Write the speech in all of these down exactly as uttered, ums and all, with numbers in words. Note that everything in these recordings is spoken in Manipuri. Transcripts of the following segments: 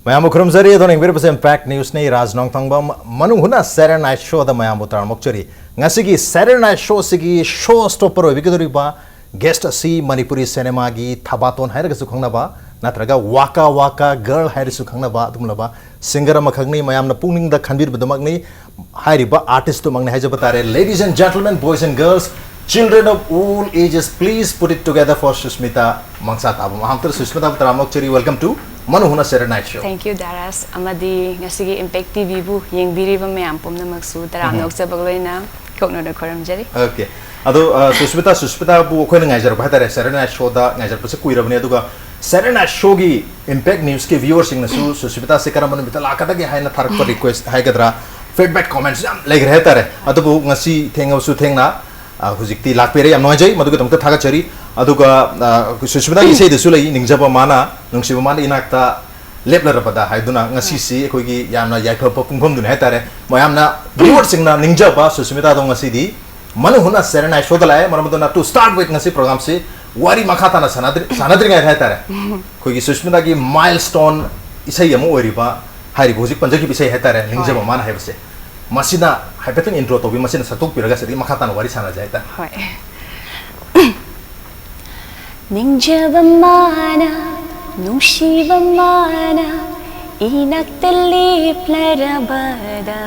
ꯃꯌꯥꯝꯕꯨ ꯈꯨꯔꯨꯝꯖꯔꯤ꯫ ꯑꯗꯣ ꯌꯦꯡꯕꯤꯔꯤꯕꯁꯦ ꯏꯝꯄꯦꯛ ꯅ꯭ꯌꯨꯁꯅꯤ꯫ ꯔꯥꯖ ꯅꯣꯡꯊꯥꯡꯕꯝ ꯃꯅꯨꯡ ꯍꯨꯠꯅ ꯁꯦꯇꯔꯗꯦ ꯅꯥꯏꯠ ꯁꯣꯗ ꯃꯌꯥꯝꯕꯨ ꯇꯔꯥꯝꯅ ꯑꯣꯛꯆꯔꯤ꯫ ꯉꯁꯤꯒꯤ ꯁꯦꯇꯔꯗꯦ ꯅꯥꯏꯠ ꯁꯣꯁꯤꯒꯤ ꯁꯣ ꯁ꯭ꯇꯣꯞꯄꯔ ꯑꯣꯏꯕꯤꯒꯗꯧꯔꯤꯕ ꯒꯦꯁ꯭ꯠ ꯑꯁꯤ ꯃꯅꯤꯄꯨꯔꯤ ꯁꯤꯅꯦꯃꯥꯒꯤ ꯊꯕꯥꯇꯣꯟ ꯍꯥꯏꯔꯒꯁꯨ ꯈꯪꯅꯕ, ꯅꯠꯇ꯭ꯔꯒ ꯋꯥꯀꯥ ꯋꯥꯀꯥ ꯒꯔꯜ ꯍꯥꯏꯔꯁꯨ ꯈꯪꯅꯕ ꯑꯗꯨꯒꯨꯝꯂꯕ ꯁꯤꯡꯒꯔ ꯑꯃꯈꯛꯅꯤ꯫ ꯃꯌꯥꯝꯅ ꯄꯨꯛꯅꯤꯡꯗ ꯈꯟꯕꯤꯔꯤꯕꯗꯨꯃꯛꯅꯤ꯫ ꯍꯥꯏꯔꯤꯕ ꯑꯥꯔꯇꯤꯁ꯭ꯠꯇꯨꯃꯛꯅꯤ ꯍꯥꯏꯖꯕ ꯇꯥꯔꯦ꯫ Ladies and gentlemen, boys and girls, children of all ages, please put it together for Sushmita Mangsatabam. ꯑꯍꯥꯟꯕꯗ ꯁꯨꯁꯃꯤꯇꯥꯕꯨ ꯇꯔꯥꯝꯅ ꯑꯣꯛꯆꯔꯤ꯫ Welcome to ꯃꯅꯨꯡ ꯍꯨꯠꯅ ꯁꯦꯇꯔꯗꯦ ꯅꯥꯏꯠ ꯁꯣ꯫ Thank you, ꯗꯥꯔꯥꯁ, ꯑꯃꯗꯤ ꯉꯁꯤꯒꯤ ꯏꯝꯄꯦꯛ ꯇꯤꯚꯤꯕꯨ ꯌꯦꯡꯕꯤꯔꯤꯕ ꯃꯌꯥꯝ ꯄꯨꯝꯅꯃꯛꯁꯨ ꯇꯔꯥꯝꯅ ꯎꯝ꯫ ꯑꯣꯛꯆꯕꯒ ꯂꯣꯏꯅꯅ ꯀꯣꯛꯅꯅ ꯈꯨꯔꯨꯝꯖꯔꯤ꯫ ꯑꯣꯀꯦ꯫ ꯑꯗꯣ, ꯑ, ꯁꯨꯁꯃꯤꯇꯥ, ꯁꯨꯁꯃꯤꯇꯥꯕꯨ ꯑꯩꯈꯣꯏꯅ ꯉꯥꯏꯖꯔꯛꯄ ꯍꯥꯏꯇꯥꯔꯦ, ꯁꯦꯇꯔꯗꯦ ꯅꯥꯏꯠ ꯁꯣꯗ ꯉꯥꯏꯖꯔꯛꯄꯁꯦ ꯀꯨꯏꯔꯕꯅꯤ꯫ ꯑꯗꯨꯒ ꯁꯦꯇꯔꯗꯦ ꯅꯥꯏꯠ ꯁꯣꯒꯤ ꯏꯝꯄꯦꯛ ꯅ꯭ꯌꯨꯁꯀꯤ ꯚ꯭ꯌꯨꯋꯔꯁꯤꯡꯅꯁꯨ ꯁꯨꯁꯃꯤꯇꯥꯁꯦ ꯀꯔꯝꯕ ꯅꯨꯃꯤꯠꯇ ꯂꯥꯛꯀꯗꯒꯦ ꯍꯥꯏꯅ ꯊꯥꯔꯛꯄ ꯔꯤꯀ꯭ꯋꯦꯁ꯭ꯠ ꯍꯥꯏꯒꯗ꯭ꯔꯥ, ꯐꯤꯗꯕꯦꯛ ꯀꯃꯦꯟꯠꯁ ꯌꯥꯝ ꯂꯩꯈ꯭ꯔꯦ ꯍꯥꯏꯇꯥꯔꯦ꯫ ꯑꯗꯨꯕꯨ ꯉꯁꯤ ꯊꯦꯡꯉꯕꯁꯨ ꯊꯦꯡꯅ, ꯑ, ꯍꯧꯖꯤꯛꯇꯤ ꯂꯥꯛꯄꯤꯔꯦ꯫ ꯌꯥꯝ ꯅꯨꯡꯉꯥꯏꯖꯩ, ꯃꯗꯨꯒꯤꯗꯃꯛꯇ ꯊꯥꯒꯠꯆꯔꯤ꯫ ꯑꯗꯨꯒ, ꯑ, ꯁꯨꯁꯃꯤꯇꯥꯒꯤ ꯏꯁꯩꯗꯁꯨ ꯂꯩ, "ꯅꯤꯡꯖꯕ ꯃꯥꯅ ꯅꯨꯡꯁꯤꯕ ꯃꯥꯅ ꯏꯅꯥꯛꯇ ꯂꯦꯞꯂꯔꯕꯗ" ꯍꯥꯏꯗꯨꯅ ꯉꯁꯤꯁꯤ ꯑꯩꯈꯣꯏꯒꯤ ꯌꯥꯝꯅ ꯌꯥꯏꯐꯕ ꯄꯨꯡꯐꯝꯗꯨꯅꯤ ꯍꯥꯏꯇꯥꯔꯦ꯫ ꯃꯌꯥꯝꯅ ꯚ꯭ꯌꯨꯋꯔꯁꯤꯡꯅ ꯅꯤꯡꯖꯕ ꯁꯨꯁꯃꯤꯇꯥꯗꯣ ꯉꯁꯤꯗꯤ ꯃꯅꯨꯡ ꯍꯨꯠꯅ ꯁꯦꯇꯔꯗꯦ ꯅꯥꯏꯠ ꯁꯣꯗ ꯂꯥꯛꯑꯦ꯫ ꯃꯔꯝ ꯑꯗꯨꯅ, to start with, ꯉꯁꯤ ꯄ꯭ꯔꯣꯒ꯭ꯔꯥꯝꯁꯤ ꯋꯥꯔꯤ ꯃꯈꯥ ꯇꯥꯅ ꯁꯥꯟꯅꯗ꯭ꯔꯤ-, ꯁꯥꯟꯅꯗ꯭ꯔꯤꯉꯩꯗ ꯍꯥꯏꯇꯥꯔꯦ, ꯑꯩꯈꯣꯏꯒꯤ ꯁꯨꯁꯃꯤꯇꯥꯒꯤ ꯃꯥꯏꯜꯁ꯭ꯇꯣꯟ ꯏꯁꯩ ꯑꯃ ꯑꯣꯏꯔꯤꯕ, ꯍꯥꯏꯔꯤꯕ ꯍꯧꯖꯤꯛ ꯄꯟꯖꯈꯤꯕ ꯏꯁꯩ ꯍꯥꯏꯇꯥꯔꯦ, "ꯅꯤꯡꯖꯕ ꯍꯣꯏ꯫ ꯃꯥꯅ" ꯍꯥꯏꯕꯁꯦ, ꯃꯁꯤꯅ ꯍꯥꯏꯐꯦꯠꯇꯪ ꯏꯟꯇ꯭ꯔꯣ ꯇꯧꯕꯤ, ꯃꯁꯤꯅ ꯁꯛꯇꯣꯛꯄꯤꯔꯒ ꯁꯤꯗꯒꯤ ꯃꯈꯥ ꯇꯥꯅ ꯋꯥꯔꯤ ꯁꯥꯟꯅꯁꯦ ꯍꯥꯏꯇꯥꯔꯦ꯫ ꯍꯣꯏ꯫ ꯅꯤꯡꯖꯕ ꯃꯥꯅ, ꯅꯨꯡꯁꯤꯕ ꯃꯥꯅ, ꯏꯅꯥꯛꯇ ꯂꯦꯞꯂꯔꯕꯗ,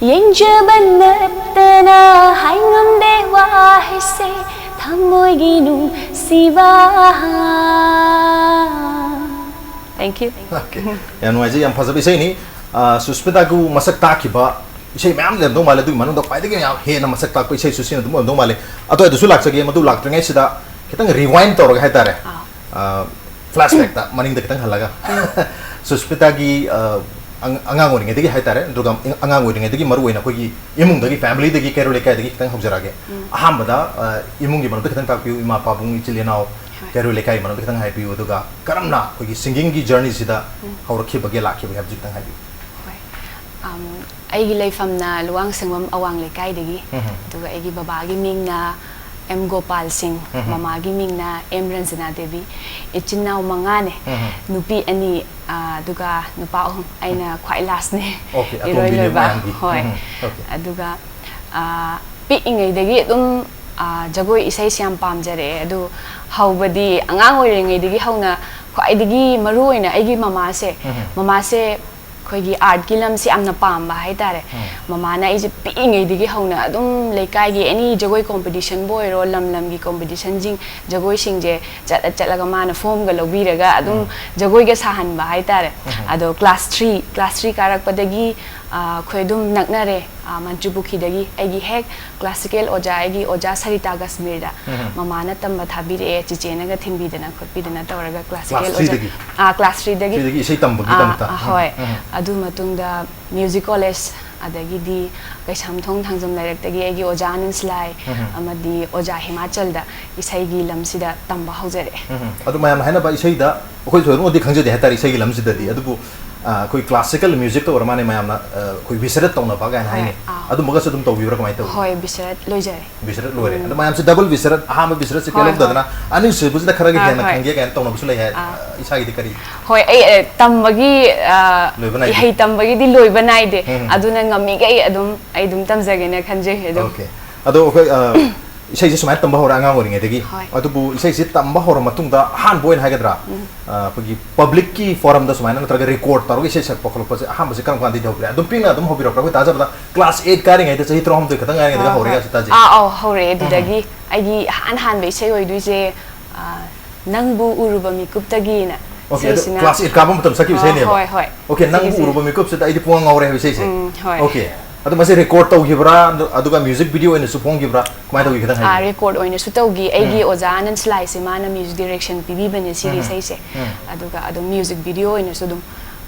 ꯌꯦꯡꯖꯕ ꯅꯠꯇꯅ ꯍꯥꯏꯉꯝꯗꯦ ꯋꯥꯍꯩꯁꯦ, ꯊꯃꯣꯏꯒꯤ ꯅꯨꯡꯁꯤꯕ꯫ Thank you. ꯑꯣꯀꯦ꯫ ꯌꯥꯝ ꯅꯨꯡꯉꯥꯏꯖꯩ, ꯌꯥꯝ ꯐꯖꯕ ꯏꯁꯩꯅꯤ꯫ ꯑ, ꯁꯨꯁꯃꯤꯇꯥꯒꯨ ꯃꯁꯛ ꯇꯥꯛꯈꯤꯕ ꯏꯁꯩ ꯃꯌꯥꯝ ꯂꯩꯔꯝꯗꯧ ꯃꯥꯜꯂꯦ, ꯑꯗꯨꯒꯤ ꯃꯅꯨꯡꯗ ꯈ꯭ꯋꯥꯏꯗꯒꯤ ꯌꯥꯝ ꯍꯦꯟꯅ ꯃꯁꯛ ꯇꯥꯛꯄ ꯏꯁꯩꯁꯨ ꯁꯤꯅ ꯑꯗꯨꯝ ꯑꯣꯏꯔꯝꯗꯧ ꯃꯥꯜꯂꯦ꯫ ꯑꯗꯣ ꯑꯗꯨꯁꯨ ꯂꯥꯛꯆꯒꯦ, ꯃꯗꯨ ꯂꯥꯛꯇ꯭ꯔꯤꯉꯩꯁꯤꯗ ꯈꯤꯇꯪ ꯔꯤꯋꯥꯏꯟ ꯇꯧꯔꯒ ꯍꯥꯏꯇꯥꯔꯦ, ꯑꯥ꯫ ꯑ, ꯐ꯭ꯂꯥꯁꯕꯦꯛꯇ ꯃꯅꯤꯡꯗ ꯈꯤꯇꯪ ꯍꯜꯂꯒ, ꯎꯝ꯫ ꯁꯨꯁꯃꯤꯇꯥꯒꯤ, ꯑ, ꯑꯉ-, ꯑꯉꯥꯡ ꯑꯣꯏꯔꯤꯉꯩꯗꯒꯤ ꯍꯥꯏꯇꯥꯔꯦ, ꯑꯗꯨꯒ ꯑꯉꯥꯡ ꯑꯣꯏꯔꯤꯉꯩꯗꯒꯤ ꯃꯔꯨ ꯑꯣꯏꯅ ꯑꯩꯈꯣꯏꯒꯤ ꯏꯃꯨꯡꯗꯒꯤ, ꯐꯦꯃꯤꯂꯤꯗꯒꯤ, ꯀꯩꯔꯣꯜ ꯂꯩꯀꯥꯏꯗꯒꯤ ꯈꯤꯇꯪ ꯍꯧꯖꯔꯛꯑꯒꯦ꯫ ꯎꯝ꯫ ꯑꯍꯥꯟꯕꯗ, ꯑ, ꯏꯃꯨꯡꯒꯤ ꯃꯔꯝꯗ ꯈꯤꯇꯪ ꯇꯥꯛꯄꯤꯌꯨ, ꯏꯃꯥ, ꯄꯥꯕꯨꯡ, ꯏꯆꯤꯜ ꯏꯅꯥꯎ, ꯍꯣꯏ꯫ ꯀꯩꯔꯣꯜ ꯂꯩꯀꯥꯏꯒꯤ ꯃꯔꯝꯗ ꯈꯤꯇꯪ ꯍꯥꯏꯕꯤꯌꯨ, ꯑꯗꯨꯒ ꯀꯔꯝꯅ ꯑꯩꯈꯣꯏꯒꯤ ꯁꯤꯡꯒꯤꯡꯒꯤ ꯖꯔꯅꯤꯁꯤꯗ ꯎꯝ꯫ ꯍꯧꯔꯛꯈꯤꯕꯒꯦ, ꯂꯥꯛꯈꯤꯕꯒꯦ ꯍꯥꯏꯕꯗꯨ ꯈꯤꯇꯪ ꯍꯥꯏꯕꯤꯌꯨ꯫ ꯍꯣꯏ꯫ ꯑꯝ, ꯑꯩꯒꯤ ꯂꯩꯐꯝꯅ ꯂꯨꯋꯥꯡꯁꯪꯕꯝ ꯑꯋꯥꯡ ꯂꯩꯀꯥꯏꯗꯒꯤ, ꯎꯝ꯫ ꯑꯗꯨꯒ ꯑꯩꯒꯤ ꯕꯕꯥꯒꯤ ꯃꯤꯡꯅ ꯑꯦꯝ ꯒꯣꯄꯥꯜ ꯁꯤꯡ, ꯎꯝ꯫ ꯃꯃꯥꯒꯤ ꯃꯤꯡꯅ ꯑꯦꯝ ꯔꯟꯖꯅꯥ ꯗꯦꯕꯤ꯫ ꯏꯆꯤꯟ ꯏꯅꯥꯎ ꯃꯉꯥꯅꯦ꯫ ꯎꯝ꯫ ꯅꯨꯄꯤ ꯑꯅꯤ, ꯑ, ꯑꯗꯨꯒ ꯅꯨꯄꯥ ꯑꯍꯨꯝ꯫ ꯑꯩꯅ ꯈ꯭ꯋꯥꯏ ꯂꯥꯁꯅꯦ꯫ ꯑꯣꯀꯦ, ꯏꯔꯣꯏ ꯑꯇꯣꯝꯕꯤꯅꯦ ꯂꯣꯏꯕ꯫ ꯃꯌꯥꯝꯒꯤ꯫ ꯍꯣꯏ꯫ ꯎꯝ, ꯑꯣꯀꯦ꯫ ꯑꯗꯨꯒ, ꯑ, ꯄꯤꯛꯏꯉꯩꯗꯒꯤ ꯑꯗꯨꯝ, ꯑ, ꯖꯒꯣꯏ ꯏꯁꯩꯁꯤ ꯌꯥꯝ ꯄꯥꯝꯖꯔꯛꯑꯦ꯫ ꯑꯗꯨ ꯍꯧꯕꯗꯤ ꯑꯉꯥꯡ ꯑꯣꯏꯔꯤꯉꯩꯗꯒꯤ ꯍꯧꯅ ꯈ꯭ꯋꯥꯏꯗꯒꯤ ꯃꯔꯨ ꯑꯣꯏꯅ ꯑꯩꯒꯤ ꯃꯃꯥꯁꯦ, ꯎꯝ꯫ ꯃꯃꯥꯁꯦ ꯑꯩꯈꯣꯏꯒꯤ ꯑꯥꯔꯠꯀꯤ ꯂꯝꯁꯤ ꯌꯥꯝꯅ ꯄꯥꯝꯕ ꯍꯥꯏꯇꯥꯔꯦ꯫ ꯎꯝ꯫ ꯃꯃꯥꯅ ꯑꯩꯁꯦ ꯄꯤꯛꯏꯉꯩꯗꯒꯤ ꯍꯧꯅ ꯑꯗꯨꯝ ꯂꯩꯀꯥꯏꯒꯤ ꯑꯦꯅꯤ ꯖꯒꯣꯏ ꯀꯣꯝꯄꯤꯇꯤꯁꯟꯕꯨ ꯑꯣꯏꯔꯣ, ꯂꯝ ꯂꯝꯒꯤ ꯀꯣꯝꯄꯤꯇꯤꯁꯟꯁꯤꯡ, ꯖꯒꯣꯏꯁꯤꯡꯁꯦ ꯆꯠꯂ ꯆꯠꯂꯒ ꯃꯥꯅ ꯐꯣꯝꯒ ꯂꯧꯕꯤꯔꯒ ꯑꯗꯨꯝ ꯎꯝ꯫ ꯖꯒꯣꯏꯒ ꯁꯥꯍꯟꯕ ꯍꯥꯏꯇꯥꯔꯦ꯫ ꯎꯝ꯫ ꯑꯗꯣ ꯀ꯭ꯂꯥꯁ ꯊ꯭ꯔꯤ, ꯀ꯭ꯂꯥꯁ ꯊ꯭ꯔꯤ ꯀꯥꯔꯛꯄꯗꯒꯤ, ꯑ, ꯑꯩꯈꯣꯏ ꯑꯗꯨꯝ ꯅꯛꯅꯔꯦ, ꯑ, ꯃꯟꯇ꯭ꯔꯤ ꯄꯨꯈ꯭ꯔꯤꯗꯒꯤ꯫ ꯑꯩꯒꯤ ꯍꯦꯛ ꯀ꯭ꯂꯥꯁꯤꯀꯦꯜ ꯑꯣꯖꯥ, ꯑꯩꯒꯤ ꯑꯣꯖꯥ ꯁꯔꯤꯇꯥ ꯀꯁꯃꯤꯔꯗ ꯎꯝ꯫ ꯃꯃꯥꯅ ꯇꯝꯕ ꯊꯥꯕꯤꯔꯛꯑꯦ, ꯆꯤꯆꯦꯅꯒ ꯊꯤꯟꯕꯤꯗꯅ ꯈꯣꯠꯄꯤꯗꯅ ꯇꯧꯔꯒ ꯀ꯭ꯂꯥꯁꯤꯀꯦꯜ ꯀ꯭ꯂꯥꯁ ꯑꯣꯖꯥ꯫ ꯊ꯭ꯔꯤꯗꯒꯤ? ꯑꯥ, ꯀ꯭ꯂꯥꯁ ꯊ꯭ꯔꯤꯗꯒꯤ꯫ ꯊ꯭ꯔꯤꯗꯒꯤ ꯏꯁꯩ ꯇꯝꯕꯒꯤ ꯑꯥ, ꯇꯝꯇ? ꯑꯥ, ꯎꯝ, ꯍꯣꯏ꯫ ꯎꯝ꯫ ꯑꯗꯨ ꯃꯇꯨꯡꯗ ꯃ꯭ꯌꯨꯖꯤꯛ ꯀꯣꯂꯦꯖ, ꯑꯗꯒꯤꯗꯤ ꯀꯩꯁꯥꯝꯊꯣꯡ ꯊꯥꯡꯖꯝ ꯂꯩꯔꯛꯇꯒꯤ ꯑꯩꯒꯤ ꯑꯣꯖꯥ ꯑꯅꯟꯁ ꯂꯥꯏ, ꯎꯝ꯫ ꯑꯃꯗꯤ ꯑꯣꯖꯥ ꯍꯤꯃꯥꯆꯜꯗ ꯏꯁꯩꯒꯤ ꯂꯝꯁꯤꯗ ꯇꯝꯕ ꯍꯧꯖꯔꯛꯑꯦ꯫ ꯎꯝ, ꯎꯝ꯫ ꯑꯗꯨ ꯃꯌꯥꯝꯅ ꯍꯥꯏꯅꯕ ꯏꯁꯩꯗ, ꯑꯩꯈꯣꯏ ꯊꯣꯏꯗꯣꯛꯅꯗꯤ ꯈꯪꯖꯗꯦ ꯍꯥꯏꯇꯥꯔꯦ ꯏꯁꯩꯒꯤ ꯂꯝꯁꯤꯗꯗꯤ, ꯑꯗꯨꯕꯨ, ꯑ, ꯑꯩꯈꯣꯏ ꯀ꯭ꯂꯥꯁꯤꯀꯦꯜ ꯃ꯭ꯌꯨꯖꯤꯛꯇ ꯑꯣꯏꯔ ꯃꯥꯜꯂꯦ ꯃꯌꯥꯝꯅ, ꯑ, ꯑꯩꯈꯣꯏ ꯕꯤꯁꯔꯠ ꯇꯧꯅꯕ ꯀꯥꯏꯅ ꯍꯣꯏ, ꯍꯥꯏꯅꯤ꯫ ꯑꯥ꯫ ꯑꯗꯨꯝꯕꯒꯁꯨ ꯑꯗꯨꯝ ꯇꯧꯕꯤꯕ꯭ꯔꯥ, ꯀꯃꯥꯏꯅ ꯇꯧꯏ? ꯍꯣꯏ, ꯕꯤꯁꯔꯠ ꯂꯣꯏꯖꯔꯦ꯫ ꯕꯤꯁꯔꯠ ꯂꯣꯏꯔꯦ꯫ ꯎꯝ꯫ ꯑꯗꯣ ꯃꯌꯥꯝꯁꯦ ꯗꯕꯜ ꯕꯤꯁꯔꯠ, ꯑꯍꯥꯟꯕ ꯕꯤꯁꯔꯠꯁꯦ ꯍꯣꯏ, ꯀꯩꯍꯧꯗꯗꯅ ꯍꯣꯏ꯫ ꯑꯅꯤꯁꯨꯕꯁꯤꯗ ꯈꯔꯒ ꯑꯥ, ꯍꯦꯟꯅ ꯍꯣꯏ꯫ ꯈꯪꯒꯦ ꯀꯥꯏꯅ ꯇꯧꯅꯕꯁꯨ ꯂꯩ ꯍꯥꯏ꯫ ꯑꯥ꯫ ꯏꯁꯥꯒꯤꯗꯤ ꯀꯔꯤ? ꯍꯣꯏ, ꯑꯩ, ꯑ, ꯇꯝꯕꯒꯤ, ꯑ, ꯂꯣꯏꯕ ꯅꯥꯏꯗꯦ꯫ ꯏꯍꯩ ꯇꯝꯕꯒꯤꯗꯤ ꯂꯣꯏꯕ ꯅꯥꯏꯗꯦ꯫ ꯎꯝ꯫ ꯑꯗꯨꯅ ꯉꯝꯃꯤꯈꯩ ꯑꯗꯨꯝ, ꯑꯩ ꯑꯗꯨꯝ ꯇꯝꯖꯒꯦꯅ ꯈꯟꯖꯩ ꯑꯗꯨꯝ꯫ ꯑꯣꯀꯦ꯫ ꯑꯗꯣ ꯑꯩꯈꯣꯏ, ꯑ, ꯏꯁꯩꯁꯦ ꯁꯨꯃꯥꯏꯅ ꯇꯝꯕ ꯍꯧꯔꯦ ꯑꯉꯥꯡ ꯑꯣꯏꯔꯤꯉꯩꯗꯒꯤ꯫ ꯍꯣꯏ꯫ ꯑꯗꯨꯕꯨ ꯏꯁꯩꯁꯦ ꯇꯝꯕ ꯍꯧꯔ ꯃꯇꯨꯡꯗ ꯑꯍꯥꯟꯕ ꯑꯣꯏꯅ ꯍꯥꯏꯒꯗ꯭ꯔꯥ? ꯎꯝ꯫ ꯑ, ꯑꯩꯈꯣꯏꯒꯤ ꯄꯕ꯭ꯂꯤꯛꯀꯤ ꯐꯣꯔꯝꯗ ꯁꯨꯃꯥꯏꯅ ꯅꯠꯇ꯭ꯔꯒ ꯔꯦꯀꯣꯔꯗ ꯇꯧꯔꯒ ꯏꯁꯩ ꯁꯛꯄ ꯈꯣꯠꯂꯛꯄꯁꯦ ꯑꯍꯥꯟꯕꯁꯦ ꯀꯔꯝ ꯀꯥꯟꯗꯒꯤ ꯍꯧꯈ꯭ꯔꯦ? ꯑꯗꯨꯝ ꯄꯤꯛꯅ ꯑꯗꯨꯝ ꯍꯧꯕꯤꯔꯛꯄ꯭ꯔꯥ? ꯑꯩꯈꯣꯏ ꯇꯥꯖꯕꯗ ꯀ꯭ꯂꯥꯁ ꯑꯩꯠ ꯀꯥꯔꯤꯉꯩꯗ, ꯆꯍꯤ ꯇꯔꯥꯍꯨꯝꯗꯣꯏ ꯈꯛꯇꯪ ꯉꯥꯏꯔꯤꯉꯩꯗꯒ ꯍꯣꯏ, ꯍꯧꯔꯦ ꯍꯣꯏ꯫ ꯀꯥꯏꯁꯨ ꯇꯥꯖꯩ꯫ ꯑꯥ, ꯑꯧ, ꯍꯧꯔꯛꯑꯦ꯫ ꯎꯝ꯫ ꯑꯗꯨꯗꯒꯤ ꯑꯩꯒꯤ ꯑꯍꯥꯟ ꯍꯥꯟꯕ ꯏꯁꯩ ꯑꯣꯏꯗꯣꯏꯁꯦ, ꯑ, "ꯅꯪꯕꯨ ꯎꯔꯨꯕ ꯃꯤꯀꯨꯞꯇꯒꯤꯅ" ꯑꯣꯀꯦ, ꯑꯗꯨ ꯁꯤꯁꯤꯅ꯫ ꯀ꯭ꯂꯥꯁ ꯑꯩꯠ ꯀꯥꯕ ꯃꯇꯝ ꯁꯛꯈꯤꯕ ꯑ, ꯏꯁꯩꯅꯦꯕ? ꯍꯣꯏ, ꯍꯣꯏ꯫ ꯑꯣꯀꯦ, "ꯅꯪꯕꯨ ꯁꯤꯒꯤꯁꯦ꯫ ꯎꯔꯨꯕ ꯃꯤꯀꯨꯞꯁꯤꯗ ꯑꯩꯗꯤ ꯄꯨꯡꯉꯥꯎ ꯉꯥꯎꯔꯦ" ꯍꯥꯏꯕ ꯏꯁꯩꯁꯦ? ꯎꯝ, ꯍꯣꯏ꯫ ꯑꯣꯀꯦ꯫ ꯑꯗꯣ ꯃꯁꯤ ꯔꯦꯀꯣꯔꯗ ꯇꯧꯈꯤꯕ꯭ꯔꯥ, ꯑꯗꯨꯒ ꯃ꯭ꯌꯨꯖꯤꯛ ꯚꯤꯗꯤꯑꯣ ꯑꯣꯏꯅꯁꯨ ꯐꯣꯡꯈꯤꯕ꯭ꯔꯥ? ꯀꯃꯥꯏꯅ ꯇꯧꯒꯦ ꯈꯤꯇꯪ ꯑꯥ, ꯍꯥꯏꯕꯤꯌꯨ꯫ ꯔꯦꯀꯣꯔꯗ ꯑꯣꯏꯅꯁꯨ ꯇꯧꯈꯤ꯫ ꯑꯩꯒꯤ ꯎꯝ꯫ ꯑꯣꯖꯥ ꯑꯅꯟꯁ ꯂꯥꯏꯁꯦ, ꯃꯥꯅ ꯃ꯭ꯌꯨꯖꯤꯛ ꯗꯤꯔꯦꯛꯁꯟ ꯄꯤꯕꯤꯕꯅꯦ ꯁꯤꯒꯤ ꯎꯝ꯫ ꯏꯁꯩꯁꯦ꯫ ꯎꯝ꯫ ꯑꯗꯨꯒ ꯑꯗꯨꯝ ꯃ꯭ꯌꯨꯖꯤꯛ ꯚꯤꯗꯤꯑꯣ ꯑꯣꯏꯅꯁꯨ ꯑꯗꯨꯝ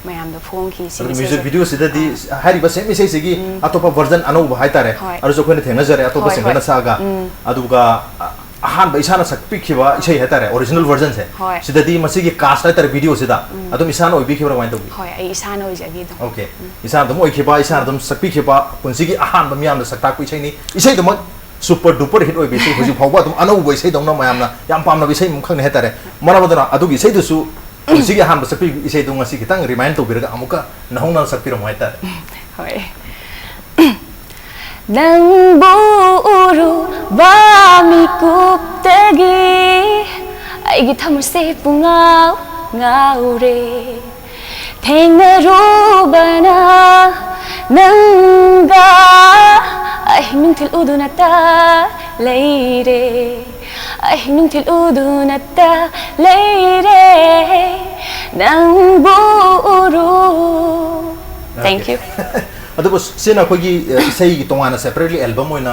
ꯃꯌꯥꯝꯗ ꯐꯣꯡꯈꯤ ꯁꯤꯒꯤ ꯑꯗꯨ ꯃ꯭ꯌꯨꯖꯤꯛ ꯏꯁꯩꯁꯦ꯫ ꯚꯤꯗꯤꯑꯣꯁꯤꯗꯗꯤ ꯑꯥ꯫ ꯍꯥꯏꯔꯤꯕ ꯁꯦꯝ ꯏꯁꯩꯁꯤꯒꯤ ꯎꯝ꯫ ꯑꯇꯣꯞꯄ ꯚꯔꯖꯟ ꯑꯅꯧꯕ ꯍꯥꯏꯇꯥꯔꯦ, ꯍꯣꯏ꯫ ꯑꯗꯨꯁꯨ ꯑꯩꯈꯣꯏꯅ ꯊꯦꯡꯅꯖꯔꯦ, ꯑꯇꯣꯞꯄ ꯍꯣꯏ, ꯁꯤꯡꯒꯔꯅ ꯍꯣꯏ꯫ ꯁꯛꯑꯒ꯫ ꯎꯝ꯫ ꯑꯗꯨꯒ, ꯑ, ꯑꯍꯥꯟꯕ ꯏꯁꯥꯅ ꯁꯛꯄꯤꯈꯤꯕ ꯏꯁꯩ ꯍꯥꯏꯇꯥꯔꯦ, ꯑꯣꯔꯤꯖꯤꯅꯦꯜ ꯚꯔꯖꯟꯁꯦ, ꯍꯣꯏ꯫ ꯁꯤꯗꯗꯤ ꯃꯁꯤꯒꯤ ꯀꯥꯁ ꯍꯥꯏꯇꯥꯔꯦ, ꯚꯤꯗꯤꯑꯣꯁꯤꯗ ꯎꯝ꯫ ꯑꯗꯨꯝ ꯏꯁꯥꯅ ꯑꯣꯏꯕꯤꯈꯤꯕ꯭ꯔꯥ, ꯀꯃꯥꯏꯅ ꯇꯧꯕꯤ? ꯍꯣꯏ, ꯑꯩ ꯏꯁꯥꯅ ꯑꯣꯏꯖꯈꯤ ꯑꯗꯨꯝ꯫ ꯑꯣꯀꯦ꯫ ꯎꯝ꯫ ꯏꯁꯥꯅ ꯑꯗꯨꯝ ꯑꯣꯏꯈꯤꯕ, ꯏꯁꯥꯅ ꯑꯗꯨꯝ ꯁꯛꯄꯤꯈꯤꯕ, ꯄꯨꯟꯁꯤꯒꯤ ꯑꯍꯥꯟꯕ ꯃꯤꯌꯥꯝꯅ ꯁꯛꯇꯥꯛꯄ ꯏꯁꯩꯅꯤ꯫ ꯏꯁꯩꯗꯨꯃꯛ ꯁꯨꯄꯔ ꯗꯨꯄꯔ ꯍꯤꯠ ꯑꯣꯏꯕ ꯏꯁꯩ, ꯍꯧꯖꯤꯛ ꯐꯥꯎꯕ ꯑꯗꯨꯝ ꯑꯅꯧꯕ ꯏꯁꯩꯗꯧꯅ ꯃꯌꯥꯝꯅ ꯌꯥꯝ ꯄꯥꯝꯅꯕ ꯏꯁꯩ ꯑꯃꯈꯛꯅꯦ ꯍꯥꯏꯇꯥꯔꯦ꯫ ꯃꯔꯝ ꯑꯗꯨꯅ ꯑꯗꯨꯒꯤ ꯏꯁꯩꯗꯨꯁꯨ ꯄꯨꯟꯁꯤꯒꯤ ꯑꯍꯥꯟꯕ ꯁꯛꯄꯤꯕ ꯏꯁꯩꯗꯨ ꯉꯁꯤ ꯈꯤꯇꯪ ꯔꯤꯃꯥꯏꯟ ꯇꯧꯕꯤꯔꯒ ꯑꯃꯨꯛꯀ ꯅꯧꯍꯧꯅꯅ ꯁꯛꯄꯤꯔꯝꯃꯨ ꯍꯥꯏꯇꯥꯔꯦ꯫ ꯍꯣꯏ꯫ ꯅꯪꯕꯨ ꯎꯔꯨꯕ ꯃꯤꯀꯨꯞꯇꯒꯤ ꯑꯩꯒꯤ ꯊꯃꯣꯏꯁꯦ ꯄꯨꯡꯉꯥꯎ ꯉꯥꯎꯔꯦ꯫ ꯊꯦꯡꯅꯔꯨꯕꯅ ꯅꯪꯒ ꯑꯍꯤꯡ ꯅꯨꯡꯊꯤꯜ ꯎꯗꯨꯅꯇ ꯂꯩꯔꯦ꯫ ꯑꯍꯤꯡ ꯅꯨꯡꯊꯤꯜ ꯎꯗꯨꯅꯇ ꯂꯩꯔꯦ꯫ ꯅꯪꯕꯨ ꯎꯔꯨ Thank you. ꯑꯗꯨꯕꯨ ꯁꯤꯅ ꯑꯩꯈꯣꯏꯒꯤ ꯑ, ꯏꯁꯩꯒꯤ ꯇꯣꯉꯥꯟꯅ ꯁꯦꯄꯔꯦꯠꯂꯤ ꯑꯦꯜꯕꯝ ꯑꯣꯏꯅ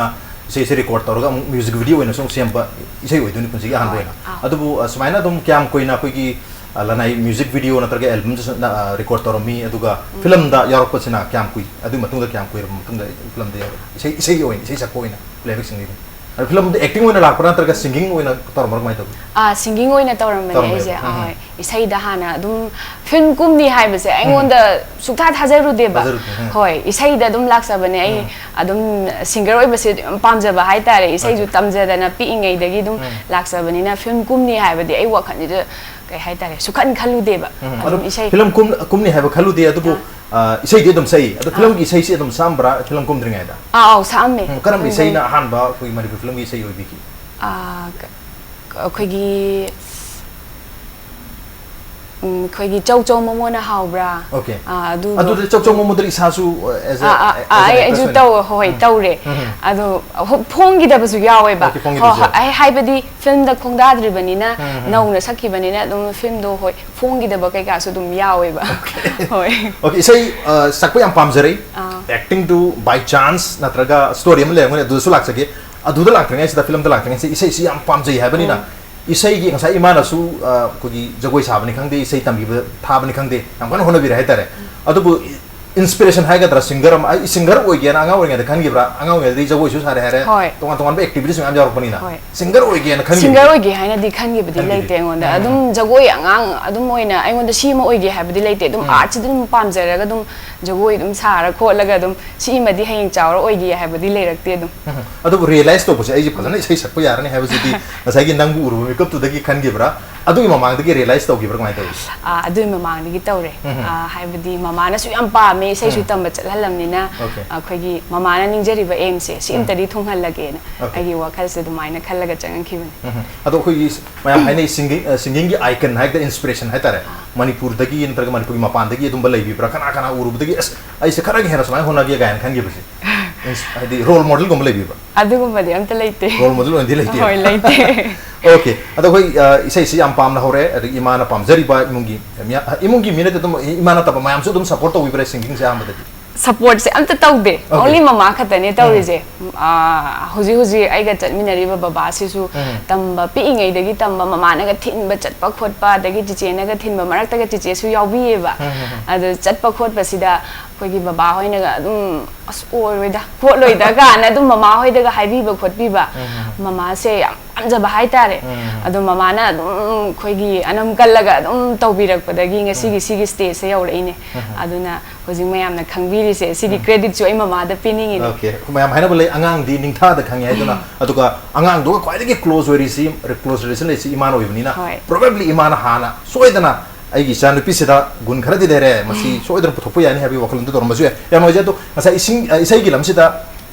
ꯏꯁꯩꯁꯦ ꯔꯦꯀꯣꯔꯗ ꯇꯧꯔꯒ ꯑꯃꯨꯛ ꯃ꯭ꯌꯨꯖꯤꯛ ꯚꯤꯗꯤꯑꯣ ꯑꯣꯏꯅꯁꯨ ꯑꯃꯨꯛ ꯁꯦꯝꯕ ꯏꯁꯩ ꯑꯣꯏꯗꯣꯏꯅꯤ ꯄꯨꯟꯁꯤꯒꯤ ꯑꯍꯥꯟꯕ ꯍꯣꯏ, ꯑꯣꯏꯅ꯫ ꯑꯥ꯫ ꯑꯗꯨꯕꯨ ꯑ, ꯁꯨꯃꯥꯏꯅ ꯑꯗꯨꯝ ꯀꯌꯥꯝ ꯀꯨꯏꯅ ꯑꯩꯈꯣꯏꯒꯤ ꯑ, ꯂꯅꯥꯏ ꯃ꯭ꯌꯨꯖꯤꯛ ꯚꯤꯗꯤꯑꯣ ꯅꯠꯇ꯭ꯔꯒ ꯑꯦꯜꯕꯝꯗꯁꯨ ꯅ- ꯑ, ꯔꯦꯀꯣꯔꯗ ꯇꯧꯔꯝꯃꯤ, ꯑꯗꯨꯒ ꯐꯤꯂꯝꯗ ꯌꯥꯎꯔꯛꯄꯁꯤꯅ ꯀꯌꯥꯝ ꯀꯨꯏ, ꯑꯗꯨꯒꯤ ꯃꯇꯨꯡꯗ ꯀꯌꯥꯝ ꯀꯨꯏꯔꯕ ꯃꯇꯨꯡꯗ ꯐꯤꯂꯝꯗ ꯌꯥꯎꯔꯛꯏ? ꯏꯁꯩ, ꯏꯁꯩꯒꯤ ꯑꯣꯏꯅ, ꯏꯁꯩ ꯁꯛꯄ ꯑꯣꯏꯅ ꯄ꯭ꯂꯦꯕꯦꯛ ꯁꯤꯡꯒꯔꯒꯤ? ꯑꯗꯣ ꯐꯤꯂꯝꯗ ꯑꯦꯛꯇꯤꯡ ꯑꯣꯏꯅ ꯂꯥꯛꯄ꯭ꯔꯥ ꯅꯠꯇ꯭ꯔꯒ ꯁꯤꯡꯒꯤꯡ ꯑꯣꯏꯅ ꯇꯧꯔꯝꯕ꯭ꯔꯥ, ꯀꯃꯥꯏꯅ ꯇꯧꯒꯦ? ꯑꯥ, ꯁꯤꯡꯒꯤꯡ ꯑꯣꯏꯅ ꯇꯧꯔꯝꯕꯅꯦ ꯇꯧꯔꯝꯃꯦꯕ꯫ ꯑꯩꯁꯦ꯫ ꯎꯝ꯫ ꯍꯣꯏ, ꯏꯁꯩꯗ ꯍꯥꯟꯅ ꯑꯗꯨꯝ ꯐꯤꯂꯝ ꯀꯨꯝꯅꯤ ꯍꯥꯏꯕꯁꯦ ꯑꯩꯉꯣꯟꯗ ꯁꯨꯛꯊꯥ ꯊꯥꯖꯔꯨꯗꯦꯕ꯫ ꯊꯥꯖꯔꯨꯗꯦ, ꯎꯝ꯫ ꯍꯣꯏ, ꯏꯁꯩꯗ ꯑꯗꯨꯝ ꯂꯥꯛꯆꯕꯅꯦ ꯑꯩ꯫ ꯎꯝ꯫ ꯑꯗꯨꯝ ꯁꯤꯡꯒꯔ ꯑꯣꯏꯕꯁꯦ ꯌꯥꯝ ꯄꯥꯝꯖꯕ ꯍꯥꯏꯇꯥꯔꯦ꯫ ꯏꯁꯩꯁꯨ ꯑꯗꯨ꯫ ꯇꯝꯖꯗꯅ ꯄꯤꯛꯏꯉꯩꯗꯒꯤ ꯑꯗꯨꯝ ꯎꯝ꯫ ꯂꯥꯛꯆꯕꯅꯤꯅ ꯐꯤꯂꯝ ꯀꯨꯝꯅꯤ ꯍꯥꯏꯕꯗꯤ ꯑꯩ ꯋꯥꯈꯜꯁꯤꯗ ꯀꯩ ꯍꯥꯏꯇꯥꯔꯦ, ꯁꯨꯈꯟ ꯈꯜꯂꯨꯗꯦꯕ꯫ ꯎꯝ, ꯑꯗꯨꯝ ꯑꯗꯣ ꯏꯁꯩ ꯐꯤꯂꯝ ꯀꯨꯝ-, ꯀꯨꯝꯅꯤ ꯍꯥꯏꯕ ꯈꯜꯂꯨꯗꯦ, ꯑꯗꯨꯕꯨ, ꯑꯥ꯫ ꯑ, ꯏꯁꯩꯗꯤ ꯑꯗꯨꯝ ꯁꯛꯏ꯫ ꯑꯗꯣ ꯐꯤꯂꯝꯒꯤ ꯏꯁꯩꯁꯤ ꯑꯗꯨꯝ ꯁꯛꯑꯝꯕ꯭ꯔꯥ, ꯐꯤꯂꯝ ꯀꯨꯝꯗ꯭ꯔꯤꯉꯩꯗ? ꯑꯥ, ꯑꯥꯎ, ꯁꯛꯑꯝꯃꯦ꯫ ꯎꯝ, ꯀꯔꯝꯕ ꯑꯗꯨꯝ ꯏꯁꯩꯅ ꯑꯍꯥꯟꯕ ꯑꯩꯈꯣꯏ ꯃꯅꯤꯄꯨꯔ ꯐꯤꯂꯝꯒꯤ ꯏꯁꯩ ꯑꯣꯏꯕꯤꯈꯤ? ꯑꯥ, ꯀ-, ꯑꯩꯈꯣꯏꯒꯤ, ꯎꯝ, ꯑꯩꯈꯣꯏꯒꯤ ꯆꯧ ꯆꯧ ꯃꯣꯃꯣꯅ ꯍꯥꯎꯕ꯭ꯔꯥ? Okay. ꯑꯥ, ꯑꯗꯨꯗꯣ ꯑꯗꯨꯗ ꯆꯧ ꯆꯧ ꯃꯣꯃꯣꯗ ꯏꯁꯥꯁꯨ, as a, ah, ah, as ah, an ꯑꯩ, actress ꯑꯩꯁꯨ ꯑꯣꯏꯅ? ꯇꯧ-, ꯍꯣꯏ, ꯎꯝ꯫ ꯇꯧꯔꯦ꯫ ꯎꯝ, ꯎꯝ꯫ ꯑꯗꯣ ꯍꯣ-, ꯐꯣꯡꯈꯤꯗꯕꯁꯨ ꯌꯥꯎꯋꯦꯕ꯫ Okay, ꯐꯣꯡꯈꯤꯗꯕꯁꯨ ꯍꯣꯏ, ꯍꯣꯏ, ꯌꯥꯎꯋꯦ꯫ ꯑꯩ ꯍꯥꯏꯕꯗꯤ ꯐꯤꯂꯝꯗ ꯈꯣꯡꯗꯥꯗ꯭ꯔꯤꯕꯅꯤꯅ, ꯎꯝ, ꯎꯝ, ꯎꯝ꯫ ꯅꯧꯅ ꯁꯛꯈꯤꯕꯅꯤꯅ ꯑꯗꯨꯝ ꯐꯤꯂꯝꯗꯣ, ꯍꯣꯏ, ꯐꯣꯡꯈꯤꯗꯕ ꯀꯩꯀꯥꯁꯨ ꯑꯗꯨꯝ ꯌꯥꯎꯋꯦꯕ꯫ ꯍꯣꯏ꯫ Okay, ꯏꯁꯩ, ꯑ, ꯁꯛꯄ ꯌꯥꯝ ꯄꯥꯝꯖꯔꯦ꯫ ꯑꯥ꯫ Acting ꯗꯨ by chance ꯅꯠꯇ꯭ꯔꯒ story ꯑꯃ ꯂꯩꯔꯝꯒꯅꯤ, ꯑꯗꯨꯗꯁꯨ ꯂꯥꯛꯆꯒꯦ꯫ ꯑꯗꯨꯗ ꯂꯥꯛꯇ꯭ꯔꯤꯉꯩꯁꯤꯗ, ꯐꯤꯂꯝꯗ ꯂꯥꯛꯇ꯭ꯔꯤꯉꯩꯁꯤꯗ ꯏꯁꯩꯁꯤ ꯌꯥꯝ ꯄꯥꯝꯖꯩ ꯍꯥꯏꯕꯅꯤꯅ, ꯏꯁꯩꯒꯤ ꯉꯁꯥꯏ ꯏꯃꯥꯅꯁꯨ, ꯑ, ꯑꯩꯈꯣꯏꯒꯤ ꯖꯒꯣꯏ ꯁꯥꯕꯅꯤ ꯈꯪꯗꯦ, ꯏꯁꯩ ꯇꯝꯕꯤꯕ ꯊꯥꯕꯅꯤ ꯈꯪꯗꯦ, ꯌꯥꯝ ꯀꯟꯅ ꯍꯣꯠꯅꯕꯤꯔꯦ ꯍꯥꯏꯇꯥꯔꯦ꯫ ꯑꯗꯨꯕꯨ ꯏ-, Inspiration ꯍꯥꯏꯒꯗ꯭ꯔꯥ, ꯁꯤꯡꯒꯔ ꯑꯃ, ꯑꯩ ꯁꯤꯡꯒꯔ ꯑꯣꯏꯒꯦꯅ ꯑꯉꯥꯡ ꯑꯣꯏꯔꯤꯉꯩꯗ ꯈꯟꯈꯤꯕ꯭ꯔꯥ? ꯑꯉꯥꯡ ꯑꯣꯏꯔꯤꯉꯩꯗꯗꯤ ꯖꯒꯣꯏꯁꯨ ꯁꯥꯔꯦ ꯍꯥꯏꯔꯦ, ꯍꯣꯏ꯫ ꯇꯣꯉꯥꯟ ꯇꯣꯉꯥꯟꯕ ꯑꯦꯛꯇꯤꯚꯤꯇꯤꯁ ꯃꯌꯥꯝ ꯌꯥꯎꯔꯛꯄꯅꯤꯅ꯫ ꯍꯣꯏ꯫ ꯁꯤꯡꯒꯔ ꯑꯣꯏꯒꯦꯅ ꯈꯟꯈꯤꯕ꯭ꯔꯥ? ꯁꯤꯡꯒꯔ ꯑꯣꯏꯒꯦ ꯍꯥꯏꯅꯗꯤ ꯈꯟꯈꯤꯕꯗꯤ ꯈꯟꯈꯤꯗꯦ꯫ ꯂꯩꯇꯦ ꯑꯩꯉꯣꯟꯗ꯫ ꯎꯝ꯫ ꯑꯗꯨꯝ ꯖꯒꯣꯏ ꯑꯉꯥꯡ ꯑꯗꯨꯝ ꯑꯣꯏꯅ ꯑꯩꯉꯣꯟꯗ ꯁꯤꯃ ꯑꯣꯏꯒꯦ ꯍꯥꯏꯕꯗꯤ ꯂꯩꯇꯦ꯫ ꯑꯗꯨꯝ ꯎꯝ꯫ ꯑꯥꯔꯠꯁꯤꯗ ꯑꯗꯨꯝ ꯄꯥꯝꯖꯔꯒ ꯑꯗꯨꯝ ꯖꯒꯣꯏ ꯑꯗꯨꯝ ꯁꯥꯔ ꯈꯣꯠꯂꯒ ꯑꯗꯨꯝ ꯁꯤꯃꯗꯤ ꯍꯌꯦꯡ ꯆꯥꯎꯔ ꯑꯣꯏꯒꯦ ꯍꯥꯏꯕꯗꯤ ꯂꯩꯔꯛꯇꯦ ꯑꯗꯨꯝ꯫ ꯎꯝ꯫ ꯑꯗꯨꯕꯨ ꯔꯤꯌꯦꯂꯥꯏꯁ ꯇꯧꯕꯁꯦ, ꯑꯩꯁꯦ ꯐꯖꯅ ꯏꯁꯩ ꯁꯛꯄ ꯌꯥꯔꯅꯤ ꯍꯥꯏꯕꯁꯤꯗꯤ ꯉꯁꯥꯏꯒꯤ ꯅꯪꯕꯨ ꯎꯔꯨꯕ ꯃꯤꯀꯨꯞꯇꯨꯗꯒꯤ ꯈꯟꯈꯤꯕ꯭ꯔꯥ? ꯑꯗꯨꯒꯤ ꯃꯃꯥꯡꯗꯒꯤ ꯔꯤꯌꯦꯂꯥꯏꯁ ꯇꯧꯈꯤꯕ꯭ꯔꯥ? ꯀꯃꯥꯏꯅ ꯇꯧꯏ? ꯑꯥ, ꯑꯗꯨꯒꯤ ꯃꯃꯥꯡꯗꯒꯤ ꯇꯧꯔꯦ꯫ ꯎꯝ꯫ ꯑꯥ, ꯍꯥꯏꯕꯗꯤ ꯃꯃꯥꯅꯁꯨ ꯌꯥꯝ ꯄꯥꯝꯃꯦ, ꯏꯁꯩꯁꯨ ꯎꯝ꯫ ꯇꯝꯕ ꯆꯠꯍꯜꯂꯝꯅꯤꯅ, ꯑꯣꯀꯦ꯫ ꯑꯩꯈꯣꯏꯒꯤ ꯃꯃꯥꯅ ꯅꯤꯡꯖꯔꯤꯕ ꯑꯦꯝꯁꯦ ꯁꯤ ꯎꯝ꯫ ꯑꯝꯇꯗꯤ ꯊꯨꯡꯍꯜꯂꯒꯦꯅ ꯑꯣꯀꯦ꯫ ꯑꯩꯒꯤ ꯋꯥꯈꯜꯁꯦ ꯑꯗꯨꯃꯥꯏꯅ ꯈꯜꯂꯒ ꯆꯪꯉꯛꯈꯤꯕꯅꯤ꯫ ꯎꯝ꯫ ꯑꯗꯣ ꯑꯩꯈꯣꯏꯒꯤ ꯃꯌꯥꯝ ꯍꯥꯏꯅꯩ ꯁꯤꯡꯒꯤꯡ, ꯑ, ꯁꯤꯡꯒꯤꯡꯒꯤ ꯑꯥꯏꯀꯟ ꯍꯥꯏꯒꯗ꯭ꯔꯥ, ꯏꯟꯁꯄꯤꯔꯦꯁꯟ ꯍꯥꯏꯇꯥꯔꯦ, ꯑꯥ꯫ ꯃꯅꯤꯄꯨꯔꯗꯒꯤ ꯅꯠꯇ꯭ꯔꯒ ꯃꯅꯤꯄꯨꯔꯒꯤ ꯃꯄꯥꯟꯗꯒꯤ ꯑꯗꯨꯝꯕ ꯂꯩꯕꯤꯕ꯭ꯔꯥ? ꯀꯅꯥ ꯀꯅꯥ ꯎꯔꯨꯕꯗꯒꯤ "ꯑꯁ, ꯑꯩꯁꯦ ꯈꯔꯒ ꯍꯦꯟꯅ ꯁꯨꯃꯥꯏꯅ ꯍꯣꯠꯅꯒꯦ" ꯀꯥꯏꯅ ꯈꯟꯈꯤꯕꯁꯦ? ꯏꯟꯁ-, ꯍꯥꯏꯗꯤ ꯔꯣꯜ ꯃꯣꯗꯦꯜꯒꯨꯝꯕ ꯂꯩꯕꯤꯕ꯭ꯔꯥ? ꯑꯗꯨꯒꯨꯝꯕꯗꯤ ꯑꯝꯇ ꯂꯩꯇꯦ꯫ ꯔꯣꯜ ꯃꯣꯗꯦꯜ ꯑꯣꯏꯅꯗꯤ ꯂꯩꯇꯦ? ꯍꯣꯏ, ꯂꯩꯇꯦ꯫ ꯑꯣꯀꯦ꯫ ꯑꯗꯣ ꯑꯩꯈꯣꯏ, ꯑ, ꯏꯁꯩꯁꯤ ꯌꯥꯝ ꯄꯥꯝꯅ ꯍꯧꯔꯦ, ꯑꯗꯒꯤ ꯏꯃꯥꯅ ꯄꯥꯝꯖꯔꯤꯕ ꯏꯃꯨꯡꯒꯤ ꯃꯤꯌꯥ-, ꯏꯃꯨꯡꯒꯤ ꯃꯤ ꯅꯠꯇꯦ, ꯑꯗꯨꯝ ꯏꯃꯥ ꯅꯠꯇꯕ ꯃꯌꯥꯝꯁꯨ ꯑꯗꯨꯝ ꯁꯄꯣꯔꯠ ꯇꯧꯕꯤꯕ꯭ꯔꯥ ꯁꯤꯡꯒꯤꯡꯁꯦ ꯑꯍꯥꯟꯕꯗꯗꯤ? ꯁꯄꯣꯔꯠꯁꯦ ꯑꯝꯇ ꯇꯧꯗꯦ꯫ ꯑꯣꯀꯦ꯫ ꯑꯣꯟꯂꯤ ꯃꯃꯥ ꯈꯛꯇꯅꯦ ꯎꯝ꯫ ꯇꯧꯔꯤꯁꯦ꯫ ꯑ, ꯍꯧꯖꯤꯛ ꯍꯧꯖꯤꯛ ꯑꯩꯒ ꯆꯠꯃꯤꯟꯅꯔꯤꯕ ꯕꯕꯥꯁꯤꯁꯨ ꯎꯝ꯫ ꯇꯝꯕ ꯄꯤꯛꯏꯉꯩꯗꯒꯤ ꯇꯝꯕ, ꯃꯃꯥꯅꯒ ꯊꯤꯟꯕ ꯆꯠꯄ ꯈꯣꯠꯄ, ꯑꯗꯒꯤ ꯆꯤꯆꯦꯅꯒ ꯊꯤꯟꯕ, ꯃꯔꯛꯇꯒ ꯆꯤꯆꯦꯁꯨ ꯌꯥꯎꯕꯤꯌꯦꯕ꯫ ꯎꯝ, ꯎꯝ, ꯎꯝ꯫ ꯑꯗꯨ ꯆꯠꯄ ꯈꯣꯠꯄꯁꯤꯗ ꯑꯩꯈꯣꯏꯒꯤ ꯕꯕꯥ ꯍꯣꯏꯅꯒ ꯑꯗꯨꯝ, "ꯑꯁ, ꯑꯣꯏꯔꯣꯏꯗ, ꯈꯣꯠꯂꯣꯏꯗ" ꯀꯥꯏꯅ ꯑꯗꯨꯝ ꯃꯃꯥ ꯍꯣꯏꯗꯒ ꯍꯥꯏꯕꯤꯕ ꯈꯣꯠꯄꯤꯕ꯫ ꯎꯝ, ꯎꯝ, ꯎꯝ꯫ ꯃꯃꯥꯁꯦ ꯌꯥꯝ ꯄꯥꯝꯖꯕ ꯍꯥꯏꯇꯥꯔꯦ꯫ ꯎꯝ, ꯎꯝ, ꯎꯝ꯫ ꯑꯗꯣ ꯃꯃꯥꯅ ꯑꯗꯨꯝ ꯑꯩꯈꯣꯏꯒꯤ ꯑꯅꯝ ꯀꯜꯂꯒ ꯑꯗꯨꯝ ꯇꯧꯕꯤꯔꯛꯄꯗꯒꯤ ꯉꯁꯤꯒꯤ ꯎꯝ꯫ ꯁꯤꯒꯤ ꯁ꯭ꯇꯦꯖꯁꯦ ꯌꯧꯔꯛꯏꯅꯦ꯫ ꯎꯝ, ꯎꯝ꯫ ꯑꯗꯨꯅ ꯍꯧꯖꯤꯛ ꯃꯌꯥꯝꯅ ꯈꯪꯕꯤꯔꯤꯁꯦ, ꯁꯤꯒꯤ ꯎꯝ꯫ ꯀ꯭ꯔꯦꯗꯤꯠꯁꯨ ꯑꯩ ꯃꯃꯥꯗ ꯄꯤꯅꯤꯡꯉꯤꯅꯦ꯫ ꯑꯣꯀꯦ꯫ ꯃꯌꯥꯝ ꯍꯥꯏꯅꯕ ꯂꯩ, "ꯑꯉꯥꯡꯗꯤ ꯅꯤꯡꯊꯥꯗ ꯈꯪꯉꯤ" ꯍꯥꯏꯗꯨꯅ, ꯑꯗꯨꯒ ꯑꯉꯥꯡꯗꯨꯒ ꯈ꯭ꯋꯥꯏꯗꯒꯤ ꯀ꯭ꯂꯣꯖ ꯑꯣꯏꯔꯤꯁꯤ, ꯀ꯭ꯂꯣꯖ ꯔꯤꯂꯦꯁꯟ ꯂꯩꯔꯤꯁꯤ ꯏꯃꯥꯅ ꯑꯣꯏꯕꯅꯤꯅ, ꯍꯣꯏ꯫ ꯄ꯭ꯔꯣꯕꯦꯕ꯭ꯂꯤ ꯏꯃꯥꯅ ꯍꯥꯟꯅ ꯁꯣꯏꯗꯅ "ꯑꯩꯒꯤ ꯏꯆꯥꯅꯨꯄꯤꯁꯤꯗ ꯒꯨꯟ ꯈꯔꯗꯤ ꯂꯩꯔꯦ, ꯃꯁꯤ ꯁꯣꯏꯗꯅ ꯄꯨꯊꯣꯛꯄ ꯌꯥꯅꯤ" ꯍꯥꯏꯕꯒꯤ ꯋꯥꯈꯜꯂꯣꯟꯗꯨ ꯇꯧꯔꯝꯕꯁꯨ ꯌꯥꯏ꯫ ꯌꯥꯝ ꯅꯨꯡꯉꯥꯏꯖꯩ꯫ ꯑꯗꯣ ꯉꯁꯥꯏ ꯏꯁꯤꯡ, ꯑ, ꯏꯁꯩꯒꯤ ꯂꯝꯁꯤꯗ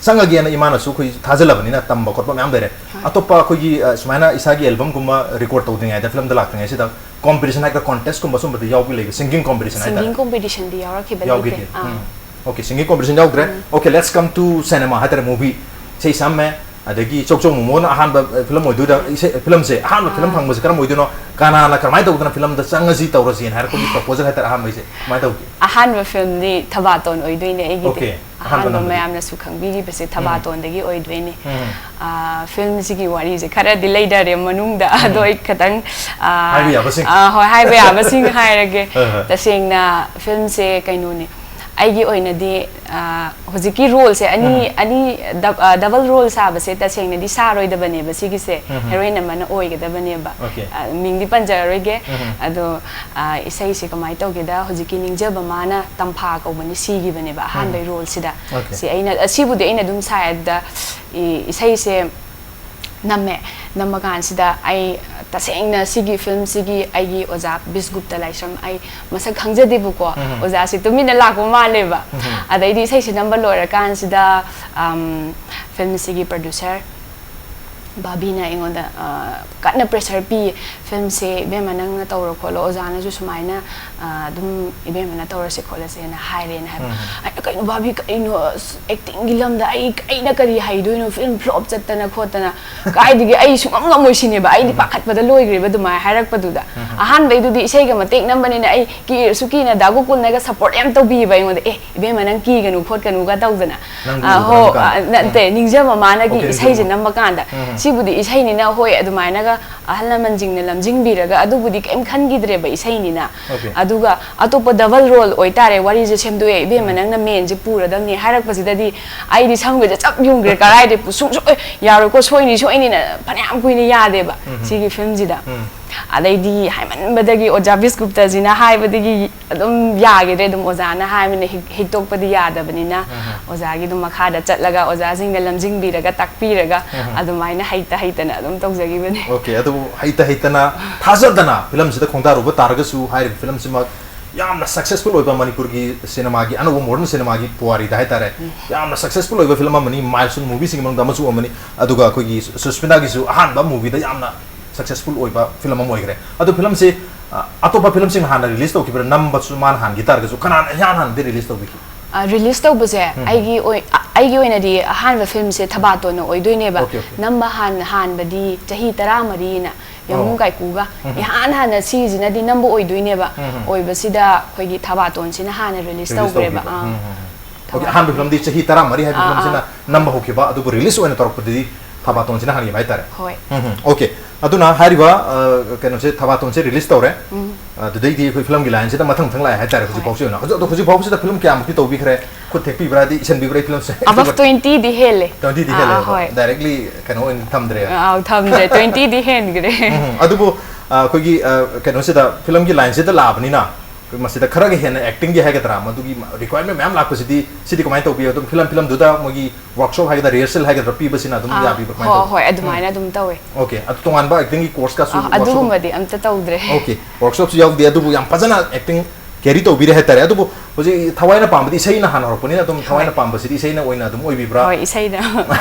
ꯆꯪꯉꯒꯦꯅ ꯏꯃꯥꯅꯁꯨ ꯑꯩꯈꯣꯏ ꯊꯥꯖꯜꯂꯕꯅꯤꯅ ꯇꯝꯕ ꯈꯣꯠꯄ ꯃꯌꯥꯝ ꯂꯩꯔꯦ꯫ ꯍꯣꯏ꯫ ꯑꯇꯣꯞꯄ ꯑꯩꯈꯣꯏꯒꯤ, ꯑ, ꯁꯨꯃꯥꯏꯅ ꯏꯁꯥꯒꯤ ꯑꯦꯜꯕꯝꯒꯨꯝꯕ ꯔꯦꯀꯣꯔꯗ ꯇꯧꯗ꯭ꯔꯤꯉꯩꯗ, ꯐꯤꯂꯝꯗ ꯂꯥꯛꯇ꯭ꯔꯤꯉꯩꯁꯤꯗ ꯀꯣꯝꯄꯤꯇꯤꯁꯟ ꯍꯥꯏꯒꯗ꯭ꯔꯥ, ꯀꯣꯟꯇꯦꯁꯀꯨꯝꯕ ꯁꯨꯝꯕꯗꯤ ꯌꯥꯎꯕꯤ ꯂꯩꯕ, ꯁꯤꯡꯒꯤꯡ ꯀꯣꯝꯄꯤꯇꯤꯁꯟ ꯍꯥꯏꯇꯥꯔꯦ? ꯁꯤꯡꯒꯤꯡ ꯀꯣꯝꯄꯤꯇꯤꯁꯟꯗꯤ ꯌꯥꯎꯔꯛꯈꯤꯕ ꯌꯥꯎꯈꯤꯗꯦ꯫ ꯅꯠꯇꯦ꯫ ꯎꯝ꯫ ꯑꯣꯀꯦ, ꯁꯤꯡꯒꯤꯡ ꯀꯣꯝꯄꯤꯇꯤꯁꯟ ꯌꯥꯎꯗ꯭ꯔꯦ꯫ Um. Okay, let's come to cinema ꯍꯥꯏꯇꯥꯔꯦ, movie꯫ ꯏꯁꯩ ꯁꯝꯃꯦ, ꯑꯗꯒꯤ ꯆꯧꯆꯧ ꯃꯣꯃꯣꯅ ꯑꯍꯥꯟꯕ, ꯑ, ꯐꯤꯂꯝ ꯑꯣꯏꯗꯣꯏꯗ, ꯏꯁꯩ, ꯐꯤꯂꯝꯁꯦ ꯑꯍꯥꯟꯕ ꯐꯤꯂꯝ ꯑꯥ꯫ ꯐꯪꯕꯁꯦ ꯀꯔꯝꯕ ꯑꯣꯏꯗꯣꯏꯅꯣ? ꯀꯅꯥꯅ ꯀꯔꯝꯍꯥꯏꯅ ꯇꯧꯗꯅ ꯐꯤꯂꯝꯗ ꯆꯪꯉꯁꯤ ꯇꯧꯔꯁꯤꯅ ꯍꯥꯏꯔꯛꯄꯒꯤ ꯄ꯭ꯔꯄꯣꯖꯦꯜ ꯍꯥꯏꯇꯥꯔꯦ ꯑꯍꯥꯟꯕꯩꯁꯦ? ꯀꯃꯥꯏꯅ ꯇꯧꯒꯦ? ꯑꯍꯥꯟꯕ ꯐꯤꯂꯝꯗꯤ ꯊꯕꯥꯇꯣꯟ ꯑꯣꯏꯗꯣꯏꯅꯦ ꯑꯩꯒꯤꯗꯤ꯫ ꯑꯣꯀꯦ, ꯑꯍꯥꯟꯕ ꯑꯍꯥꯟꯕ ꯅꯝꯕꯔꯗꯤ꯫ ꯃꯌꯥꯝꯅꯁꯨ ꯈꯪꯕꯤꯔꯤꯕꯁꯦ ꯎꯝ꯫ ꯊꯕꯥꯇꯣꯟꯗꯒꯤ ꯑꯣꯏꯗꯣꯏꯅꯦ꯫ ꯎꯝ꯫ ꯑꯥ, ꯐꯤꯂꯝꯁꯤꯒꯤ ꯋꯥꯔꯤꯁꯦ ꯈꯔꯗꯤ ꯂꯩꯗꯔꯦ ꯃꯅꯨꯡꯗ, ꯎꯝ꯫ ꯑꯗꯣ ꯑꯩ ꯈꯤꯇꯪ, ꯑꯥ, ꯍꯥꯏꯕ ꯌꯥꯕꯁꯤꯡ꯫ ꯑꯥ, ꯍꯣꯏ, ꯍꯥꯏꯕ ꯌꯥꯕꯁꯤꯡ ꯍꯥꯏꯔꯒꯦ꯫ ꯍꯣꯏ, ꯍꯣꯏ꯫ ꯇꯁꯦꯡꯅ ꯐꯤꯂꯝꯁꯦ ꯀꯩꯅꯣꯅꯦ, ꯑꯩꯒꯤ ꯑꯣꯏꯅꯗꯤ, ꯑ, ꯍꯧꯖꯤꯛꯀꯤ ꯔꯣꯜꯁꯦ ꯑꯅꯤ, ꯎꯝ꯫ ꯑꯅꯤ, ꯗꯕ-, ꯑ, ꯗꯕꯜ ꯔꯣꯜ ꯁꯥꯕꯁꯦ ꯇꯁꯦꯡꯅꯗꯤ ꯁꯥꯔꯣꯏꯗꯕꯅꯦꯕ ꯁꯤꯒꯤꯁꯦ꯫ ꯎꯝ꯫ ꯍꯦꯔꯣꯏꯟ ꯑꯃꯅ ꯑꯣꯏꯒꯗꯕꯅꯦꯕ꯫ ꯑꯣꯀꯦ꯫ ꯑ, ꯃꯤꯡꯗꯤ ꯄꯟꯖꯔꯔꯣꯏꯒꯦ꯫ ꯎꯝ꯫ ꯑꯗꯣ, ꯑ, ꯏꯁꯩꯁꯦ ꯀꯃꯥꯏꯅ ꯇꯧꯒꯦꯗ, ꯍꯧꯖꯤꯛꯀꯤ ꯅꯤꯡꯖꯕ ꯃꯥꯅ ꯇꯝꯐꯥ ꯀꯧꯕꯅꯤ ꯁꯤꯈꯤꯕꯅꯦꯕ ꯑꯍꯥꯟꯕꯩ ꯎꯝ꯫ ꯔꯣꯜꯁꯤꯗ꯫ ꯑꯣꯀꯦ꯫ ꯁꯤ ꯑꯩꯅ, ꯑꯁꯤꯕꯨꯗꯤ ꯑꯩꯅ ꯑꯗꯨꯝ ꯁꯥꯏ꯫ ꯑꯗꯨꯗ ꯏ-, ꯏꯁꯩꯁꯦ ꯅꯝꯃꯦ꯫ ꯅꯝꯃꯀꯥꯟꯁꯤꯗ ꯑꯩ ꯇꯁꯦꯡꯅ ꯁꯤꯒꯤ ꯐꯤꯂꯝꯁꯤꯒꯤ ꯑꯩꯒꯤ ꯑꯣꯖꯥ ꯕꯤꯁꯒꯨꯞꯇ ꯂꯥꯏꯁ꯭ꯔꯝ, ꯑꯩ ꯃꯁꯛ ꯈꯪꯖꯗꯦꯕꯀꯣ꯫ ꯎꯝ꯫ ꯑꯣꯖꯥꯁꯦ ꯇꯨꯃꯤꯟꯅ ꯂꯥꯛꯄ ꯃꯥꯜꯂꯦꯕ꯫ ꯎꯝ꯫ ꯑꯗꯩꯗꯤ ꯏꯁꯩꯁꯦ ꯅꯝꯕ ꯂꯣꯏꯔꯀꯥꯟꯁꯤꯗ, ꯑꯝ, ꯐꯤꯂꯝꯁꯤꯒꯤ ꯄ꯭ꯔꯣꯗ꯭ꯌꯨꯁꯔ ꯕꯥꯕꯤꯅ ꯑꯩꯉꯣꯟꯗ, ꯑ, ꯀꯟꯅ ꯄ꯭ꯔꯦꯁꯔ ꯄꯤ, "ꯐꯤꯂꯝꯁꯦ ꯏꯕꯦꯝꯃ ꯅꯪꯅ ꯇꯧꯔꯣ ꯈꯣꯠꯂꯣ, ꯑꯣꯖꯥꯅꯁꯨ ꯁꯨꯃꯥꯏꯅ, ꯑ, ꯑꯗꯨꯝ ꯏꯕꯦꯝꯃꯅ ꯇꯧꯔꯁꯦ ꯈꯣꯠꯂꯁꯦꯅ" ꯍꯥꯏꯔꯦꯅ ꯍꯥꯏꯕ꯫ ꯎꯝ꯫ ꯑꯩꯅ, "ꯀꯩꯅꯣ ꯕꯥꯕꯤ, ꯀꯩꯅꯣ? ꯑꯁ, ꯑꯦꯛꯇꯤꯡꯒꯤ ꯂꯝꯗ ꯑꯩ, ꯑꯩꯅ ꯀꯔꯤ ꯍꯩꯗꯣꯏꯅꯣ? ꯐꯤꯂꯝ ꯐ꯭ꯂꯣꯞ ꯆꯠꯇꯅ ꯈꯣꯠꯇꯅ ꯀꯥꯏꯗꯒꯤ ꯑꯩ ꯁꯨꯡꯉꯝ ꯉꯝꯃꯣꯏ ꯁꯤꯅꯦꯕ"꯫ ꯑꯩꯗꯤ ꯎꯝ꯫ ꯄꯥꯈꯠꯄꯗ ꯂꯣꯏꯈ꯭ꯔꯦꯕ ꯑꯗꯨꯃꯥꯏꯅ ꯍꯥꯏꯔꯛꯄꯗꯨꯗ꯫ ꯎꯝ꯫ ꯑꯍꯥꯟꯕꯩꯗꯨꯗꯤ ꯏꯁꯩꯒ ꯃꯇꯦꯛ ꯅꯝꯕꯅꯤꯅ ꯑꯩ ꯀꯤꯔꯁꯨ ꯀꯤꯅ ꯗꯥ ꯒꯣꯀꯨꯜꯅꯒ ꯁꯄꯣꯔꯠ ꯌꯥꯝ ꯇꯧꯕꯤꯕ ꯑꯩꯉꯣꯟꯗ, "ꯑꯦ, ꯏꯕꯦꯝꯃ, ꯅꯪ ꯀꯤꯒꯅꯨ ꯈꯣꯠꯀꯅꯨꯒ" ꯇꯧꯗꯅ꯫ ꯅꯪ ꯑ, ꯎꯕꯗ ꯍꯣ, ꯅꯪ ꯀꯥꯟꯗ? ꯑ, ꯅꯠꯇꯦ, ꯎꯝ꯫ ꯅꯤꯡꯖꯕ ꯃꯥꯅꯒꯤ ꯑꯣꯀꯦ, ꯏꯁꯩꯁꯦ ꯅꯤꯡꯖꯕ꯫ ꯅꯝꯕ ꯀꯥꯟꯗ, ꯎꯝ꯫ ꯁꯤꯕꯨꯗꯤ ꯏꯁꯩꯅꯤꯅ, ꯍꯣꯏ, ꯑꯗꯨꯃꯥꯏꯅꯒ ꯑꯍꯜ ꯂꯃꯟꯁꯤꯡꯅ ꯂꯝꯖꯤꯡꯕꯤꯔꯒ ꯑꯗꯨꯕꯨꯗꯤ ꯀꯩꯝ ꯈꯟꯈꯤꯗ꯭ꯔꯦꯕ ꯏꯁꯩꯅꯤꯅ꯫ ꯑꯣꯀꯦ꯫ ꯑꯗꯨꯒ ꯑꯇꯣꯞꯄ ꯗꯕꯜ ꯔꯣꯜ ꯑꯣꯏꯇꯥꯔꯦ, ꯋꯥꯔꯤꯁꯦ ꯁꯦꯝꯗꯣꯛꯑꯦ, "ꯏꯕꯦꯝꯃ, ꯎꯝ꯫ ꯅꯪꯅ ꯃꯦꯟꯁꯦ ꯄꯨꯔꯗꯕꯅꯤ" ꯍꯥꯏꯔꯛꯄꯁꯤꯗꯗꯤ ꯑꯩꯗꯤ ꯁꯝꯒꯁꯦ ꯆꯞ ꯌꯨꯡꯈ꯭ꯔꯦ꯫ ꯀꯔꯥꯏꯗꯩ ꯄꯨ-, ꯁꯨꯡꯁꯣꯏ ꯌꯥꯔꯣꯏꯀꯣ, ꯁꯣꯏꯅꯤ ꯁꯣꯏꯅꯤꯅ ꯐꯅꯌꯥꯝ ꯀꯨꯏꯅ ꯌꯥꯗꯦꯕ ꯎꯝ꯫ ꯁꯤꯒꯤ ꯐꯤꯂꯝꯁꯤꯗ꯫ ꯎꯝ꯫ ꯑꯗꯩꯗꯤ ꯍꯥꯏꯃꯟꯕꯗꯒꯤ ꯑꯣꯖꯥ ꯕꯤꯁꯒꯨꯞꯇꯁꯤꯅ ꯍꯥꯏꯕꯗꯒꯤ ꯑꯗꯨꯝ ꯌꯥꯈꯤꯗ꯭ꯔꯦ꯫ ꯑꯗꯨꯝ ꯑꯣꯖꯥꯅ ꯍꯥꯏꯕꯅ ꯍꯤꯛ-, ꯍꯤꯛꯇꯣꯛꯄꯗꯤ ꯌꯥꯗꯕꯅꯤꯅ, ꯎꯝ꯫ ꯑꯣꯖꯥꯒꯤ ꯑꯗꯨꯝ ꯃꯈꯥꯗ ꯆꯠꯂꯒ ꯑꯣꯖꯥꯁꯤꯡꯅ ꯂꯝꯖꯤꯡꯕꯤꯔꯒ ꯇꯥꯛꯄꯤꯔꯒ ꯎꯝ꯫ ꯑꯗꯨꯃꯥꯏꯅ ꯍꯩꯇ ꯍꯩꯇꯅ ꯑꯗꯨꯝ ꯇꯧꯖꯈꯤꯕꯅꯦ꯫ ꯑꯣꯀꯦ, ꯑꯗꯨꯕꯨ ꯍꯩꯇ ꯍꯩꯇꯅ ꯊꯥꯖꯗꯅ ꯐꯤꯂꯝꯁꯤꯗ ꯈꯣꯡꯗꯥꯔꯨꯕ ꯇꯥꯔꯒꯁꯨ, ꯍꯥꯏꯔꯤꯕ ꯐꯤꯂꯝꯁꯤꯃꯛ ꯌꯥꯝꯅ ꯁꯛꯁꯦꯁꯐꯨꯜ ꯑꯣꯏꯕ ꯃꯅꯤꯄꯨꯔꯒꯤ ꯁꯤꯅꯦꯃꯥꯒꯤ, ꯑꯅꯧꯕ ꯃꯣꯗꯔꯟ ꯁꯤꯅꯦꯃꯥꯒꯤ ꯄꯨꯋꯥꯔꯤꯗ ꯍꯥꯏꯇꯥꯔꯦ, ꯎꯝ꯫ ꯌꯥꯝꯅ ꯁꯛꯁꯦꯁꯐꯨꯜ ꯑꯣꯏꯕ ꯐꯤꯂꯝ ꯑꯃꯅꯤ, ꯃꯥꯏꯜꯁ꯭ꯇꯣꯟ ꯃꯨꯚꯤꯁꯤꯡꯒꯤ ꯃꯅꯨꯡꯗ ꯑꯃꯁꯨ ꯑꯃꯅꯤ꯫ ꯑꯗꯨꯒ ꯑꯩꯈꯣꯏꯒꯤ ꯁꯨꯁꯃꯤꯇꯥꯒꯤꯁꯨ ꯑꯍꯥꯟꯕ ꯃꯨꯚꯤꯗ ꯌꯥꯝꯅ ꯁꯛꯁꯦꯁꯐꯨꯜ ꯑꯣꯏꯕ ꯐꯤꯂꯝ ꯑꯃ ꯑꯣꯏꯈ꯭ꯔꯦ꯫ ꯑꯗꯣ ꯐꯤꯂꯝꯁꯤ, ꯑ, ꯑꯇꯣꯞꯄ ꯐꯤꯂꯝꯁꯤꯡ ꯍꯥꯟꯅ ꯔꯤꯂꯤꯁ ꯇꯧꯈꯤꯕ꯭ꯔꯥ? ꯅꯝꯕꯁꯨ ꯃꯥꯅ ꯍꯥꯟꯈꯤ ꯇꯥꯔꯒꯁꯨ ꯀꯅꯥꯅ ꯏꯍꯥꯟ ꯍꯥꯟꯅꯗꯤ ꯔꯤꯂꯤꯁ ꯇꯧꯕꯤꯈꯤ? ꯑ, ꯔꯤꯂꯤꯁ ꯇꯧꯕꯁꯦ ꯎꯝ꯫ ꯑꯩꯒꯤ ꯑꯣꯏ-, ꯑ, ꯑꯩꯒꯤ ꯑꯣꯏꯅꯗꯤ ꯑꯍꯥꯟꯕ ꯐꯤꯂꯝꯁꯦ ꯊꯕꯥꯇꯣꯟꯅ ꯑꯣꯏꯗꯣꯏꯅꯦꯕ꯫ Okay, okay. ꯅꯝꯕ ꯍꯥꯟ-, ꯍꯥꯟꯕꯗꯤ ꯆꯍꯤ ꯇꯔꯥꯃꯔꯤꯅ ꯌꯥꯝꯕꯨꯡ ꯑꯣ꯫ ꯀꯥꯏꯀꯨꯒ ꯎꯝ꯫ ꯏꯍꯥꯟ ꯍꯥꯟꯅ ꯁꯤꯁꯤꯅꯗꯤ ꯅꯝꯕ ꯑꯣꯏꯗꯣꯏꯅꯦꯕ꯫ ꯎꯝ, ꯎꯝ꯫ ꯑꯣꯏꯕꯁꯤꯗ ꯑꯩꯈꯣꯏꯒꯤ ꯊꯕꯥꯇꯣꯟꯁꯤꯅ ꯍꯥꯟꯅ ꯔꯤꯂꯤꯁ ꯔꯤꯂꯤꯁ ꯇꯧꯈ꯭ꯔꯦꯕ꯫ ꯇꯧꯈꯤꯕ꯫ ꯑꯥ꯫ ꯎꯝ, ꯎꯝ, ꯎꯝ꯫ ꯑꯣꯀꯦ, ꯊꯕꯥꯇꯣꯟ꯫ ꯑꯍꯥꯟꯕ ꯐꯤꯂꯝꯗꯤ ꯆꯍꯤ ꯇꯔꯥꯃꯔꯤ ꯍꯥꯏꯕ ꯑꯥ, ꯐꯤꯂꯝꯁꯤꯅ ꯑꯥ꯫ ꯅꯝꯕ ꯍꯧꯈꯤꯕ, ꯑꯗꯨꯕꯨ ꯔꯤꯂꯤꯁ ꯑꯣꯏꯅ ꯇꯧꯔꯛꯄꯗꯗꯤ ꯊꯕꯥꯇꯣꯟꯁꯤꯅ ꯍꯥꯟꯈꯤꯕ ꯍꯥꯏꯇꯥꯔꯦ꯫ ꯍꯣꯏ꯫ ꯎꯝ, ꯎꯝ꯫ ꯑꯣꯀꯦ, ꯑꯗꯨꯅ ꯍꯥꯏꯔꯤꯕ, ꯑ, ꯀꯩꯅꯣꯁꯦ, ꯊꯕꯥꯇꯣꯟꯁꯦ ꯔꯤꯂꯤꯁ ꯇꯧꯔꯦ꯫ ꯎꯝ꯫ ꯑ, ꯑꯗꯨꯗꯩꯗꯤ ꯑꯩꯈꯣꯏ ꯐꯤꯂꯝꯒꯤ ꯂꯥꯏꯟꯁꯤꯗ ꯃꯊꯪ ꯃꯊꯪ ꯂꯥꯛꯑꯦ ꯍꯥꯏꯇꯥꯔꯦ꯫ ꯍꯧꯖꯤꯛ ꯐꯥꯎꯁꯤ ꯑꯣꯏꯅ ꯍꯧꯖꯤꯛ ꯑꯗꯣ ꯍꯧꯖꯤꯛ ꯐꯥꯎꯕꯁꯤꯗ ꯐꯤꯂꯝ ꯀꯌꯥꯃꯨꯛꯇꯤ ꯇꯧꯕꯤꯈ꯭ꯔꯦ? ꯈꯨꯠ ꯊꯦꯛꯄꯤꯕ꯭ꯔꯥꯗꯤ ꯏꯁꯟꯕꯤꯕ꯭ꯔꯥ ꯑꯩ ꯐꯤꯂꯝꯁꯦ? Above twenty ꯗꯤ ꯍꯦꯜꯂꯦ꯫ Twenty ꯗꯤ ꯑꯥ, ꯍꯦꯜꯂꯦ꯫ ꯍꯣꯏ꯫ Directly ꯀꯩꯅꯣ ꯑꯣꯏꯅ ꯊꯝꯗ꯭ꯔꯦ꯫ ꯑꯥꯎ, ꯊꯝꯗ꯭ꯔꯦ꯫ Twenty ꯗꯤ ꯍꯦꯟꯈ꯭ꯔꯦ꯫ ꯎꯝ, ꯑꯗꯨꯕꯨ ꯑ, ꯑꯩꯈꯣꯏꯒꯤ ꯑ, ꯀꯩꯅꯣꯁꯤꯗ ꯐꯤꯂꯝꯒꯤ ꯂꯥꯏꯟꯁꯤꯗ ꯂꯥꯛꯑꯕꯅꯤꯅ ꯑꯩꯈꯣꯏ ꯃꯁꯤꯗ ꯈꯔꯒ ꯍꯦꯟꯅ ꯑꯦꯛꯇꯤꯡꯒꯤ ꯍꯥꯏꯒꯗ꯭ꯔꯥ, ꯃꯗꯨꯒꯤ requirement ꯃꯌꯥꯝ ꯂꯥꯛꯄꯁꯤꯗꯤ ꯁꯤꯗꯤ ꯀꯃꯥꯏꯅ ꯇꯧꯕꯤ? ꯑꯗꯨꯝ ꯐꯤꯂꯝ ꯐꯤꯂꯝꯗꯨꯗ ꯃꯣꯏꯒꯤ ꯋꯥꯔꯛꯁꯣꯞ ꯍꯥꯏꯒꯗ꯭ꯔꯥ, ꯔꯤꯍꯔꯁꯦꯜ ꯍꯥꯏꯒꯗ꯭ꯔꯥ, ꯄꯤꯕꯁꯤꯅ ꯑꯗꯨꯝ ꯑꯥ, ꯌꯥꯕꯤꯕ꯭ꯔꯥ? ꯀꯃꯥꯏꯅ ꯍꯣꯏ ꯇꯧꯕꯤ? ꯍꯣꯏ, ꯑꯗꯨꯃꯥꯏꯅ ꯑꯗꯨꯝ ꯇꯧꯋꯦ꯫ ꯑꯣꯀꯦ, ꯑꯗꯨ ꯇꯣꯉꯥꯟꯕ ꯑꯦꯛꯇꯤꯡꯒꯤ ꯀꯣꯔꯁꯀꯁꯨ ꯑꯥ, ꯑꯗꯨꯒꯨꯝꯕꯗꯤ ꯑꯝꯇ ꯇꯧꯗ꯭ꯔꯦ꯫ ꯑꯣꯀꯦ, ꯋꯥꯔꯛꯁꯣꯞꯁꯨ ꯌꯥꯎꯗꯦ, ꯑꯗꯨꯕꯨ ꯌꯥꯝ ꯐꯖꯅ ꯑꯦꯛꯇꯤꯡ ꯀꯦꯔꯤ ꯇꯧꯕꯤꯔꯦ ꯍꯥꯏꯇꯥꯔꯦ꯫ ꯑꯗꯨꯕꯨ ꯍꯧꯖꯤꯛ ꯊꯋꯥꯏꯅ ꯄꯥꯝꯕꯗꯤ ꯏꯁꯩꯅ ꯍꯥꯟꯅ ꯍꯧꯔꯛꯄꯅꯤꯅ ꯑꯗꯨꯝ ꯊꯋꯥꯏꯅ ꯍꯣꯏ꯫ ꯄꯥꯝꯕꯁꯤꯗꯤ ꯏꯁꯩꯅ ꯑꯣꯏꯅ ꯑꯗꯨꯝ ꯑꯣꯏꯕꯤꯕ꯭ꯔꯥ? ꯍꯣꯏ, ꯏꯁꯩꯗ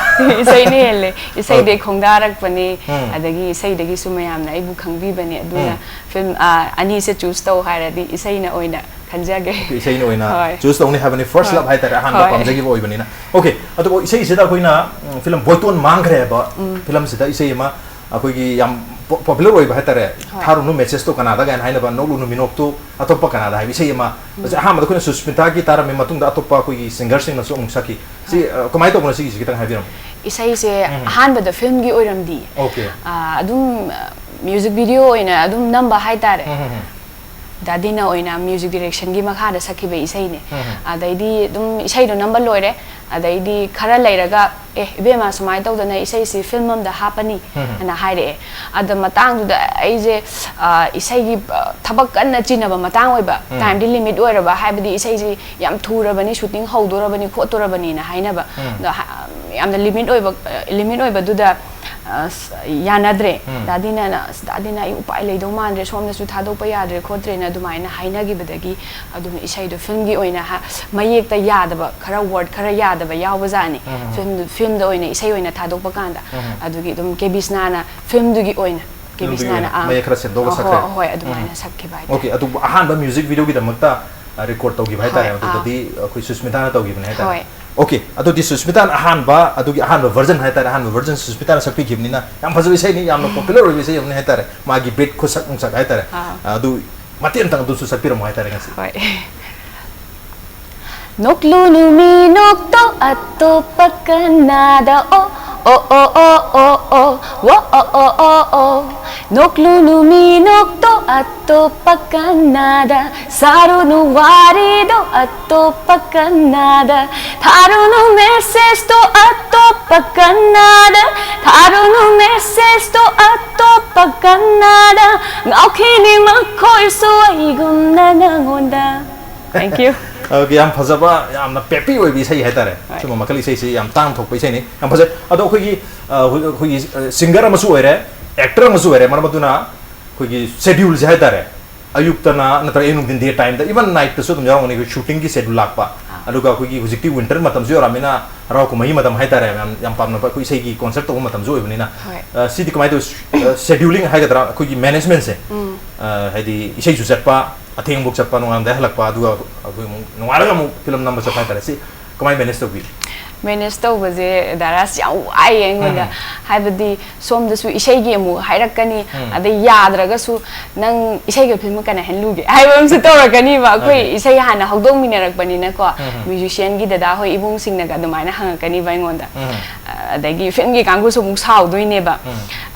ꯏꯁꯩꯅ ꯍꯦꯜꯂꯦ꯫ ꯏꯁꯩꯗꯒꯤ ꯈꯣꯡꯗꯥꯔꯛꯄꯅꯦ꯫ ꯎꯝ꯫ ꯑꯗꯒꯤ ꯏꯁꯩꯗꯒꯤꯁꯨ ꯃꯌꯥꯝꯅ ꯑꯩꯕꯨ ꯈꯪꯕꯤꯕꯅꯦ꯫ ꯑꯗꯨꯅ ꯎꯝ꯫ ꯐꯤꯂꯝ, ꯑꯥ, ꯑꯅꯤꯁꯦ ꯆꯨꯁ ꯇꯧ ꯍꯥꯏꯔꯗꯤ ꯏꯁꯩꯅ ꯑꯣꯏꯅ ꯈꯟꯖꯒꯦ꯫ ꯏꯁꯩꯅ ꯑꯣꯏꯅ ꯍꯣꯏ꯫ ꯆꯨꯁ ꯇꯧꯅꯤ ꯍꯥꯏꯕꯅꯤ, ꯐꯥꯔꯁ ꯍꯣꯏ꯫ ꯂꯞ ꯍꯥꯏꯇꯥꯔꯦ, ꯑꯍꯥꯟꯕ ꯍꯣꯏ꯫ ꯄꯥꯝꯖꯈꯤꯕ ꯑꯣꯏꯕꯅꯤꯅ꯫ ꯑꯣꯀꯦ, ꯑꯗꯨꯕꯨ ꯏꯁꯩꯁꯤꯗ ꯑꯩꯈꯣꯏꯅ ꯎꯝ, ꯐꯤꯂꯝ ꯕꯣꯏꯇꯣꯟ ꯃꯥꯡꯈ꯭ꯔꯦ ꯍꯥꯏꯕ ꯐꯤꯂꯝꯁꯤꯗ ꯏꯁꯩ ꯑꯃ ꯑꯩꯈꯣꯏꯒꯤ ꯌꯥꯝ ꯄꯣ- ꯄꯣꯄꯨꯂꯔ ꯑꯣꯏꯕ ꯍꯥꯏꯇꯥꯔꯦ, ꯍꯣꯏ꯫ ꯊꯥꯔꯨꯅꯨ ꯃꯦꯁꯦꯖꯇꯣ ꯀꯅꯥꯗ ꯀꯥꯏꯅ ꯍꯥꯏꯅꯕ, ꯅꯣꯛꯂꯨꯅꯨ ꯃꯤꯅꯣꯛꯇꯣ ꯑꯇꯣꯞꯄ ꯀꯅꯥꯗ ꯍꯥꯏꯕ ꯏꯁꯩ ꯑꯃ꯫ ꯃꯁꯤ ꯑꯍꯥꯟꯕꯗ ꯑꯩꯈꯣꯏꯅ ꯁꯨꯁꯃꯤꯇꯥꯒꯤ ꯇꯥꯔꯝꯃꯤ ꯃꯇꯨꯡꯗ ꯑꯇꯣꯞꯄ ꯑꯩꯈꯣꯏꯒꯤ ꯁꯤꯡꯒꯔꯁꯤꯡꯅꯁꯨ ꯑꯃꯨꯛ ꯁꯛꯈꯤ꯫ ꯁꯤ ꯑ, ꯀꯃꯥꯏꯅ ꯇꯧꯕꯅꯣ ꯁꯤꯒꯤꯁꯤ ꯈꯤꯇꯪ ꯍꯥꯏꯕꯤꯔꯝꯃꯨ꯫ ꯏꯁꯩꯁꯦ ꯑꯍꯥꯟꯕꯗ ꯐꯤꯂꯝꯒꯤ ꯑꯣꯏꯔꯝꯗꯤ꯫ ꯑꯣꯀꯦ꯫ ꯑꯗꯨꯝ ꯃ꯭ꯌꯨꯖꯤꯛ ꯚꯤꯗꯤꯑꯣ ꯑꯣꯏꯅ ꯑꯗꯨꯝ ꯅꯝꯕ ꯍꯥꯏꯇꯥꯔꯦ꯫ ꯎꯝ, ꯎꯝ, ꯎꯝ꯫ ꯗꯥꯗꯤꯅ ꯑꯣꯏꯅ ꯃ꯭ꯌꯨꯖꯤꯛ ꯗꯤꯔꯦꯛꯁꯟꯒꯤ ꯃꯈꯥꯗ ꯁꯛꯈꯤꯕ ꯏꯁꯩꯅꯦ꯫ ꯎꯝ꯫ ꯑꯗꯩꯗꯤ ꯑꯗꯨꯝ ꯏꯁꯩꯗꯣ ꯅꯝꯕ ꯂꯣꯏꯔꯦ꯫ ꯑꯗꯩꯗꯤ ꯈꯔ ꯂꯩꯔꯒ, "ꯑꯦ, ꯏꯕꯦꯝꯃ, ꯁꯨꯃꯥꯏꯅ ꯇꯧꯗꯅ ꯏꯁꯩꯁꯤ ꯐꯤꯂꯝ ꯑꯃꯗ ꯍꯥꯞꯄꯅꯤ" ꯎꯝ꯫ ꯑꯅ ꯍꯥꯏꯔꯛꯑꯦ꯫ ꯑꯗ ꯃꯇꯥꯡꯗꯨꯗ ꯑꯩꯁꯦ, ꯑ, ꯏꯁꯩꯒꯤ, ꯑ, ꯊꯕꯛ ꯀꯟꯅ ꯆꯤꯟꯅꯕ ꯃꯇꯥꯡ ꯑꯣꯏꯕ, ꯎꯝ꯫ ꯇꯥꯏꯝꯗꯤ ꯂꯤꯃꯤꯠ ꯑꯣꯏꯔꯕ, ꯍꯥꯏꯕꯗꯤ ꯏꯁꯩꯁꯤ ꯌꯥꯝ ꯊꯨꯔꯕꯅꯤ, ꯁꯨꯇꯤꯡ ꯍꯧꯗꯣꯔꯕꯅꯤ, ꯈꯣꯠꯇꯣꯔꯕꯅꯤꯅ ꯍꯥꯏꯅꯕ꯫ ꯎꯝ꯫ ꯑꯗꯣ ꯍ-, ꯌꯥꯝꯅ ꯂꯤꯃꯤꯠ ꯑꯣꯏꯕ, ꯑ, ꯂꯤꯃꯤꯠ ꯑꯣꯏꯕꯗꯨꯗ, ꯑ, ꯁ-, ꯌꯥꯅꯗ꯭ꯔꯦ꯫ ꯎꯝ꯫ ꯗꯥꯗꯤꯅ, "ꯑꯁ, ꯗꯥꯗꯤꯅ ꯑꯩ ꯎꯄꯥꯏ ꯂꯩꯗꯧ ꯃꯥꯟꯗ꯭ꯔꯦ, ꯁꯣꯝꯗꯁꯨ ꯊꯥꯗꯣꯛꯄ ꯌꯥꯗ꯭ꯔꯦ ꯈꯣꯠꯇ꯭ꯔꯦꯅ" ꯑꯗꯨꯃꯥꯏꯅ ꯍꯥꯏꯅꯈꯤꯕꯗꯒꯤ ꯑꯗꯨꯝ ꯏꯁꯩꯗꯣ ꯐꯤꯂꯝꯒꯤ ꯑꯣꯏꯅ ꯍꯥ-, ꯃꯌꯦꯛꯇ ꯌꯥꯗꯕ, ꯈꯔ ꯋꯥꯔꯗ ꯈꯔ ꯌꯥꯗꯕ ꯌꯥꯎꯕꯖꯥꯠꯅꯤ꯫ ꯎꯝ꯫ ꯐꯤꯂꯝꯗꯨ, ꯐꯤꯂꯝꯗ ꯑꯣꯏꯅ ꯏꯁꯩ ꯑꯣꯏꯅ ꯊꯥꯗꯣꯛꯄ ꯀꯥꯟꯗ꯫ ꯎꯝ꯫ ꯐꯤꯂꯝꯗꯨꯒꯤ ꯕꯤꯁꯅꯥꯅ, ꯑꯣꯏꯅ ꯑꯥ, ꯃꯌꯦꯛ ꯈꯔ ꯁꯦꯝꯗꯣꯛꯑꯒ ꯑ, ꯍꯣꯏ, ꯁꯛꯈ꯭ꯔꯦ꯫ ꯍꯣꯏ, ꯑꯗꯨꯃꯥꯏꯅ ꯎꯝ꯫ ꯁꯛꯈꯤꯕ ꯍꯥꯏꯇꯥꯔꯦ꯫ ꯑꯣꯀꯦ, ꯑꯗꯨꯕꯨ ꯑꯍꯥꯟꯕ ꯃ꯭ꯌꯨꯖꯤꯛ ꯚꯤꯗꯤꯑꯣꯒꯤꯗꯃꯛꯇ, ꯑ, ꯔꯦꯀꯣꯔꯗ ꯇꯧꯈꯤꯕ ꯍꯥꯏꯇꯥꯔꯦ, ꯍꯣꯏ, ꯑꯥ꯫ ꯑꯗꯨꯗꯗꯤ ꯑꯩꯈꯣꯏ ꯁꯨꯁꯃꯤꯇꯥꯅ ꯇꯧꯈꯤꯕꯅꯦ ꯍꯥꯏꯇꯥꯔꯦ꯫ ꯍꯣꯏ꯫ ꯑꯣꯀꯦ, ꯑꯗꯨꯗꯤ ꯁꯨꯁꯃꯤꯇꯥꯅ ꯑꯍꯥꯟꯕ, ꯑꯗꯨꯒꯤ ꯑꯍꯥꯟꯕ ꯚꯔꯖꯟ ꯍꯥꯏꯇꯥꯔꯦ, ꯑꯍꯥꯟꯕ ꯚꯔꯖꯟ ꯁꯨꯁꯃꯤꯇꯥꯅ ꯁꯛꯄꯤꯈꯤꯕꯅꯤꯅ ꯌꯥꯝ ꯐꯖꯕ ꯏꯁꯩꯅꯤ, ꯌꯥꯝꯅ ꯄꯣꯄꯨꯂꯔ ꯑꯣꯏꯕ ꯏꯁꯩ ꯑꯃꯅꯤ ꯍꯥꯏꯇꯥꯔꯦ꯫ ꯃꯥꯒꯤ ꯕꯤꯠ, ꯈꯨꯠꯁꯛ ꯅꯨꯡꯁꯛ ꯍꯥꯏꯇꯥꯔꯦ꯫ ꯑꯥ꯫ ꯑꯗꯨ ꯃꯇꯦꯛ ꯑꯃꯇꯪ ꯑꯗꯨꯁꯨ ꯁꯛꯄꯤꯔꯝꯃꯣ ꯍꯥꯏꯇꯥꯔꯦ ꯉꯁꯤ꯫ ꯍꯣꯏ꯫ ꯅꯣꯛꯂꯨꯅꯨ ꯃꯤꯅꯣꯛꯇꯣ ꯑꯇꯣꯞꯄ ꯀꯅꯥꯗ, ꯑꯣ, Oh, oh, oh, oh, oh, whoa, oh, oh, oh, oh. ꯅꯣꯛꯂꯨꯅꯨ ꯃꯤ ꯅꯣꯛꯇꯣ ꯑꯇꯣꯞꯄ ꯀꯅꯥꯗ, ꯁꯥꯔꯨꯅꯨ ꯋꯥꯔꯤꯗꯣ ꯑꯇꯣꯞꯄ ꯀꯅꯥꯗ, ꯊꯥꯔꯨꯅꯨ message ꯇꯣ ꯑꯇꯣꯞꯄ ꯀꯅꯥꯗ, ꯊꯥꯔꯨꯅꯨ message ꯇꯣ ꯑꯇꯣꯞꯄ ꯀꯅꯥꯗ, ꯉꯥꯎꯈꯤꯅꯤ ꯃꯈꯣꯏꯁꯨ ꯑꯩꯒꯨꯝꯅ ꯅꯉꯣꯟꯗ꯫ Thank you. ꯑꯣꯀꯦ, ꯌꯥꯝ ꯐꯖꯕ, ꯌꯥꯝꯅ peppy ꯑꯣꯏꯕ ꯏꯁꯩ ꯍꯥꯏꯇꯥꯔꯦ꯫ ꯍꯣꯏ꯫ ꯁꯨꯝꯕ ꯃꯈꯜ ꯏꯁꯩꯁꯤ ꯌꯥꯝ ꯇꯥꯡꯅ ꯊꯣꯛꯄ ꯏꯁꯩꯅꯤ, ꯌꯥꯝ ꯐꯖꯩ꯫ ꯑꯗꯣ ꯑꯩꯈꯣꯏꯒꯤ ꯑ, ꯍꯧ- ꯑꯩꯈꯣꯏꯒꯤ ꯁꯤꯡꯒꯔ ꯑꯃꯁꯨ ꯑꯣꯏꯔꯦ, ꯑꯦꯛꯇꯔ ꯑꯃꯁꯨ ꯑꯣꯏꯔꯦ, ꯃꯔꯝ ꯑꯗꯨꯅ ꯑꯩꯈꯣꯏꯒꯤ ꯁꯦꯗ꯭ꯌꯨꯜꯁꯦ ꯍꯥꯏꯇꯥꯔꯦ, ꯑꯌꯨꯛꯇꯅ ꯅꯠꯇ꯭ꯔꯒ ꯑꯌꯨꯛ ꯅꯨꯡꯊꯤꯟ, ꯗꯦ ꯇꯥꯏꯝꯗ, ꯏꯚꯟ ꯅꯥꯏꯠꯇꯁꯨ ꯑꯗꯨꯝ ꯌꯥꯎꯔꯝꯒꯅꯤ꯫ ꯑꯩꯈꯣꯏ ꯁꯨꯇꯤꯡꯒꯤ ꯁꯦꯗ꯭ꯌꯨꯜ ꯂꯥꯛꯄ, ꯑꯗꯨꯒ ꯑꯩꯈꯣꯏꯒꯤ ꯍꯧꯖꯤꯛꯇꯤ ꯋꯤꯟꯇꯔ ꯃꯇꯝꯁꯨ ꯌꯧꯔꯛꯑꯃꯤꯅ ꯍꯔꯥꯎ ꯀꯨꯝꯍꯩꯒꯤ ꯃꯇꯝ ꯍꯥꯏꯇꯥꯔꯦ, ꯃꯌꯥꯝ ꯌꯥꯝ ꯄꯥꯝꯅꯕ ꯑꯩꯈꯣꯏ ꯏꯁꯩꯒꯤ ꯀꯣꯟꯁꯔꯠ ꯇꯧꯕ ꯃꯇꯝꯁꯨ ꯑꯣꯏꯕꯅꯤꯅ꯫ ꯍꯣꯏ꯫ ꯑ, ꯁꯤꯗꯤ ꯀꯃꯥꯏꯅ ꯇꯧꯋꯤ? ꯁꯦꯗ꯭ꯌꯨꯂꯤꯡ ꯍꯥꯏꯒꯗ꯭ꯔꯥ, ꯑꯩꯈꯣꯏꯒꯤ ꯃꯦꯅꯦꯖꯃꯦꯟꯁꯦ, ꯍꯥꯏꯗꯤ ꯏꯁꯩꯁꯨ ꯆꯠꯄ, ꯑꯊꯦꯡꯕꯧ ꯆꯠꯄ, ꯅꯣꯡꯉꯥꯟꯕꯗꯩ ꯍꯜꯂꯛꯄ, ꯑꯗꯨꯒ ꯑꯩꯈꯣꯏ ꯑꯃꯨꯛ ꯅꯣꯡꯉꯥꯜꯂꯒ ꯑꯃꯨꯛ ꯐꯤꯂꯝ ꯅꯝꯕ ꯆꯠꯄ ꯍꯥꯏꯇꯥꯔꯦ, ꯁꯤ ꯀꯃꯥꯏꯅ ꯃꯦꯅꯦꯖ ꯇꯧꯕꯤ? ꯃꯦꯅꯦꯖ ꯇꯧꯕꯁꯦ ꯗꯥꯔꯥꯁ ꯌꯥꯝ ꯋꯥꯏꯌꯦ ꯑꯩꯉꯣꯟꯗ꯫ ꯍꯥꯏꯕꯗꯤ ꯁꯣꯝꯗꯁꯨ ꯏꯁꯩꯒꯤ ꯑꯃꯨꯛ ꯍꯥꯏꯔꯛꯀꯅꯤ, ꯑꯗꯩ ꯌꯥꯗ꯭ꯔꯒꯁꯨ ꯅꯪ ꯏꯁꯩꯒ ꯐꯤꯂꯝꯒ ꯀꯅꯥ ꯍꯦꯟ ꯂꯨꯒꯦ ꯍꯥꯏꯕ ꯑꯃꯁꯨ ꯇꯧꯔꯛꯀꯅꯤꯕ꯫ ꯑꯩꯈꯣꯏ ꯏꯁꯩ ꯍꯥꯟꯅ ꯍꯧꯗꯣꯛꯃꯤꯟꯅꯔꯛꯄꯅꯤꯅꯀꯣ, ꯃ꯭ꯌꯨꯖꯤꯁꯤꯌꯥꯟꯒꯤ ꯗꯗꯥ ꯍꯣꯏ, ꯏꯕꯨꯡꯁꯤꯡꯅꯒ ꯑꯗꯨꯃꯥꯏꯅ ꯍꯪꯉꯛꯀꯅꯤꯕ ꯑꯩꯉꯣꯟꯗ꯫ ꯑꯗꯒꯤ ꯐꯤꯂꯝꯒꯤ ꯀꯥꯡꯕꯨꯁꯨ ꯑꯃꯨꯛ ꯁꯥꯎꯗꯣꯏꯅꯦꯕ꯫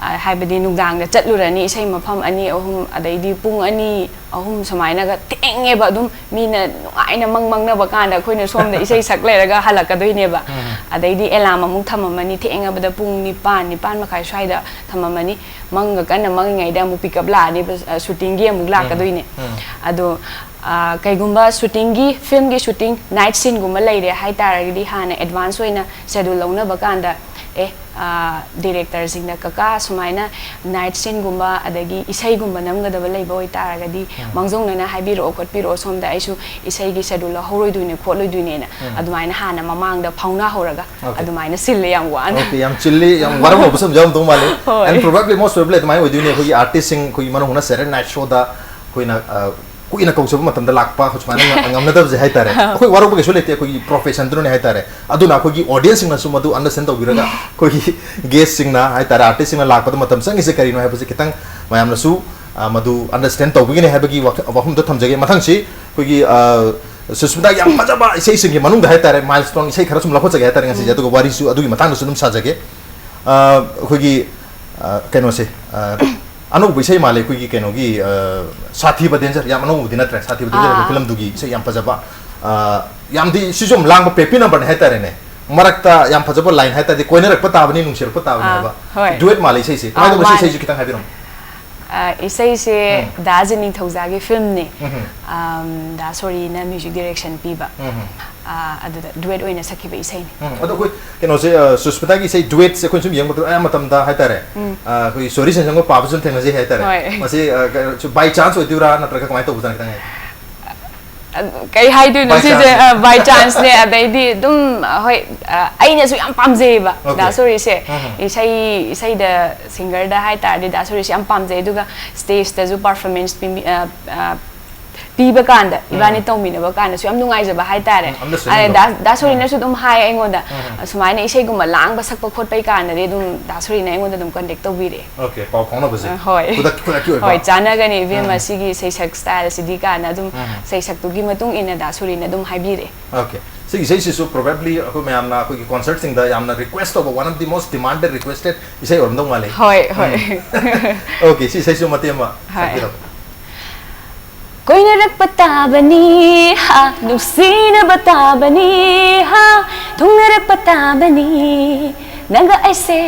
ꯍꯥꯏꯕꯗꯤ ꯅꯨꯡꯗꯥꯡꯗ ꯆꯠꯂꯨꯔꯅꯤ, ꯏꯁꯩ ꯃꯐꯝ ꯑꯅꯤ ꯑꯍꯨꯝ, ꯑꯗꯩꯗꯤ ꯄꯨꯡ ꯑꯅꯤ ꯑꯍꯨꯝ ꯁꯨꯃꯥꯏꯅꯒ ꯊꯦꯡꯉꯦꯕ꯫ ꯑꯗꯨꯝ ꯃꯤꯅ ꯅꯨꯡꯉꯥꯏꯅ ꯃꯪ ꯃꯪꯅꯕ ꯀꯥꯟꯗ ꯑꯩꯈꯣꯏꯅ ꯁꯣꯝꯗ ꯏꯁꯩ ꯁꯛ ꯂꯩꯔꯒ ꯍꯜꯂꯛꯀꯗꯣꯏꯅꯦꯕ꯫ ꯑꯗꯩꯗꯤ ꯑꯦꯂꯥꯝ ꯑꯃꯨꯛ ꯊꯝꯃꯝꯃꯅꯤ, ꯊꯦꯡꯉꯕꯗ ꯄꯨꯡ ꯅꯤꯄꯥꯟ, ꯅꯤꯄꯥꯟ ꯃꯈꯥꯏ ꯁ꯭ꯋꯥꯏꯗ ꯊꯝꯃꯝꯃꯅꯤ꯫ ꯃꯪꯒ ꯀꯟꯅ ꯃꯪꯉꯤꯉꯩꯗ ꯑꯃꯨꯛ ꯄꯤꯛꯑꯞ ꯂꯥꯛꯑꯅꯤꯕ, ꯑ, ꯁꯨꯇꯤꯡꯒꯤ ꯑꯃꯨꯛ ꯂꯥꯛꯀꯗꯣꯏꯅꯦ꯫ ꯑꯗꯣ, ꯑ, ꯀꯩꯒꯨꯝꯕ ꯁꯨꯇꯤꯡꯒꯤ, ꯐꯤꯂꯝꯒꯤ ꯁꯨꯇꯤꯡ, ꯅꯥꯏꯠ ꯁꯤꯟꯒꯨꯝꯕ ꯂꯩꯔꯦ ꯍꯥꯏꯇꯥꯔꯒꯗꯤ, ꯍꯥꯟꯅ ꯑꯦꯗꯚꯥꯟꯁ ꯑꯣꯏꯅ ꯁꯦꯗꯨꯜ ꯂꯧꯅꯕ ꯀꯥꯟꯗ, ꯑꯦ, ꯑ, ꯗꯤꯔꯦꯛꯇꯔꯁꯤꯡꯗ, "ꯀꯀꯥ, ꯁꯨꯃꯥꯏꯅ ꯅꯥꯏꯠ ꯁꯤꯟꯒꯨꯝꯕ ꯑꯗꯒꯤ ꯏꯁꯩꯒꯨꯝꯕ ꯅꯝꯒꯗꯕ ꯂꯩꯕ ꯑꯣꯏꯇꯥꯔꯒꯗꯤ, ꯃꯥꯡꯖꯧꯅꯅ ꯍꯥꯏꯕꯤꯔꯛꯑꯣ ꯈꯣꯠꯄꯤꯔꯛꯑꯣ, ꯁꯣꯝꯗ ꯑꯩꯁꯨ ꯏꯁꯩꯒꯤ ꯁꯦꯗꯨꯜ ꯂꯧꯍꯧꯔꯣꯏꯗꯣꯏꯅꯦ ꯈꯣꯠꯂꯣꯏꯗꯣꯏꯅꯦꯅ", ꯑꯗꯨꯃꯥꯏꯅ ꯍꯥꯟꯅ ꯃꯃꯥꯡꯗ ꯐꯥꯎꯅꯍꯧꯔꯒ ꯑꯗꯨꯃꯥꯏꯅ ꯁꯤꯜꯂꯦ ꯌꯥꯝ ꯋꯥꯅ꯫ ꯑꯣꯀꯦ, ꯌꯥꯝ ꯆꯤꯜꯂꯤ, ꯌꯥꯝ ꯋꯥꯔꯝꯕ ꯁꯨꯝ ꯌꯥꯎꯔꯝꯗꯧ ꯃꯥꯜꯂꯤ꯫ ꯍꯣꯏ꯫ And probably, most probably ꯑꯗꯨꯃꯥꯏꯅ ꯑꯣꯏꯗꯣꯏꯅꯦ꯫ ꯑꯩꯈꯣꯏꯒꯤ ꯑꯥꯔꯇꯤꯁꯁꯤꯡ, ꯑꯩꯈꯣꯏꯒꯤ ꯃꯅꯨꯡ ꯍꯨꯠꯅ Saturday night showꯗ ꯑꯩꯈꯣꯏꯅ, ꯑ, ꯀꯨꯏꯅ ꯀꯧꯖꯕ ꯃꯇꯝꯗ ꯂꯥꯛꯄ ꯁꯨꯃꯥꯏꯅ ꯉ- ꯉꯝꯅꯗꯕꯁꯦ ꯍꯥꯏꯇꯥꯔꯦ꯫ ꯑꯩꯈꯣꯏ ꯋꯥꯔꯧꯕ ꯀꯩꯁꯨ ꯂꯩꯇꯦ, ꯑꯩꯈꯣꯏꯒꯤ ꯄ꯭ꯔꯣꯐꯦꯁꯟꯗꯨꯅꯅꯦ ꯍꯥꯏꯇꯥꯔꯦ꯫ ꯑꯗꯨꯅ ꯑꯩꯈꯣꯏꯒꯤ ꯑꯣꯗꯤꯌꯟꯁꯁꯤꯡꯅꯁꯨ ꯃꯗꯨ ꯑꯟꯗꯔꯁ꯭ꯇꯦꯟ ꯇꯧꯕꯤꯔꯒ, ꯑꯩꯈꯣꯏꯒꯤ ꯒꯦꯁꯁꯤꯡꯅ ꯍꯥꯏꯇꯥꯔꯦ, ꯑꯥꯔꯇꯤꯁꯁꯤꯡꯅ ꯂꯥꯛꯄꯗ ꯃꯇꯝ ꯆꯪꯉꯤꯁꯦ ꯀꯔꯤꯅꯣ ꯍꯥꯏꯕꯁꯦ ꯈꯤꯇꯪ ꯃꯌꯥꯝꯅꯁꯨ, ꯑ, ꯃꯗꯨ ꯑꯟꯗꯔꯁ꯭ꯇꯦꯟ ꯇꯧꯕꯤꯒꯅꯤ ꯍꯥꯏꯕꯒꯤ ꯋꯥꯈ- ꯋꯥꯐꯝꯗꯣ ꯊꯝꯖꯒꯦ꯫ ꯃꯊꯪꯁꯤ ꯑꯩꯈꯣꯏꯒꯤ, ꯑ, ꯁꯨꯁꯃꯤꯇꯥꯒꯤ ꯌꯥꯝ ꯐꯖꯕ ꯏꯁꯩꯁꯤꯡꯒꯤ ꯃꯅꯨꯡꯗ ꯍꯥꯏꯇꯥꯔꯦ, ꯃꯥꯏꯜꯁ꯭ꯇꯣꯟ ꯏꯁꯩ ꯈꯔ ꯁꯨꯝ ꯂꯧꯈꯠꯆꯒꯦ ꯍꯥꯏꯇꯥꯔꯦ ꯉꯁꯤꯁꯦ, ꯑꯗꯨꯒ ꯋꯥꯔꯤꯁꯨ ꯑꯗꯨꯒꯤ ꯃꯇꯥꯡꯗꯁꯨ ꯑꯗꯨꯝ ꯁꯥꯖꯒꯦ꯫ ꯑ, ꯑꯩꯈꯣꯏꯒꯤ, ꯑ, ꯀꯩꯅꯣꯁꯦ, ꯑ, ꯑꯅꯧꯕ ꯏꯁꯩ ꯃꯥꯜꯂꯦ ꯑꯩꯈꯣꯏꯒꯤ ꯀꯩꯅꯣꯒꯤ, ꯑ, ꯁꯥꯊꯤꯕ ꯗꯦꯟꯖꯔ, ꯌꯥꯝ ꯑꯅꯧꯕꯗꯤ ꯅꯠꯇ꯭ꯔꯦ, ꯁꯥꯊꯤꯕ ꯗꯦꯟꯖꯔ ꯑꯥ꯫ ꯐꯤꯂꯝꯗꯨꯒꯤ ꯏꯁꯩ ꯌꯥꯝ ꯐꯖꯕ, ꯑ, ꯌꯥꯝꯗꯤ ꯁꯤꯁꯨ ꯌꯥꯝ ꯂꯥꯡꯕ ꯄꯦꯄꯤ ꯅꯝꯕꯔꯅꯦ ꯍꯥꯏꯇꯥꯔꯦꯅꯦ꯫ ꯃꯔꯛꯇ ꯌꯥꯝ ꯐꯖꯕ ꯂꯥꯏꯟ ꯍꯥꯏꯇꯥꯔꯗꯤ "ꯀꯣꯏꯅꯔꯛꯄ ꯇꯥꯕꯅꯤ, ꯅꯨꯡꯁꯤꯔꯛꯄ ꯇꯥꯕꯅꯤ" ꯑꯥ, ꯍꯥꯏꯕ꯫ ꯍꯣꯏ꯫ ꯗꯨꯋꯦꯠ ꯃꯥꯜꯂꯦ ꯏꯁꯩꯁꯦ꯫ ꯑꯥ, ꯀꯃꯥꯏꯅ ꯇꯧꯕ ꯃꯥꯅꯦ꯫ ꯏꯁꯩꯁꯦ ꯈꯤꯇꯪ ꯍꯥꯏꯕꯤꯔꯝꯃꯣ꯫ ꯑ, ꯏꯁꯩꯁꯦ ꯎꯝ꯫ ꯗꯥ ꯖꯦ ꯅꯤꯡꯊꯧꯖꯥꯒꯤ ꯐꯤꯂꯝꯅꯦ꯫ ꯎꯝ꯫ ꯑꯝ, ꯗꯥ ꯁꯣꯔꯤꯅ ꯃ꯭ꯌꯨꯖꯤꯛ ꯗꯤꯔꯦꯛꯁꯟ ꯄꯤꯕ꯫ ꯎꯝ꯫ ꯑ, ꯑꯗꯨꯗ ꯗꯨꯋꯦꯠ ꯑꯣꯏꯅ ꯁꯛꯈꯤꯕ ꯏꯁꯩꯅꯤ꯫ ꯎꯝ꯫ ꯑꯗꯣ ꯑꯩꯈꯣꯏ ꯀꯩꯅꯣꯁꯦ, ꯑ, ꯁꯨꯁꯃꯤꯇꯥꯒꯤ ꯏꯁꯩ ꯗꯨꯋꯦꯠꯁꯦ ꯑꯩꯈꯣꯏꯅ ꯁꯨꯝ ꯌꯦꯡꯕ ꯃꯇꯝꯗ ꯑꯌꯥꯝꯕ ꯃꯇꯝꯗ ꯍꯥꯏꯇꯥꯔꯦ, ꯎꯝ꯫ ꯑ, ꯑꯩꯈꯣꯏ ꯁꯣꯔꯤ ꯁꯦꯟꯖꯝꯒ ꯄꯥꯕꯁꯨ ꯑꯗꯨꯝ ꯊꯦꯡꯅꯖꯩ ꯍꯥꯏꯇꯥꯔꯦ꯫ ꯍꯣꯏ꯫ ꯃꯁꯤ, ꯑ, ꯀꯩꯅꯣ, ꯁꯨ-, by chance ꯑꯣꯏꯗꯣꯏꯔꯥ ꯅꯠꯇ꯭ꯔꯒ ꯀꯃꯥꯏꯅ ꯇꯧꯕꯖꯥꯠꯅꯣ ꯈꯤꯇꯪ ꯍꯥꯏ? ꯑꯗꯨ ꯀꯩ ꯍꯥꯏꯗꯣꯏꯅꯣ by ꯁꯤꯁꯦ? Chance꯫ ꯑ, by chanceꯅꯦ꯫ ꯑꯗꯩꯗꯤ ꯑꯗꯨꯝ, ꯑ, ꯍꯣꯏ, ꯑ, ꯑꯩꯅꯁꯨ ꯌꯥꯝ ꯄꯥꯝꯖꯩꯌꯦꯕ okay꯫ ꯗꯥ ꯁꯣꯔꯤꯁꯦ꯫ ꯎꯝ꯫ ꯏꯁꯩ, ꯏꯁꯩꯗ ꯁꯤꯡꯒꯔꯗ ꯍꯥꯏꯇꯥꯔꯗꯤ ꯗꯥ ꯁꯣꯔꯤꯁꯦ ꯌꯥꯝ ꯄꯥꯝꯖꯩ꯫ ꯑꯗꯨꯒ ꯁ꯭ꯇꯦꯖꯇꯁꯨ ꯄꯔꯐꯣꯔꯃꯦꯟꯁ ꯄꯤꯕ ꯀꯥꯟꯗ ꯎꯝ꯫ ꯏꯕꯥꯅꯤ ꯇꯧꯃꯤꯟꯅꯕ ꯀꯥꯟꯗꯁꯨ ꯌꯥꯝ ꯅꯨꯡꯉꯥꯏꯖꯕ ꯍꯥꯏꯇꯥꯔꯦ꯫ ꯎꯝ, ꯑꯝꯇ ꯑꯗꯩ ꯁꯣꯏꯍꯟꯗꯕ꯫ ꯗꯥ, ꯗꯥ ꯁꯣꯔꯤꯅꯁꯨ ꯎꯝ꯫ ꯑꯗꯨꯝ ꯍꯥꯏ ꯑꯩꯉꯣꯟꯗ, ꯎꯝ꯫ "ꯁꯨꯃꯥꯏꯅ ꯏꯁꯩꯒꯨꯝꯕ ꯂꯥꯡꯕ ꯁꯛꯄ ꯈꯣꯠꯄꯩ ꯀꯥꯟꯗꯗꯤ ꯑꯗꯨꯝ ꯗꯥ ꯁꯣꯔꯤꯅ ꯑꯩꯉꯣꯟꯗ ꯑꯗꯨꯝ ꯀꯟꯇꯦꯛ ꯇꯧꯕꯤꯔꯛꯑꯦ꯫" Okay, ꯄꯥꯎ ꯐꯥꯎꯅꯕꯁꯦ꯫ ꯑ, ꯍꯣꯏ꯫ ꯈꯨꯗꯛ-, ꯈꯨꯗꯛꯀꯤ ꯑꯣꯏꯕ꯫ ꯍꯣꯏ, ꯆꯥꯟꯅꯒꯅꯤ ꯏꯕꯦꯝꯃ ꯎꯝ꯫ ꯁꯤꯒꯤ ꯏꯁꯩ ꯁꯛ ꯁ꯭ꯇꯥꯏꯜꯁꯤꯗꯤ ꯀꯥꯏꯅ ꯑꯗꯨꯝ ꯎꯝ꯫ ꯏꯁꯩ ꯁꯛꯇꯨꯒꯤ ꯃꯇꯨꯡ ꯏꯟꯅ ꯗꯥ ꯁꯣꯔꯤꯅ ꯑꯗꯨꯝ ꯍꯥꯏꯕꯤꯔꯛꯑꯦ꯫ Okay꯫ ꯁꯤꯒꯤ ꯏꯁꯩꯁꯤꯁꯨ probably ꯑꯩꯈꯣꯏ ꯃꯌꯥꯝꯅ ꯑꯩꯈꯣꯏꯒꯤ concert ꯁꯤꯡꯗ ꯌꯥꯝꯅ request ꯇꯧꯕ, one of the most demanded requested ꯏꯁꯩ ꯑꯣꯏꯔꯝꯗꯧ ꯃꯥꯜꯂꯦ꯫ ꯍꯣꯏ, ꯍꯣꯏ꯫ ꯎꯝ꯫ Okay, ꯁꯤ ꯏꯁꯩꯁꯨ ꯃꯇꯦꯛ ꯑꯃ ꯍꯣꯏ꯫ ꯁꯛꯄꯤꯔꯛꯑꯣ꯫ ꯀꯣꯏꯅꯔꯛꯄ ꯇꯥꯕꯅꯤ ꯍꯥ, ꯅꯨꯡꯁꯤꯅꯕ ꯇꯥꯕꯅꯤ ꯍꯥ, ꯊꯨꯡꯅꯔꯛꯄ ꯇꯥꯕꯅꯤ ꯅꯪꯒ ꯑꯩꯁꯦ꯫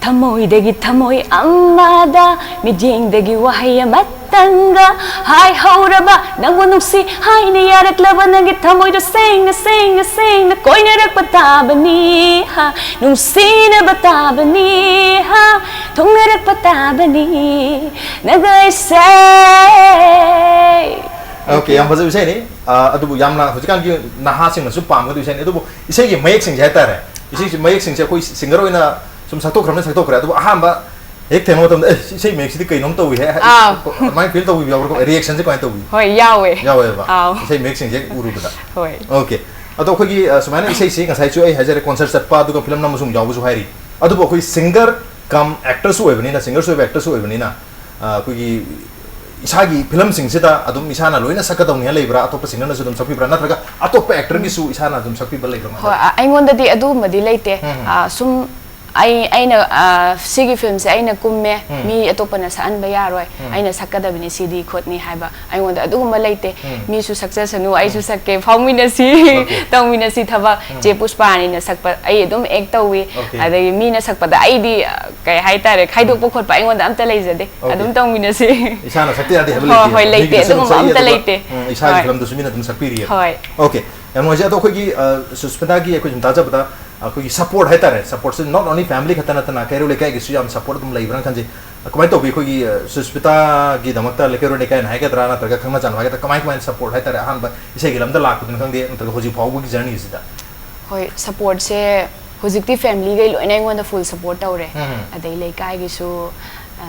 ꯊꯃꯣꯏꯗꯒꯤ ꯊꯃꯣꯏ ꯑꯃꯗ, ꯃꯤꯠꯌꯦꯡꯗꯒꯤ ꯋꯥꯍꯩ ꯑꯃꯇꯪꯒ ꯍꯥꯏꯍꯧꯔꯕ, ꯅꯪꯕꯨ ꯅꯨꯡꯁꯤ ꯍꯥꯏꯅ ꯌꯥꯔꯛꯂꯕ ꯅꯪꯒꯤ ꯊꯃꯣꯏꯗꯣ ꯁꯦꯡꯅ, ꯁꯦꯡꯅ, ꯁꯦꯡꯅ ꯀꯣꯏꯅꯔꯛꯄ ꯇꯥꯕꯅꯤ ꯍꯥ, ꯅꯨꯡꯁꯤꯅꯕ ꯇꯥꯕꯅꯤ ꯍꯥ, ꯊꯨꯡꯅꯔꯛꯄ ꯇꯥꯕꯅꯤ ꯅꯪꯒ ꯑꯩꯁꯦ꯫ Okay, ꯌꯥꯝ ꯐꯖꯕ ꯏꯁꯩꯅꯤ꯫ ꯑ, ꯑꯗꯨꯕꯨ ꯌꯥꯝꯅ ꯍꯧꯖꯤꯛꯀꯥꯟꯒꯤ ꯅꯍꯥꯁꯤꯡꯅꯁꯨ ꯄꯥꯝꯒꯗꯕ ꯏꯁꯩꯅꯤ꯫ ꯑꯗꯨꯕꯨ ꯏꯁꯩꯒꯤ ꯃꯌꯦꯛꯁꯤꯡꯁꯦ ꯍꯥꯏꯇꯥꯔꯦ, ꯏꯁꯩꯒꯤ ꯃꯌꯦꯛꯁꯤꯡꯁꯦ ꯑꯩꯈꯣꯏ ꯁꯤꯡꯒꯔ ꯑꯣꯏꯅ ꯁꯨꯝ ꯁꯛꯇꯣꯛꯈ꯭ꯔꯕꯅ ꯁꯛꯇꯣꯛꯈ꯭ꯔꯦ, ꯑꯗꯨꯕꯨ ꯑꯍꯥꯟꯕ ꯍꯦꯛ ꯊꯦꯡꯅꯕ ꯃꯇꯝꯗ, "ꯑꯦ, ꯁꯤ ꯏꯁꯩ ꯃꯌꯦꯛꯁꯤꯗꯤ ꯀꯩꯅꯣꯝ ꯇꯧꯏ" ꯍꯥꯏ, ꯍꯥꯏ, ꯑꯥꯎ꯫ ꯑꯗꯨꯃꯥꯏꯅ feel ꯇꯧꯕꯤꯕ ꯌꯥꯎꯕ꯭ꯔꯥ? Reaction ꯁꯦ ꯀꯃꯥꯏꯅ ꯇꯧꯕꯤ? ꯍꯣꯏ, ꯌꯥꯎꯋꯦ꯫ ꯌꯥꯎꯋꯦꯕ? ꯑꯥꯎ꯫ ꯏꯁꯩ ꯃꯌꯦꯛꯁꯤꯡꯁꯦ ꯎꯔꯨꯕꯗ? ꯍꯣꯏ꯫ Okay꯫ ꯑꯗꯣ ꯑꯩꯈꯣꯏꯒꯤ, ꯑ, ꯁꯨꯃꯥꯏꯅ ꯏꯁꯩꯁꯤ ꯉꯁꯥꯏꯁꯨ ꯑꯩ ꯍꯥꯏꯖꯔꯦ, concert ꯆꯠꯄ, ꯑꯗꯨꯒ ꯐꯤꯂꯝ ꯅꯝꯕꯁꯨ ꯑꯃꯨꯛ ꯌꯥꯎꯕꯁꯨ ꯍꯥꯏꯔꯤ꯫ ꯑꯗꯨꯕꯨ ꯑꯩꯈꯣꯏ singer cum actor ꯁꯨ ꯑꯣꯏꯕꯅꯤꯅ, singer ꯁꯨ ꯑꯣꯏꯕ, actor ꯁꯨ ꯑꯣꯏꯕꯅꯤꯅ, ꯑ, ꯑꯩꯈꯣꯏꯒꯤ ꯏꯁꯥꯒꯤ ꯐꯤꯂꯝꯁꯤꯡꯁꯤꯗ ꯑꯗꯨꯝ ꯏꯁꯥꯅ ꯂꯣꯏꯅ ꯁꯛꯀꯗꯧꯅꯤ ꯍꯥꯏꯅ ꯂꯩꯕ꯭ꯔꯥ? ꯑꯇꯣꯞꯄ ꯁꯤꯡꯒꯔꯅꯁꯨ ꯑꯗꯨꯝ ꯁꯛꯄꯤꯕ꯭ꯔꯥ? ꯅꯠꯇ꯭ꯔꯒ ꯑꯇꯣꯞꯄ actor ꯒꯤꯁꯨ ꯏꯁꯥꯅ ꯑꯗꯨꯝ ꯁꯛꯄꯤꯕ ꯂꯩꯕ꯭ꯔꯥ? ꯍꯣꯏ, ꯑ, ꯑꯩꯉꯣꯟꯗꯗꯤ ꯑꯗꯨꯒꯨꯝꯕꯗꯤ ꯂꯩꯇꯦ꯫ ꯎꯝ꯫ ꯑ, ꯁꯨꯝ ꯑꯩ ꯑꯩꯅ ꯑ, ꯁꯤꯒꯤ ꯐꯤꯂꯝꯁꯦ ꯑꯩꯅ ꯀꯨꯝꯃꯦ, ꯎꯝ꯫ ꯃꯤ ꯑꯇꯣꯞꯄꯅ ꯁꯛꯍꯟꯕ ꯌꯥꯔꯣꯏ, ꯎꯝ꯫ ꯑꯩꯅ ꯁꯛꯀꯗꯕꯅꯤ ꯁꯤꯗꯤ ꯈꯣꯠꯅꯤ ꯍꯥꯏꯕ ꯑꯩꯉꯣꯟꯗ ꯑꯗꯨꯒꯨꯝꯕ ꯂꯩꯇꯦ꯫ ꯎꯝ꯫ ꯃꯤꯁꯨ ꯁꯛꯆꯁꯅꯨ, ꯑꯩꯁꯨ ꯎꯝ꯫ ꯁꯛꯀꯦ, ꯐꯥꯎꯃꯤꯟꯅꯁꯤ꯫ Okay꯫ ꯇꯧꯃꯤꯟꯅꯁꯤ ꯊꯕꯛ꯫ ꯎꯝ꯫ ꯆꯦ ꯄꯨꯁꯄꯥꯔꯥꯅꯤꯅ ꯁꯛꯄ ꯑꯩ ꯑꯗꯨꯝ ꯑꯦꯛ ꯇꯧꯏ꯫ Okay꯫ ꯑꯗꯒꯤ ꯃꯤꯅ ꯁꯛꯄꯗ ꯑꯩꯗꯤ ꯑ, ꯀꯩ ꯍꯥꯏꯇꯥꯔꯦ, ꯈꯥꯏꯗꯣꯛꯄ ꯎꯝ꯫ ꯈꯣꯠꯄ ꯑꯩꯉꯣꯟꯗ ꯑꯝꯇ ꯂꯩꯖꯗꯦ꯫ Okay꯫ ꯑꯗꯨꯝ ꯇꯧꯃꯤꯟꯅꯁꯤ꯫ ꯏꯁꯥꯅ ꯁꯛꯇ ꯌꯥꯗꯦ ꯍꯥꯏꯕ ꯍꯣꯏ, ꯂꯩꯇꯦ꯫ ꯍꯣꯏ, ꯂꯩꯇꯦ꯫ ꯃꯤꯒꯤꯗꯁꯨ ꯑꯗꯨꯝ ꯑꯗꯨꯒꯨꯝꯕ ꯁꯛꯏ, ꯑꯝꯇ ꯑꯗꯨꯒ, ꯂꯩꯇꯦ꯫ ꯎꯝ, ꯏꯁꯥꯒꯤ ꯍꯣꯏ꯫ ꯐꯤꯂꯝꯗꯁꯨ ꯃꯤꯅ ꯑꯗꯨꯝ ꯁꯛꯄꯤꯔꯤꯑꯕ꯫ ꯍꯣꯏ꯫ Okay꯫ ꯌꯥꯝ ꯅꯨꯡꯉꯥꯏꯖꯩ꯫ ꯑꯗꯣ ꯑꯩꯈꯣꯏꯒꯤ, ꯑ, ꯁꯨꯁꯃꯤꯇꯥꯒꯤ ꯑꯩꯈꯣꯏ ꯁꯨꯝ ꯇꯥꯖꯕꯗ ꯑꯩꯈꯣꯏꯒꯤ ꯁꯄꯣꯔꯠ ꯍꯥꯏꯇꯥꯔꯦ, ꯁꯄꯣꯔꯠꯁꯦ not only family ꯈꯛꯇ ꯅꯠꯇꯅ ꯀꯩꯔꯣꯜ ꯂꯩꯀꯥꯏꯒꯤꯁꯨ ꯌꯥꯝ ꯁꯄꯣꯔꯠ ꯑꯗꯨꯝ ꯂꯩꯕ꯭ꯔꯥ ꯈꯟꯖꯩ꯫ ꯀꯃꯥꯏꯅ ꯇꯧꯕꯤ ꯑꯩꯈꯣꯏꯒꯤ, ꯑ, ꯁꯨꯁꯃꯤꯇꯥꯒꯤꯗꯃꯛꯇ ꯀꯩꯔꯣꯜ ꯂꯩꯀꯥꯏꯅ ꯍꯥꯏꯒꯗ꯭ꯔꯥ ꯅꯠꯇ꯭ꯔꯒ ꯈꯪꯅ ꯆꯥꯟꯅꯕ ꯍꯥꯏꯒꯗ꯭ꯔꯥ, ꯀꯃꯥꯏ ꯀꯃꯥꯏꯅ ꯁꯄꯣꯔꯠ ꯍꯥꯏꯇꯥꯔꯦ, ꯑꯍꯥꯟꯕ ꯏꯁꯩꯒꯤ ꯂꯝꯗ ꯂꯥꯛꯄꯗꯨꯅ ꯈꯪꯗꯦ ꯅꯠꯇ꯭ꯔꯒ ꯍꯧꯖꯤꯛ ꯐꯥꯎꯕꯒꯤ ꯖꯔꯅꯤꯁꯤꯗ? ꯍꯣꯏ, ꯁꯄꯣꯔꯠꯁꯦ ꯍꯧꯖꯤꯛꯇꯤ ꯐꯦꯃꯤꯂꯤꯒꯩ ꯂꯣꯏꯅ ꯑꯩꯉꯣꯟꯗ ꯐꯨꯜ ꯁꯄꯣꯔꯠ ꯇꯧꯔꯦ꯫ ꯎꯝ꯫ ꯑꯗꯩ ꯂꯩꯀꯥꯏꯒꯤꯁꯨ, ꯑ,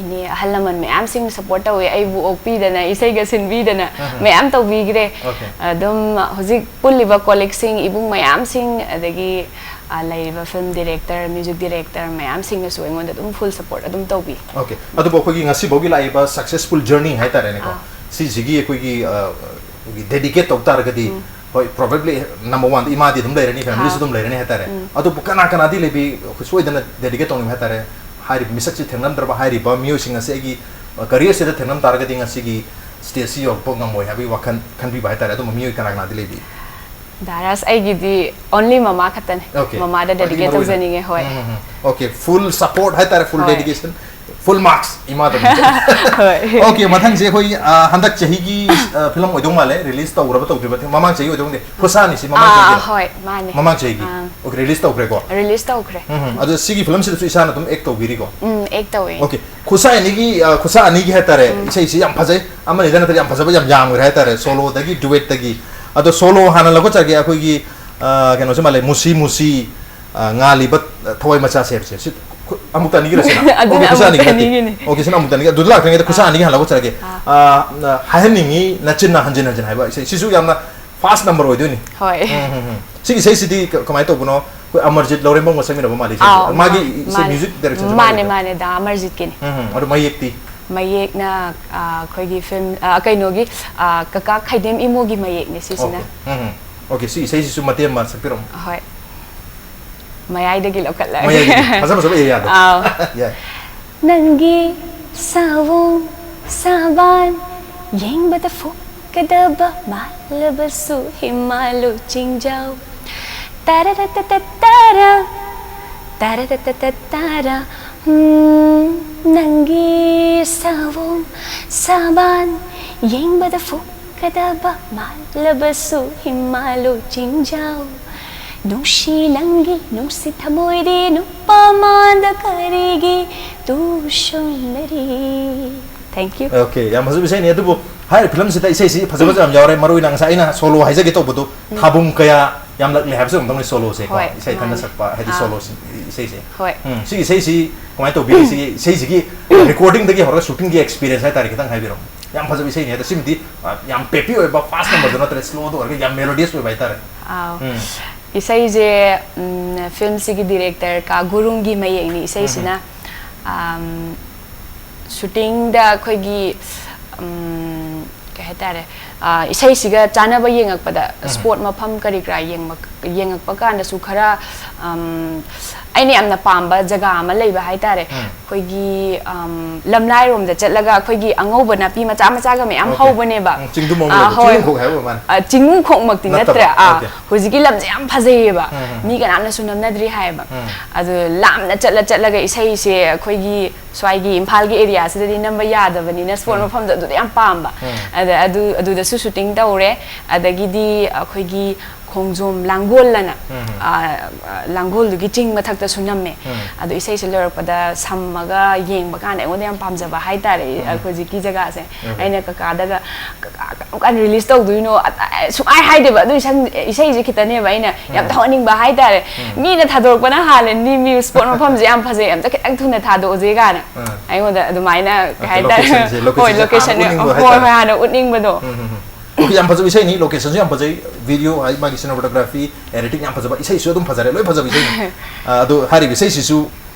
ꯏꯅꯦ ꯑꯍꯜ ꯂꯃꯟ ꯃꯌꯥꯝꯁꯤꯡ ꯁꯄꯣꯔꯠ ꯇꯧꯋꯦ, ꯑꯩꯕꯨ ꯑꯣꯛꯄꯤꯗꯅ, ꯏꯁꯩꯒ ꯁꯤꯟꯕꯤꯗꯅ ꯎꯝ꯫ ꯃꯌꯥꯝ ꯇꯧꯕꯤꯈ꯭ꯔꯦ꯫ Okay꯫ ꯑꯗꯨꯝ ꯍꯧꯖꯤꯛ ꯄꯨꯜꯂꯤꯕ ꯀꯣꯂꯤꯛꯁꯤꯡ, ꯏꯕꯨꯡ ꯃꯌꯥꯝꯁꯤꯡ, ꯑꯗꯒꯤ, ꯑ, ꯂꯩꯔꯤꯕ ꯐꯤꯂꯝ ꯗꯤꯔꯦꯛꯇꯔ, ꯃ꯭ꯌꯨꯖꯤꯛ ꯗꯤꯔꯦꯛꯇꯔ ꯃꯌꯥꯝꯁꯤꯡꯅꯁꯨ ꯑꯩꯉꯣꯟꯗ ꯑꯗꯨꯝ ꯐꯨꯜ ꯁꯄꯣꯔꯠ ꯑꯗꯨꯝ ꯇꯧꯕꯤ꯫ Okay꯫ ꯑꯗꯨꯕꯨ ꯑꯩꯈꯣꯏꯒꯤ ꯉꯁꯤꯐꯥꯎꯒꯤ ꯂꯥꯛꯏꯕ ꯁꯛꯁꯦꯁꯐꯨꯜ ꯖꯔꯅꯤ ꯍꯥꯏꯇꯥꯔꯦꯅꯦꯀꯣ, ꯑꯥ꯫ ꯁꯤꯁꯤꯒꯤ ꯑꯩꯈꯣꯏꯒꯤ, ꯑ, ꯑꯩꯈꯣꯏꯒꯤ ꯗꯦꯗꯤꯀꯦꯠ ꯇꯧ ꯇꯥꯔꯒꯗꯤ, ꯎꯝ꯫ ꯍꯣꯏ, probably number one ꯗ ꯏꯃꯥꯗꯤ ꯑꯗꯨꯝ ꯂꯩꯔꯅꯤ, ꯐꯦꯃꯤꯂꯤꯁꯨ ꯑꯥ꯫ ꯑꯗꯨꯝ ꯂꯩꯔꯅꯤ ꯍꯥꯏꯇꯥꯔꯦ꯫ ꯎꯝ꯫ ꯑꯗꯨꯕꯨ ꯀꯅꯥ ꯀꯅꯥꯗꯤ ꯂꯩꯕꯤ, ꯑꯩꯈꯣꯏ ꯁꯣꯏꯗꯅ ꯗꯦꯗꯤꯀꯦꯠ ꯇꯧꯅꯤꯡꯕ ꯍꯥꯏꯇꯥꯔꯦ? ꯍꯥꯏꯔꯤꯕ ꯃꯤꯁꯛꯁꯤ ꯊꯦꯡꯅꯔꯝꯗ꯭ꯔꯕ ꯍꯥꯏꯔꯤꯕ ꯃꯤꯑꯣꯏꯁꯤꯡ ꯑꯁꯤ ꯑꯩꯒꯤ, ꯑ, ꯀꯔꯤꯌꯔꯁꯤꯗ ꯊꯦꯡꯅꯔꯝ ꯇꯥꯔꯒꯗꯤ ꯉꯁꯤꯒꯤ ꯁ꯭ꯇꯦꯖꯁꯤ ꯌꯧꯔꯛꯄ ꯉꯝꯃꯣꯏ ꯍꯥꯏꯕꯒꯤ ꯋꯥꯈꯜ ꯈꯟꯕꯤꯕ ꯍꯥꯏꯇꯥꯔꯦ, ꯑꯗꯨꯝꯕ ꯃꯤꯑꯣꯏ ꯀꯅꯥ ꯀꯅꯥꯗꯤ ꯂꯩꯕꯤ? ꯗꯥ ꯔꯥꯖ, ꯑꯩꯒꯤꯗꯤ only ꯃꯃꯥ ꯈꯛꯇꯅꯦ꯫ Okay꯫ ꯃꯃꯥꯗ ꯈ꯭ꯋꯥꯏꯗꯒꯤ dedicate ꯃꯔꯨ ꯑꯣꯏꯅ꯫ ꯇꯧꯖꯅꯤꯡꯉꯦ, ꯍꯣꯏ꯫ ꯎꯝ, ꯎꯝ, ꯎꯝ꯫ Okay, full support ꯍꯥꯏꯇꯥꯔꯦ, full ꯍꯣꯏ꯫ Dedication, full marks ꯏꯃꯥꯗ ꯑꯗꯨꯝ ꯆꯠꯂꯦ꯫ ꯍꯣꯏ꯫ Okay, ꯃꯊꯪꯁꯦ ꯑꯩꯈꯣꯏ, ꯑ, ꯍꯟꯗꯛ ꯆꯍꯤꯒꯤ, ꯑ, ꯐꯤꯂꯝ ꯑꯣꯏꯗꯧ ꯃꯥꯜꯂꯦ, ꯔꯤꯂꯤꯁ ꯇꯧꯈ꯭ꯔꯕ ꯇꯧꯗ꯭ꯔꯤꯕ, ꯃꯃꯥꯡ ꯆꯍꯤ ꯑꯣꯏꯗꯧ ꯃꯥꯜꯂꯦ, ꯈꯨꯁꯥꯅꯤꯁꯤ ꯃꯃꯥꯡ ꯑꯥ, ꯆꯍꯤꯒꯤꯔ? ꯍꯣꯏ, ꯃꯥꯅꯦ꯫ ꯃꯃꯥꯡ ꯆꯍꯤꯒꯤ꯫ ꯑꯥ꯫ Okay, ꯔꯤꯂꯤꯁ ꯇꯧꯈ꯭ꯔꯦꯀꯣ? Um, um. ꯑꯗꯣ ꯁꯤꯒꯤ ꯐꯤꯂꯝꯁꯤꯗꯁꯨ ꯏꯁꯥꯅ ꯑꯗꯨꯝ ꯑꯦꯛ ꯇꯧꯕꯤꯔꯤꯀꯣ? ꯎꯝ, ꯑꯦꯛ ꯇꯧꯋꯦ꯫ Okay, ꯈꯨꯠꯁꯥ ꯑꯅꯤꯒꯤ, ꯑ, ꯈꯨꯠꯁꯥ ꯑꯅꯤꯒꯤ ꯍꯥꯏꯇꯥꯔꯦ, ꯎꯝ꯫ ꯏꯁꯩꯁꯤ ꯌꯥꯝ ꯐꯖꯩ, ꯑꯃꯅꯤꯗ ꯅꯠꯇ꯭ꯔꯒ ꯌꯥꯝ ꯐꯖꯕ ꯌꯥꯝ ꯌꯥꯝꯈ꯭ꯔꯦ ꯍꯥꯏꯇꯥꯔꯦ, ꯁꯣꯂꯣꯗꯒꯤ ꯗꯨꯋꯦꯠꯇꯒꯤ꯫ ꯑꯗꯣ ꯁꯣꯂꯣ ꯍꯥꯟꯅ ꯂꯧꯈꯠꯆꯔꯒꯦ, ꯑꯩꯈꯣꯏꯒꯤ, ꯑ, ꯀꯩꯅꯣꯁꯤ ꯃꯥꯜꯂꯦ, ꯃꯨꯁꯤ ꯃꯨꯁꯤ, ꯑ, ꯉꯥꯜꯂꯤꯕ, ꯑ, ꯊꯋꯥꯏ ꯃꯆꯥꯁꯦ ꯍꯥꯏꯕꯁꯦ, ꯁꯤ ꯈꯨ-, ꯑꯃꯨꯛꯇ ꯑꯅꯤꯒꯤꯔ ꯁꯤꯅ? ꯑꯗꯨꯅ ꯑꯣꯀꯦ, ꯈꯨꯠꯁꯥ ꯑꯃꯨꯛꯇ ꯑꯅꯤꯒꯤ ꯅꯠꯇꯦ꯫ ꯑꯅꯤꯒꯤꯅꯤ꯫ ꯑꯣꯀꯦ, ꯁꯤꯅ ꯑꯃꯨꯛꯇ ꯑꯅꯤꯒꯤ꯫ ꯑꯗꯨꯗ ꯂꯥꯛꯇ꯭ꯔꯤꯉꯩꯗ ꯈꯨꯠꯁꯥ ꯑꯥ꯫ ꯑꯅꯤꯒꯤ ꯍꯥꯟꯅ ꯂꯧꯈꯠꯆꯔꯒꯦ꯫ ꯑꯥ꯫ ꯑ, ꯑ, ꯍꯥꯏꯍꯟꯅꯤꯡꯉꯤ ꯅꯆꯤꯟꯅ ꯍꯟꯖꯤꯟ ꯍꯟꯖꯤꯟ ꯍꯥꯏꯕ ꯏꯁꯩ, ꯁꯤꯁꯨ ꯌꯥꯝꯅ ꯐꯥꯁ ꯅꯝꯕꯔ ꯑꯣꯏꯗꯣꯏꯅꯤ꯫ ꯍꯣꯏ꯫ ꯎꯝ, ꯎꯝ, ꯎꯝ꯫ ꯁꯤꯒꯤ ꯏꯁꯩꯁꯤꯗꯤ ꯀ-, ꯀꯃꯥꯏꯅ ꯇꯧꯕꯅꯣ? ꯑꯩꯈꯣꯏ ꯑꯃꯔꯖꯤꯠ ꯂꯧꯔꯦꯝꯕꯝꯒ ꯁꯛꯃꯤꯟꯅꯕ ꯃꯥꯜꯂꯤ ꯏꯁꯩꯁꯦ꯫ ꯑꯥꯎ, ꯃꯥꯒꯤ ꯃꯥ-, ꯏꯁꯩ ꯃꯥꯅꯦ꯫ ꯃ꯭ꯌꯨꯖꯤꯛ ꯗꯥꯏꯔꯦꯛꯁꯟꯁꯦ ꯃꯥꯅꯦ, ꯃꯥꯒꯤꯗ? ꯃꯥꯅꯦ, ꯗꯥ ꯑꯃꯔꯖꯤꯠꯀꯤꯅꯤ꯫ ꯎꯝ, ꯎꯝ꯫ ꯑꯗꯣ ꯃꯌꯦꯛꯇꯤ? ꯃꯌꯦꯛꯅ, ꯑ, ꯑꯩꯈꯣꯏꯒꯤ ꯐꯤꯂꯝ, ꯑ, ꯀꯩꯅꯣꯒꯤ, ꯑ, ꯀꯀꯥ ꯈꯩꯗꯦꯝ ꯏꯃꯣꯒꯤ ꯃꯌꯦꯛꯅꯦ ꯁꯤꯁꯤꯅ꯫ ꯑꯣꯀꯦ꯫ ꯎꯝ, ꯎꯝ꯫ ꯑꯣꯀꯦ, ꯁꯤ ꯏꯁꯩꯁꯤꯁꯨ ꯃꯇꯦꯛ ꯑꯃ ꯁꯛꯄꯤꯔꯝꯃꯣ꯫ ꯍꯣꯏ꯫ ꯃꯌꯥꯏꯗꯒꯤ ꯂꯧꯈꯠꯂꯒꯦ꯫ ꯃꯌꯥꯏꯗꯒꯤ ꯐꯖ ꯐꯖꯕ area ꯗꯣ꯫ ꯑꯥꯎ꯫ ꯌꯥꯏ꯫ ꯅꯪꯒꯤ ꯁꯥꯋꯣꯡ ꯁꯥꯕꯥꯟ ꯌꯦꯡꯕꯗ ꯐꯨꯛꯀꯗꯕ ꯃꯥꯜꯂꯕꯁꯨ ꯍꯤꯃꯥꯂꯨ ꯆꯤꯡꯖꯥꯎ ꯇꯔꯔꯇꯇꯇꯔ ꯇꯔꯔꯇꯇꯇꯔ ꯎꯝ, ꯅꯪꯒꯤ ꯁꯥꯋꯣꯡ ꯁꯥꯕꯥꯟ ꯌꯦꯡꯕꯗ ꯐꯨꯛꯀꯗꯕ ꯃꯥꯜꯂꯕꯁꯨ ꯍꯤꯃꯥꯂꯨ ꯆꯤꯡꯖꯥꯎ ꯅꯨꯡꯁꯤ ꯅꯪꯒꯤ ꯅꯨꯡꯁꯤ ꯊꯃꯣꯏꯗꯤ ꯅꯨꯄꯥ ꯃꯥꯟꯗ ꯀꯔꯤꯒꯤ ꯇꯨꯁꯣꯟꯅꯔꯤ? Thank you. Okay, ꯌꯥꯝ ꯐꯖꯕ ꯏꯁꯩꯅꯤ꯫ ꯑꯗꯨꯕꯨ ꯍꯥꯏꯔꯤꯕ film ꯁꯤꯗ ꯏꯁꯩꯁꯤ ꯐꯖ ꯐꯖꯕ ꯌꯥꯝ ꯌꯥꯎꯔꯦ꯫ ꯃꯔꯨ ꯑꯣꯏꯅ ꯉꯁꯥꯏ ꯑꯩꯅ solo ꯍꯥꯏꯖꯒꯦ ꯇꯧꯕꯗꯣ, ꯊꯥꯕꯨꯡ ꯀꯌꯥ ꯌꯥꯝꯂꯛꯂꯦ ꯍꯥꯏꯕꯁꯨ ꯑꯃꯨꯛꯇꯪꯅꯤ solo ꯁꯦ ꯀꯣ꯫ ꯍꯣꯏ, ꯏꯁꯩ ꯏꯊꯟꯗ ꯃꯥꯅꯦ꯫ ꯁꯛꯄ ꯍꯥꯏꯗꯤ ꯑꯥ꯫ Solo ꯁꯤ-, ꯏꯁꯩꯁꯦ꯫ ꯍꯣꯏ꯫ ꯎꯝ, ꯁꯤꯒꯤ ꯏꯁꯩꯁꯤ ꯀꯃꯥꯏꯅ ꯇꯧꯕꯤꯔꯤ? ꯁꯤꯒꯤ, ꯁꯤꯒꯤ recording ꯗꯒꯤ ꯍꯧꯔꯒ shooting ꯒꯤ experience ꯍꯥꯏꯇꯥꯔꯦ, ꯈꯤꯇꯪ ꯍꯥꯏꯕꯤꯔꯛꯑꯣ꯫ ꯌꯥꯝ ꯐꯖꯕ ꯏꯁꯩꯅꯤ꯫ ꯑꯗꯣ ꯁꯤꯃꯗꯤ, ꯑ, ꯌꯥꯝ peppy ꯑꯣꯏꯕ, fast number ꯗꯨ ꯅꯠꯇ꯭ꯔꯦ, slow ꯗ ꯑꯣꯏꯔꯒ ꯌꯥꯝ melodious ꯑꯣꯏꯕ ꯍꯥꯏꯇꯥꯔꯦ꯫ ꯑꯥꯎ꯫ ꯎꯝ꯫ ꯏꯁꯩꯁꯦ, ꯎꯝ, film ꯁꯤꯒꯤ director ꯀꯥ ꯒꯨꯔꯨꯡꯒꯤ ꯃꯌꯦꯛꯅꯤ ꯏꯁꯩꯁꯤꯅ꯫ ꯑꯝ, shooting ꯗ ꯑꯩꯈꯣꯏꯒꯤ, ꯎꯝ, ꯀꯩ ꯍꯥꯏꯇꯥꯔꯦ, ꯑ, ꯏꯁꯩꯁꯤꯒ ꯆꯥꯟꯅꯕ ꯌꯦꯡꯉꯛꯄꯗ, spot ꯃꯐꯝ ꯀꯔꯤ ꯀꯔꯥ ꯌꯦꯡꯕ-, ꯌꯦꯡꯉꯛꯄ ꯀꯥꯟꯗꯁꯨ ꯈꯔ, ꯑꯝ, ꯑꯩꯅ ꯌꯥꯝꯅ ꯄꯥꯝꯕ ꯖꯒꯥ ꯑꯃ ꯂꯩꯕ ꯍꯥꯏꯇꯥꯔꯦ꯫ ꯎꯝ꯫ ꯑꯩꯈꯣꯏꯒꯤ, ꯑꯝ, ꯂꯝꯂꯥꯏꯔꯣꯝꯗ ꯆꯠꯂꯒ ꯑꯩꯈꯣꯏꯒꯤ ꯑꯉꯧꯕ ꯅꯥꯄꯤ ꯃꯆꯥ ꯃꯆꯥꯒ ꯃꯌꯥꯝ Okay. ꯍꯧꯕꯅꯦꯕ꯫ ꯎꯝ, ꯆꯤꯡꯗꯨꯝ ꯑꯃ ꯑꯥ, ꯂꯩꯕ, ꯍꯣꯏ꯫ ꯆꯤꯡꯅꯨꯡꯈꯣꯛ ꯍꯥꯏꯕ ꯑꯣꯏꯔ ꯃꯥꯜꯂꯦ꯫ ꯑ, ꯆꯤꯡꯅꯨꯡꯈꯣꯛꯃꯛꯇꯤ ꯅꯠꯇꯕ, ꯅꯠꯇ꯭ꯔꯦ꯫ ꯑꯥ, okay. ꯍꯧꯖꯤꯛꯀꯤ ꯂꯝꯁꯦ ꯌꯥꯝ ꯐꯖꯩꯌꯦꯕ꯫ ꯎꯝ, ꯎꯝ, ꯎꯝ꯫ ꯃꯤ ꯀꯅꯥꯝꯅꯁꯨ ꯅꯝꯅꯗ꯭ꯔꯤ ꯍꯥꯏꯌꯦꯕ꯫ ꯎꯝ꯫ ꯑꯗꯨ ꯂꯥꯞꯅ ꯆꯠꯂ ꯆꯠꯂꯒ ꯏꯁꯩꯁꯦ ꯑꯩꯈꯣꯏꯒꯤ ꯁ꯭ꯋꯥꯏꯒꯤ ꯏꯝꯐꯥꯜꯒꯤ area ꯁꯤꯗꯗꯤ ꯅꯝꯕ ꯌꯥꯗꯕꯅꯤꯅ spot ꯎꯝ꯫ ꯃꯐꯝꯗꯣ ꯑꯗꯨꯗ ꯌꯥꯝ ꯄꯥꯝꯕ꯫ ꯎꯝ꯫ ꯑꯗ ꯑꯗꯨ, ꯑꯗꯨꯗꯁꯨ shooting ꯇꯧꯔꯦ꯫ ꯑꯗꯒꯤꯗꯤ ꯑꯩꯈꯣꯏꯒꯤ ꯈꯣꯡꯖꯣꯝ ꯂꯥꯡꯒꯣꯜ ꯑꯅ, ꯎꯝ꯫ ꯑ, ꯑ, ꯂꯥꯡꯒꯣꯜꯗꯨꯒꯤ ꯆꯤꯡ ꯃꯊꯛꯇꯁꯨ ꯅꯝꯃꯦ꯫ ꯎꯝ꯫ ꯑꯗꯣ ꯏꯁꯩꯁꯦ ꯂꯣꯏꯔꯛꯄꯗ ꯁꯝꯃꯒ ꯌꯦꯡꯕ ꯀꯥꯟꯗ ꯑꯩꯉꯣꯟꯗ ꯌꯥꯝ ꯄꯥꯝꯖꯕ ꯍꯥꯏꯇꯥꯔꯦ, ꯎꯝ꯫ ꯑꯩꯈꯣꯏ ꯍꯧꯖꯤꯛꯀꯤ ꯖꯒꯥꯁꯦ꯫ ꯎꯝ꯫ ꯑꯩꯅ ꯀꯀꯥꯗꯒ, "ꯀꯀꯥ, ꯀꯔꯝ ꯀꯥꯟꯗ release ꯇꯧꯗꯣꯏꯅꯣ?" ꯑ, ꯑ, ꯁꯨꯡꯍꯥꯏ ꯍꯥꯏꯗꯦꯕ꯫ ꯑꯗꯨ ꯏꯁꯪ-, ꯏꯁꯩꯁꯦ ꯈꯤꯇꯅꯦꯕ ꯑꯩꯅ ꯌꯥꯝ ꯎꯝ꯫ ꯊꯧꯍꯟꯅꯤꯡꯕ ꯍꯥꯏꯇꯥꯔꯦ꯫ ꯎꯝ꯫ ꯃꯤꯅ ꯊꯥꯗꯣꯔꯛꯄꯅ ꯍꯥꯜꯂꯅꯤ, ꯃꯤ spot ꯃꯐꯝꯁꯦ ꯌꯥꯝ ꯐꯖꯩ, ꯑꯝꯇ ꯈꯤꯇꯪ ꯊꯨꯅ ꯊꯥꯗꯣꯛꯑꯁꯦ ꯀꯥꯏꯅ꯫ ꯎꯝ꯫ ꯑꯩꯉꯣꯟꯗ ꯑꯗꯨꯃꯥꯏꯅ, ꯀꯩ ꯑꯣꯀꯦ, ꯍꯥꯏꯇꯥꯔꯦ? location ꯁꯦ, location ꯍꯣꯏ, ꯁꯦ location ꯍꯥꯟꯅ ꯎꯠꯅꯤꯡꯕ ꯍꯣꯏ, ꯍꯥꯏꯇꯥꯔꯦ꯫ ꯍꯣꯏ, ꯍꯥꯟꯅ ꯎꯠꯅꯤꯡꯕꯗꯣ꯫ ꯎꯝ, ꯎꯝ, ꯎꯝ꯫ ꯑꯣꯀꯦ, ꯌꯥꯝ ꯐꯖꯕ ꯏꯁꯩꯅꯤ, location ꯁꯨ ꯌꯥꯝ ꯐꯖꯩ, video ꯍꯥꯏ, ꯃꯥꯒꯤ cinematography, editing ꯌꯥꯝ ꯐꯖꯕ, ꯏꯁꯩꯁꯨ ꯑꯗꯨꯝ ꯐꯖꯔꯦ, ꯂꯣꯏ ꯐꯖꯕ ꯏꯁꯩꯅꯤ꯫ ꯑ, ꯑꯗꯣ ꯍꯥꯏꯔꯤꯕ ꯏꯁꯩꯁꯤꯁꯨ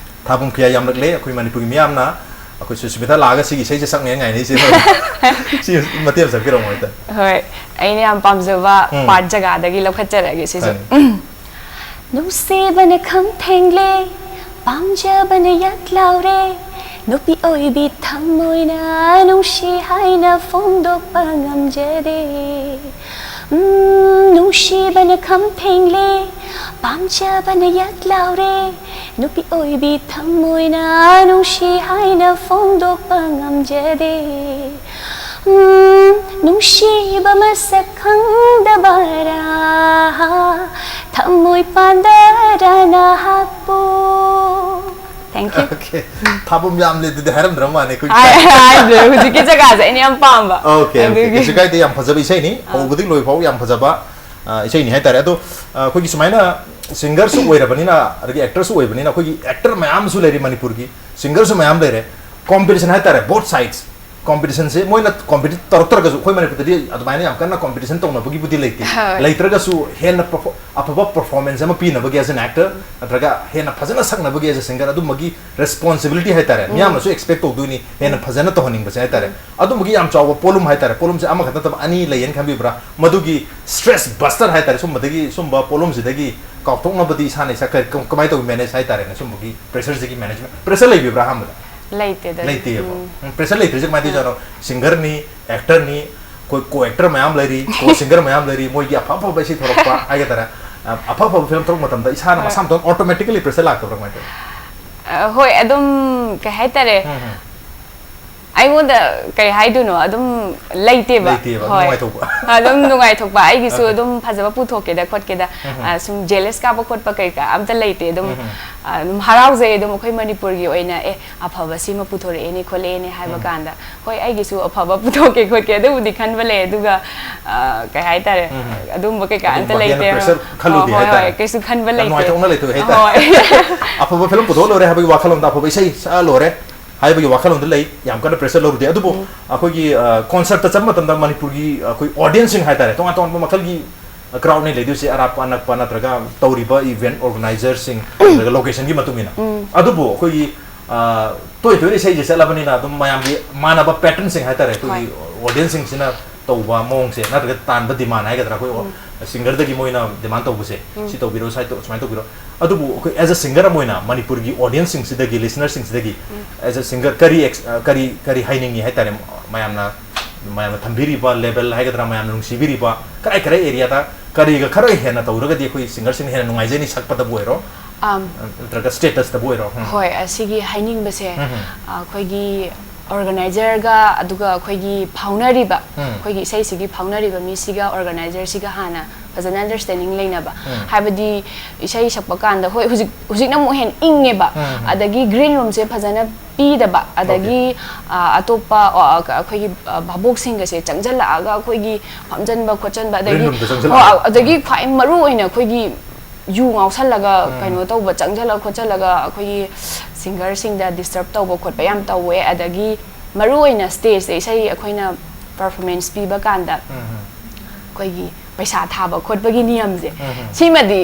ꯊꯥꯕꯨꯡ ꯀꯌꯥ ꯌꯥꯝꯂꯛꯂꯦ, ꯑꯩꯈꯣꯏ ꯃꯅꯤꯄꯨꯔꯒꯤ ꯃꯤꯌꯥꯝꯅ, ꯑꯩꯈꯣꯏ ꯁꯨꯁꯃꯤꯇꯥ ꯂꯥꯛꯑꯒ ꯁꯤꯒꯤ ꯏꯁꯩꯁꯦ ꯁꯛꯅꯦ ꯉꯥꯏꯅꯩꯁꯦ꯫ ꯁꯤ ꯃꯇꯦꯛ ꯑꯃ ꯁꯛꯄꯤꯔꯝꯃꯣ ꯍꯦꯛꯇ꯫ ꯍꯣꯏ, ꯑꯩꯅ ꯌꯥꯝ ꯄꯥꯝꯖꯕ ꯎꯝ꯫ part ꯖꯒꯥꯗꯒꯤ ꯂꯧꯈꯠꯆꯔꯒꯦ ꯁꯤꯁꯨ꯫ ꯍꯣꯏ꯫ ꯅꯨꯡꯁꯤꯕꯅ ꯈꯝ ꯊꯦꯡꯂꯦ, ꯄꯥꯝꯖꯕꯅ ꯌꯥꯠ ꯂꯥꯎꯔꯦ, ꯅꯨꯄꯤ ꯑꯣꯏꯕꯤ ꯊꯃꯣꯏꯅ ꯅꯨꯡꯁꯤ ꯍꯥꯏꯅ ꯐꯣꯡꯗꯣꯛꯄ ꯉꯝꯖꯗꯦ꯫ ꯎꯝ, ꯅꯨꯡꯁꯤꯕꯅ ꯈꯝ ꯊꯦꯡꯂꯦ, ꯄꯥꯝꯖꯕꯅ ꯌꯥꯠ ꯂꯥꯎꯔꯦ, ꯅꯨꯄꯤ ꯑꯣꯏꯕꯤ ꯊꯃꯣꯏꯅ ꯅꯨꯡꯁꯤ ꯍꯥꯏꯅ ꯐꯣꯡꯗꯣꯛꯄ ꯉꯝꯖꯗꯦ꯫ ꯎꯝ, ꯅꯨꯡꯁꯤꯕ ꯃꯁꯛ ꯈꯪꯗꯕꯔꯥ, ꯊꯃꯣꯏ ꯄꯥꯟꯗꯔꯥ ꯅꯍꯥꯛꯄꯨ? Thank you. Okay. ꯊꯥꯕꯝ ꯌꯥꯝꯂꯦ ꯑꯗꯨꯗꯤ ꯍꯥꯏꯔꯝꯗ꯭ꯔ ꯃꯥꯅꯦ ꯑꯩꯈꯣꯏ ꯍꯥꯏ- ꯍꯥꯏꯗ꯭ꯔꯦ, ꯍꯧꯖꯤꯛꯀꯤ ꯖꯒꯥꯁꯦ ꯑꯩꯅ ꯌꯥꯝ ꯄꯥꯝꯕ꯫ Okay, okay. ꯑꯗꯨꯒꯤ- ꯀꯩꯁꯨ ꯀꯥꯏꯗꯦ, ꯌꯥꯝ ꯐꯖꯕ ꯏꯁꯩꯅꯤ꯫ ꯍꯧꯕꯗꯒꯤ ꯂꯣꯏ ꯐꯥꯎ ꯌꯥꯝ ꯐꯖꯕ ꯑ, ꯏꯁꯩꯅꯤ ꯍꯥꯏꯇꯥꯔꯦ꯫ ꯑꯗꯣ ꯑ, ꯑꯩꯈꯣꯏꯒꯤ ꯁꯨꯃꯥꯏꯅ ꯁꯤꯡꯒꯔꯁꯨ ꯑꯣꯏꯔꯕꯅꯤꯅ, ꯑꯗꯒꯤ ꯑꯦꯛꯇꯔꯁꯨ ꯑꯣꯏꯕꯅꯤꯅ, ꯑꯩꯈꯣꯏꯒꯤ ꯑꯦꯛꯇꯔ ꯃꯌꯥꯝꯁꯨ ꯂꯩꯔꯤ ꯃꯅꯤꯄꯨꯔꯒꯤ, ꯁꯤꯡꯒꯔꯁꯨ ꯃꯌꯥꯝ ꯂꯩꯔꯦ꯫ ꯀꯣꯝꯄꯤꯇꯤꯁꯟ ꯍꯥꯏꯇꯥꯔꯦ, both sides꯫ ꯀꯣꯝꯄꯤꯇꯤꯁꯟꯁꯦ ꯃꯣꯏꯅ ꯀꯣꯝꯄꯤꯇꯤꯠ ꯇꯧꯔꯛꯇ꯭ꯔꯒꯁꯨ, ꯑꯩꯈꯣꯏ ꯃꯅꯤꯄꯨꯔꯗꯗꯤ ꯑꯗꯨꯃꯥꯏꯅ ꯌꯥꯝ ꯀꯟꯅ ꯀꯣꯝꯄꯤꯇꯤꯁꯟ ꯇꯧꯅꯕꯒꯤꯕꯨꯗꯤ ꯂꯩꯇꯦ꯫ ꯍꯣꯏ꯫ ꯂꯩꯇ꯭ꯔꯒꯁꯨ ꯍꯦꯟꯅ perfor- ꯑꯐꯕ ꯄꯔꯐꯣꯔꯃꯦꯟꯁ ꯑꯃ ꯄꯤꯅꯕꯒꯤ as an actor, ꯅꯠꯇ꯭ꯔꯒ ꯍꯦꯟꯅ ꯐꯖꯅ ꯁꯛꯅꯕꯒꯤ as a singer, ꯑꯗꯨꯝꯕꯒꯤ ꯔꯦꯁꯄꯣꯟꯁꯤꯕꯤꯂꯤꯇꯤ ꯍꯥꯏꯇꯥꯔꯦ, ꯃꯤꯌꯥꯝꯅꯁꯨ ꯑꯦꯛꯁꯄꯦꯛ ꯇꯧꯗꯣꯏꯅꯤ ꯍꯦꯟꯅ ꯐꯖꯅ ꯇꯧꯍꯟꯅꯤꯡꯕꯁꯦ ꯍꯥꯏꯇꯥꯔꯦ꯫ ꯑꯗꯨꯝꯕꯒꯤ ꯌꯥꯝ ꯆꯥꯎꯕ ꯄꯣꯠꯂꯨꯝ ꯍꯥꯏꯇꯥꯔꯦ, ꯄꯣꯠꯂꯨꯝꯁꯦ ꯑꯃꯈꯛ ꯅꯠꯇꯕ ꯑꯅꯤ ꯂꯩꯌꯦꯅ ꯈꯟꯕꯤꯕ꯭ꯔꯥ? ꯃꯗꯨꯒꯤ ꯁ꯭ꯇ꯭ꯔꯦꯁ ꯕꯁꯇꯔ ꯍꯥꯏꯇꯥꯔꯦ, ꯁꯨꯝꯕꯗꯒꯤ, ꯁꯨꯝꯕ ꯄꯣꯠꯂꯨꯝꯁꯤꯗꯒꯤ ꯀꯥꯎꯊꯣꯛꯅꯕꯗꯤ ꯏꯁꯥꯅ ꯏꯁꯥ ꯀ- ꯀ- ꯀꯃꯥꯏꯅ ꯇꯧꯋꯤ ꯃꯦꯅꯦꯖ ꯍꯥꯏꯇꯥꯔꯦꯅꯦ? ꯁꯨꯝꯕꯒꯤ ꯄ꯭ꯔꯦꯁꯔꯁꯤꯒꯤ ꯃꯦꯅꯦꯖꯃꯦꯟ, ꯄ꯭ꯔꯦꯁꯔ ꯂꯩꯕꯤꯕ꯭ꯔꯥ ꯑꯍꯥꯟꯕꯗ? ꯂꯩꯇꯦꯗ꯫ ꯂꯩꯇꯦꯕ꯫ ꯎꯝ, ꯄ꯭ꯔꯦꯁꯔ ꯂꯩꯇ꯭ꯔꯤꯁꯦ ꯀꯃꯥꯏꯅ ꯇꯧꯖꯥꯠꯅꯣ? ꯁꯤꯡꯒꯔꯅꯤ, ꯑꯦꯛꯇꯔꯅꯤ, ꯑꯩꯈꯣꯏ ꯀꯣ ꯑꯦꯛꯇꯔ ꯃꯌꯥꯝ ꯂꯩꯔꯤ, ꯀꯣ ꯁꯤꯡꯒꯔ ꯃꯌꯥꯝ ꯂꯩꯔꯤ, ꯃꯣꯏꯒꯤ ꯑꯐ ꯑꯐꯕ ꯏꯁꯩ ꯊꯣꯔꯛꯄ ꯍꯥꯏꯒꯗ꯭ꯔꯥ, ꯑ, ꯑꯐ ꯑꯐꯕ ꯐꯤꯂꯝ ꯊꯣꯔꯛꯄ ꯃꯇꯝꯗ ꯏꯁꯥꯅ ꯃꯁꯥ ꯃꯇꯣꯝ ꯑꯣꯇꯣꯃꯦꯇꯤꯀꯦꯂꯤ ꯄ꯭ꯔꯦꯁꯔ ꯂꯥꯛꯇꯕ꯭ꯔꯥ ꯀꯃꯥꯏꯅ ꯇꯧꯋꯤ? ꯑ, ꯍꯣꯏ, ꯑꯗꯨꯝ ꯀꯩ ꯍꯥꯏꯇꯥꯔꯦ, ꯎꯝ, ꯎꯝ꯫ ꯑꯩꯉꯣꯟꯗ ꯀꯩ ꯍꯥꯏꯗꯣꯏꯅꯣ, ꯑꯗꯨꯝ ꯂꯩꯇꯦꯕ꯫ ꯂꯩꯇꯦꯕ, ꯍꯣꯏ꯫ ꯅꯨꯡꯉꯥꯏꯊꯣꯛꯄ꯫ ꯑꯗꯨꯝ ꯅꯨꯡꯉꯥꯏꯊꯣꯛꯄ, ꯑꯩꯒꯤꯁꯨ Okay. ꯑꯗꯨꯝ ꯐꯖꯕ ꯄꯨꯊꯣꯛꯀꯦꯗ ꯈꯣꯠꯀꯦꯗ, ꯎꯝ, ꯎꯝ꯫ ꯑ, ꯁꯨꯝ ꯖꯦꯂꯁ ꯀꯥꯕ ꯈꯣꯠꯄ ꯀꯩꯀꯥ ꯑꯝꯇ ꯂꯩꯇꯦ꯫ ꯑꯗꯨꯝ ꯎꯝ, ꯎꯝ꯫ ꯑ, ꯑꯗꯨꯝ ꯍꯔꯥꯎꯖꯩ ꯑꯗꯨꯝ ꯑꯩꯈꯣꯏ ꯃꯅꯤꯄꯨꯔꯒꯤ ꯑꯣꯏꯅ, ꯑꯦ, ꯑꯐꯕ ꯁꯤꯃ ꯄꯨꯊꯣꯔꯛꯑꯦꯅꯦ ꯈꯣꯠꯂꯛꯑꯦꯅꯦ ꯍꯥꯏꯕ ꯎꯝ꯫ ꯀꯥꯟꯗ, ꯍꯣꯏ, ꯑꯩꯒꯤꯁꯨ ꯑꯐꯕ ꯄꯨꯊꯣꯛꯀꯦ ꯈꯣꯠꯀꯦ ꯑꯗꯨꯕꯨꯗꯤ ꯈꯟꯕ ꯂꯩ, ꯑꯗꯨꯒ, ꯑ, ꯀꯩ ꯍꯥꯏꯇꯥꯔꯦ, ꯎꯝ, ꯎꯝ꯫ ꯑꯗꯨꯝꯕ ꯀꯩꯀꯥ ꯑꯝꯇ ꯑꯗꯨꯝꯕ ꯍꯦꯟꯅ ꯂꯩꯇꯦ꯫ ꯄ꯭ꯔꯦꯁꯔ ꯈꯜꯂꯨꯗꯦ ꯍꯣꯏ, ꯍꯣꯏ, ꯍꯥꯏꯇꯥꯔꯦ꯫ ꯀꯩꯁꯨ ꯈꯟꯕ ꯂꯩꯇꯦ꯫ ꯅꯨꯡꯉꯥꯏꯊꯣꯛꯅ ꯂꯩꯊꯣꯛꯑꯦ ꯍꯥꯏꯇꯥꯔꯦ꯫ ꯍꯣꯏ꯫ ꯑꯐꯕ ꯐꯤꯂꯝ ꯄꯨꯊꯣꯛꯑ ꯂꯣꯏꯔꯦ ꯍꯥꯏꯕꯒꯤ ꯋꯥꯈꯜꯂꯣꯟꯗ, ꯑꯐꯕ ꯏꯁꯩ ꯁꯛꯑ ꯂꯣꯏꯔꯦ ꯍꯥꯏꯕꯒꯤ ꯋꯥꯈꯜꯂꯣꯟꯗ ꯂꯩ, ꯌꯥꯝ ꯀꯟꯅ ꯄ꯭ꯔꯦꯁꯔ ꯂꯧꯔꯨꯗꯦ꯫ ꯑꯗꯨꯕꯨ ꯑꯩꯈꯣꯏꯒꯤ, ꯑ, ꯀꯣꯟꯁꯔꯠꯇ ꯆꯠꯄ ꯃꯇꯝꯗ ꯃꯅꯤꯄꯨꯔꯒꯤ ꯑꯩꯈꯣꯏ ꯑꯣꯗꯤꯌꯟꯁꯁꯤꯡ ꯍꯥꯏꯇꯥꯔꯦ, ꯇꯣꯉꯥꯟ ꯇꯣꯉꯥꯟꯕ ꯃꯈꯜꯒꯤ ꯀ꯭ꯔꯥꯎꯗꯅꯤ ꯂꯩꯗꯣꯏꯁꯦ, ꯑꯔꯥꯞꯄ ꯑꯅꯛꯄ ꯅꯠꯇ꯭ꯔꯒ ꯇꯧꯔꯤꯕ ꯏꯚꯦꯟꯠ ꯑꯣꯔꯒꯅꯥꯏꯖꯔꯁꯤꯡ ꯅꯠꯇ꯭ꯔꯒ ꯂꯣꯀꯦꯁꯟꯒꯤ ꯃꯇꯨꯡ ꯏꯟꯅ꯫ ꯑꯗꯨꯕꯨ ꯑꯩꯈꯣꯏꯒꯤ, ꯑ, ꯇꯣꯏ ꯇꯣꯏꯅ ꯏꯁꯩꯁꯦ ꯆꯠꯂꯕꯅꯤꯅ ꯑꯗꯨꯝ ꯃꯌꯥꯝꯒꯤ ꯃꯥꯟꯅꯕ ꯄꯦꯇꯔꯟꯁꯤꯡ ꯍꯥꯏꯇꯥꯔꯦ, ꯑꯩꯈꯣꯏꯒꯤ ꯍꯣꯏ꯫ ꯑꯣꯗꯤꯌꯟꯁꯁꯤꯡꯁꯤꯅ ꯇꯧꯕ ꯃꯑꯣꯡꯁꯦ, ꯅꯠꯇ꯭ꯔꯒ ꯇꯥꯟꯕ demand ꯍꯥꯏꯒꯗ꯭ꯔꯥ, ꯑꯩꯈꯣꯏ singerꯗꯒꯤ ꯃꯣꯏꯅ demand ꯇꯧꯕꯁꯦ, ꯁꯤ ꯇꯧꯕꯤꯔꯣ, ꯁꯥꯏ ꯇꯧ-, ꯁꯨꯃꯥꯏꯅ ꯇꯧꯕꯤꯔꯣ꯫ ꯑꯗꯨꯕꯨ ꯑꯩꯈꯣꯏ as a singer ꯑꯃ ꯑꯣꯏꯅ ꯃꯅꯤꯄꯨꯔꯒꯤ audienceꯁꯤꯡꯁꯤꯗꯒꯤ, listenerꯁꯤꯡꯁꯤꯗꯒꯤ as a singer ꯀꯔꯤ ex-, ꯑ, ꯀꯔꯤ, ꯀꯔꯤ ꯍꯥꯏꯅꯤꯡꯉꯤ ꯍꯥꯏꯇꯥꯔꯦ? ꯃꯌꯥꯝꯅ, ꯃꯌꯥꯝꯅ ꯊꯝꯕꯤꯔꯤꯕ level ꯍꯥꯏꯒꯗ꯭ꯔꯥ, ꯃꯌꯥꯝꯅ ꯅꯨꯡꯁꯤꯕꯤꯔꯤꯕ ꯀꯔꯥꯏ ꯀꯔꯥꯏ areaꯗ ꯀꯔꯤꯒ ꯈꯔ ꯍꯦꯟꯅ ꯇꯧꯔꯒꯗꯤ ꯑꯩꯈꯣꯏ singerꯁꯤꯡꯅ ꯍꯦꯟꯅ ꯅꯨꯡꯉꯥꯏꯖꯅꯤ, ꯁꯛꯄꯗꯕꯨ ꯑꯣꯏꯔꯣ, ꯑꯝ, ꯅꯠꯇ꯭ꯔꯒ statusꯇꯕꯨ ꯑꯣꯏꯔꯣ? ꯎꯝ꯫ ꯍꯣꯏ, ꯑꯁꯤꯒꯤ ꯍꯥꯏꯅꯤꯡꯕꯁꯦ, ꯎꯝ, ꯎꯝ꯫ ꯑ, ꯑꯩꯈꯣꯏꯒꯤ organizerꯒ, ꯑꯗꯨꯒ ꯑꯩꯈꯣꯏꯒꯤ ꯐꯥꯎꯅꯔꯤꯕ, ꯎꯝ꯫ ꯑꯩꯈꯣꯏꯒꯤ ꯏꯁꯩꯁꯤꯒꯤ ꯐꯥꯎꯅꯔꯤꯕ ꯃꯤꯁꯤꯒ organizerꯁꯤꯒ ꯍꯥꯟꯅ ꯐꯖꯅ understanding ꯂꯩꯅꯕ꯫ ꯎꯝ꯫ ꯍꯥꯏꯕꯗꯤ ꯏꯁꯩ ꯁꯛꯄ ꯀꯥꯟꯗ, ꯍꯣꯏ, ꯍꯧꯖꯤꯛ, ꯍꯧꯖꯤꯛꯅ ꯑꯃꯨꯛ ꯍꯦꯟꯅ ꯏꯪꯉꯦꯕ, ꯎꯝ, ꯎꯝ꯫ ꯑꯗꯒꯤ green roomꯁꯦ ꯐꯖꯅ ꯄꯤꯗꯕ, ꯑꯗꯒꯤ, OK꯫ ꯑ, ꯑꯇꯣꯞꯄ, ꯑ, ꯑ, ꯑꯩꯈꯣꯏꯒꯤ, ꯑ, ꯚꯥꯕꯣꯛꯁꯤꯡꯒꯁꯦ ꯆꯪꯁꯤꯜꯂꯛꯑꯒ ꯑꯩꯈꯣꯏꯒꯤ ꯐꯝꯖꯟꯕ ꯈꯣꯠꯆꯟꯕ, ꯑꯗꯒꯤ, green roomꯗ ꯆꯪꯁꯤꯜꯂꯛꯑꯒ꯫ ꯍꯣꯏ, ꯑꯗꯒꯤ ꯈ꯭ꯋꯥꯏ ꯃꯔꯨ ꯑꯣꯏꯅ ꯑꯩꯈꯣꯏꯒꯤ ꯌꯨ ꯉꯥꯎꯁꯜꯂꯒ ꯎꯝ꯫ ꯀꯩꯅꯣ ꯇꯧꯕ, ꯆꯪꯁꯤꯜꯂ ꯈꯣꯠꯆꯜꯂꯒ ꯑꯩꯈꯣꯏꯒꯤ singerꯁꯤꯡꯗ disturb ꯇꯧꯕ ꯈꯣꯠꯄ ꯌꯥꯝ ꯇꯧꯋꯦ꯫ ꯑꯗꯒꯤ ꯃꯔꯨ ꯑꯣꯏꯅ stageꯇ ꯏꯁꯩ ꯑꯩꯈꯣꯏꯅ performance ꯄꯤꯕ ꯀꯥꯟꯗ ꯎꯝ, ꯎꯝ꯫ ꯑꯩꯈꯣꯏꯒꯤ ꯄꯩꯁꯥ ꯊꯥꯕ ꯈꯣꯠꯄꯒꯤ ꯅꯤꯌꯝꯁꯦ, ꯎꯝ, ꯎꯝ꯫ ꯁꯤꯃꯗꯤ